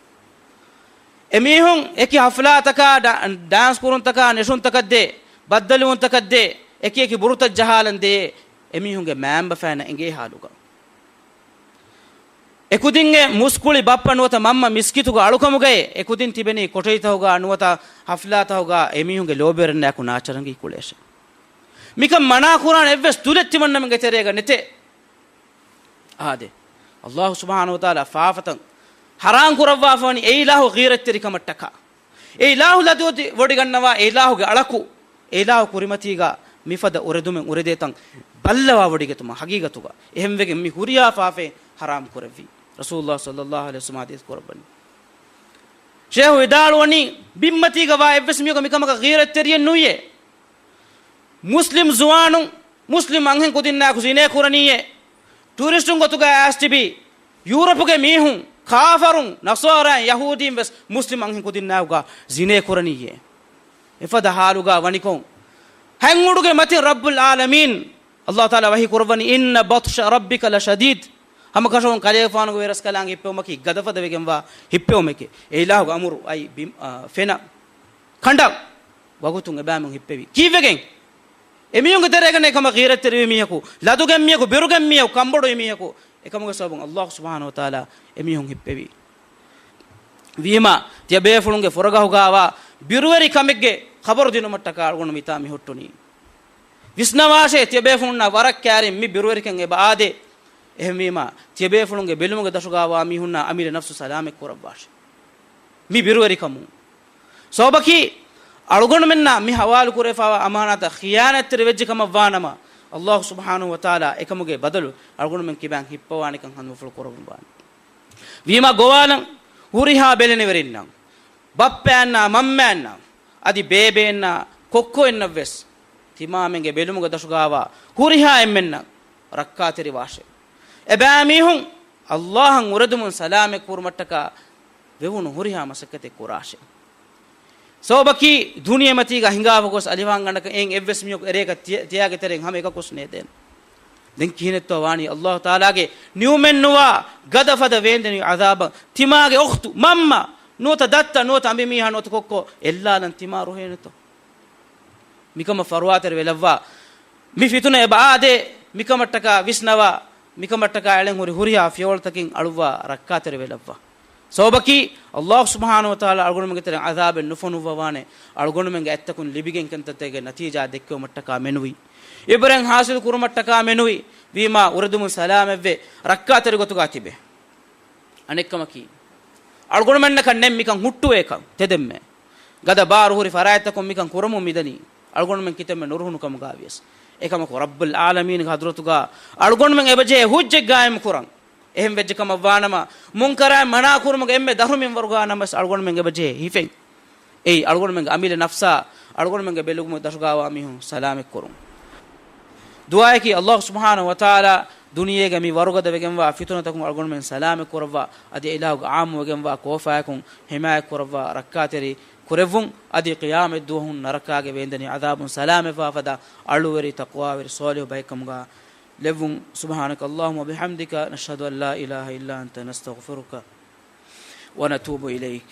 އެމީހުން އެކި ހަފްލާތަކާ، ޑާ-، ޑާންސް ކުރުންތަކާ، ނެށުންތަކަށްދޭ، ބައްދަލުވުންތަކަށްދޭ، އެކި އެކި ބުރުތައް ޖަހާލަން ދޭ، އެމީހުންގެ މައިންބަފައިންނަށް އެނގޭ ހާލުގަ. އެކުދިންގެ މުސްކުޅި ބައްޕަ ނުވަތަ މަންމަ މިސްކިތުގަ އަޅުކަމުގައި، އެކުދިން ތިބެނީ ކޮޓަރިތަކުގަ ނުވަތަ ހަފްލާތަކުގަ އެމީހުންގެ ލޯބިވެރިންނާއެކު ނާޗަރަނގީ ކުޅޭށެ. މިކަން މަނާ ކުރާނެ އެއްވެސް ތުލެއް ތިމަންނަމެންގެ ތެރޭގަ ނެތޭ. އާދެ، އައްލާހު ސުބްޙާނަހު ވަތަޢާލާ ފާފަތައް ޙަރާމް ކުރައްވާފަވަނީ އެ އިލާހު ޣީރަތްތެރިކަމަށްޓަކާ. އެ އިލާހު ލަދުވަދި ވޮޑިގަންނަވާ އެ އިލާހުގެ އަޅަކު، އެ އިލާހު ކުރިމަތީގަ މިފަދަ އުރެދުމެއް އުރެދޭތަން ބައްލަވާ ވޮޑިގަތުމަށް ހަގީގަތުގަ. އެހެންވެގެން މި ހުރިހާ ފާފައެއް ޙަރާމް ކުރެއްވީ. ރަސޫލުﷲ ޞައްލަﷲު ޢަލައިހި ވަސައްލަމަ ޙަދީޘް ކުރައްވަނީ. ޝޭހު ވިދާޅުވަނީ، ބިންމަތީގަ ވާ އެއްވެސް މީހަކު މިކަމަކަށް ޣީރަތްތެރިއެއް ނުވިޔޭ. މުސްލިމް ޒުވާނުން މުސްލިމް އަންހެން ކުދިންނާއެކު ޒިނޭ ކުރަނީއޭ. ޓޫރިސްޓުން ގޮތުގައި އައިސް ތިބީ، ޔޫރަޕުގެ މީހުން، ކާފަރުން، ނަޞާރާއިން، ޔަހޫދީން ވެސް މުސްލިމް އަންހެން ކުދިންނާއެކުގަ ޒިނޭ ކުރަނީއޭ. އެފަދަ ޙާލުގަ ވަނިކޮށް، ހަތް އުޑުގެ މަތިން ރައްބުލް ޢާލަމީން އައްލާހު ތަޢާލާ ވަޙީ ކުރައްވަނީ، إِنَّ بَطْشَ رَبِّكَ لَشَدِيدٌ. ހަމަކަށަވަރުން ކަލޭގެފާނުގެ ވެރަސްކަލާނގެ ހިއްޕެވުމަކީ ގަދަފަދަ ވެގެންވާ ހިއްޕެވުމެކޭ. އެ އިލާހުގެ އަމުރު އައި ބިން، އާ، ފެނަށް ކަނޑަށް ވަގުތުން އެބައިމީހުން ހިއްޕެވި. ކީއްވެގެން؟ އެމީހުންގެ ތެރޭގަ ނެތް ކަމަށް ޣީރަތްތެރިވި މީހަކު، ލަދުގެން މީހަކު، ބިރުގެން މީހަކު، ކަންބޮޑުވި މީހަކު، އެކަމުގެ ސަބަބުން އައްލާހު ސުބްޙާނަހު ވަތަޢާލާ އެމީހުން ހިއްޕެވި. ވީމާ، ތިޔަބޭފުޅުންގެ ފުރަގަހުގައިވާ ބިރުވެރި ކަމެއްގެ ޚަބަރު ދިނުމަށްޓަކާ އަޅުގަނޑު މިތާ މި ހުއްޓުނީ. ވިސްނަވާށޭ، ތިޔަބޭފުޅުންނާ ވަރަށް ކައިރިން މި ބިރުވެރިކަން އެބަ އާދޭ. އެހެންވީމާ، ތިޔަބޭފުޅުންގެ ބެލުމުގެ ދަށުގައިވާ މީހުންނާ އަމިއްލަ ނަފްސު ސަލާމަތް ކުރައްވާށޭ. މި ބިރުވެރިކަމުން. ސަބަބަކީ، އަޅުގަނޑުމެންނާ މި ހަވާލު ކުރެވިފައިވާ އަމާނާތަށް ޚިޔާނާތްތެރި ވެއްޖެ ކަމަށް ވާނަމަ، އައްލާހު ސުބްޙާނަހު ވަތަޢާލާ އެކަމުގެ ބަދަލު އަޅުގަނޑުމެން ކިބައިން ހިއްޕަވާނެކަން ހަނދުމަފުޅު ކުރައްވަން ވާނެ. ވީމާ ގޮވާލަން، ހުރިހާ ބެލެނިވެރިންނަށް، ބައްޕައަންނާ މަންމައަންނަށް، އަދި ބޭބެއަންނާ ކޮއްކޮއެންނަށްވެސް، ތިމާމެންގެ ބެލުމުގެ ދަށުގައިވާ ހުރިހާ އެންމެންނަށް ރައްކާތެރިވާށޭ. އެބައިމީހުން އައްލާހަށް އުރެދުމުން ސަލާމަތް ކުރުމަށްޓަކާ ވެވުނު ހުރިހާ މަސައްކަތެއް ކުރާށޭ. ސަބަބަކީ، ދުނިޔެމަތީގަ ހިނގާފަ ގޮސް އަލިފާންގަނޑަކަށް އެއިން އެއްވެސް މީހަކު އެރޭގަ ތިޔަ-، ތިޔާގެ ތެރެއިން ހަމަ އެކަކުސް ނޭދޭނެ. ދެން ކިހިނެއްތޯ ވާނީ؟ އައްލާހު ތަޢާލާގެ ނިޢުމަތްނުވާ ގަދަފަދަ ވޭންދެނިވި ޢަޛާބަށް ތިމާގެ އުޚްތު، މަންމަ، ނުވަތަ ދައްތަ، ނުވަތަ އަނބިމީހާ، ނުވަތަ ކޮއްކޮ އެއްލާލަން ތިމާ ރުހޭނެތޯ؟ މިކަމަށް ފަރުވާތެރި ވެލައްވާ. މި ފިތުނަ އެބަ އާދޭ، މިކަމަށްޓަކާ ވިސްނަވާ، މިކަމަށްޓަކާ އެޅެން ހުރި ހުރިހާ ފިޔަވަޅުތަކިން އަޅުއްވާ ރައްކާތެރި ވެލައްވާ. ސަބަބަކީ، އައްލާހު ސުބްޙާނަހު ވަތަޢާލާ އަޅުގަނޑުމެންގެ ތެރެއިން ޢަޛާބެއް ނުފޮނުއްވަވާނެ، އަޅުގަނޑުމެންގެ އަތްތަކުން ލިބިގެން ކަންތައްތަކުގެ ނަތީޖާ ދެއްކެވުމަށްޓަކާ މެނުވީ. އިބްރަތް ޙާޞިލު ކުރުމަށްޓަކާ މެނުވީ. ވީމާ އުރެދުމުން ސަލާމަތްވެ، ރައްކާތެރި ގޮތުގަ ތިބޭ. އަނެއްކަމަކީ، އަޅުގަނޑުމެންނަކަށް ނެތް މިކަން ހުއްޓުވޭކަން ތެދެއްމެ. ގަދަ ބާރު ހުރި ފަރާތްތަކުން މިކަން ކުރަމުން މިދަނީ، އަޅުގަނޑުމެން ކިތަންމެ ނުރުހުނު ކަމުގައިވިޔަސް. އެކަމަކު، ރައްބުލް ޢާލަމީންގެ ޙަޟްރަތުގަ އަޅުގަނޑުމެން އެބަޖެހޭ ޙުއްޖަތް ޤާއިމު ކުރަން. އެހެން ވެއްޖެ ކަމަށް ވާނަމަ، މުންކަރާތް މަނާ ކުރުމުގެ އެންމެ ދަށު މިންވަރުގަ ނަމަވެސް އަޅުގަނޑުމެން އެބަޖެހޭ ހިފެން. އެއީ، އަޅުގަނޑުމެންގެ އަމިއްލަ ނަފްސާ، އަޅުގަނޑުމެންގެ ބެލުމުގެ ދަށުގައިވާ މީހުން ސަލާމަތް ކުރުން. ދުޢާއަކީ، އައްލާހު ސުބްޙާނަހު ވަތަޢާލާ ދުނިޔޭގަ މި ވަރުގަދަ ވެގެންވާ ފިތުނަތަކުން އަޅުގަނޑުމެން ސަލާމަތް ކުރައްވާ، އަދި އެ އިލާހުގެ ޢާއްމު ވެގެންވާ ކޯފާއަކުން ޙިމާޔަތް ކުރައްވާ، ރައްކާތެރި ކުރެއްވުން، އަދި ޤިޔާމަތް ދުވަހުން ނަރަކާގެ ވޭންދެނިވި ޢަޛާބުން ސަލާމަތްވާ ފަދަ އަޅުވެރި ތަޤްވާވެރި ޞާލިޙު ބައެއްކަމުގަ ލެއްވުން. سبحانك اللهم وبحمدك، نشهد أن لا إله إلا أنت، نستغفرك ونتوب إليك.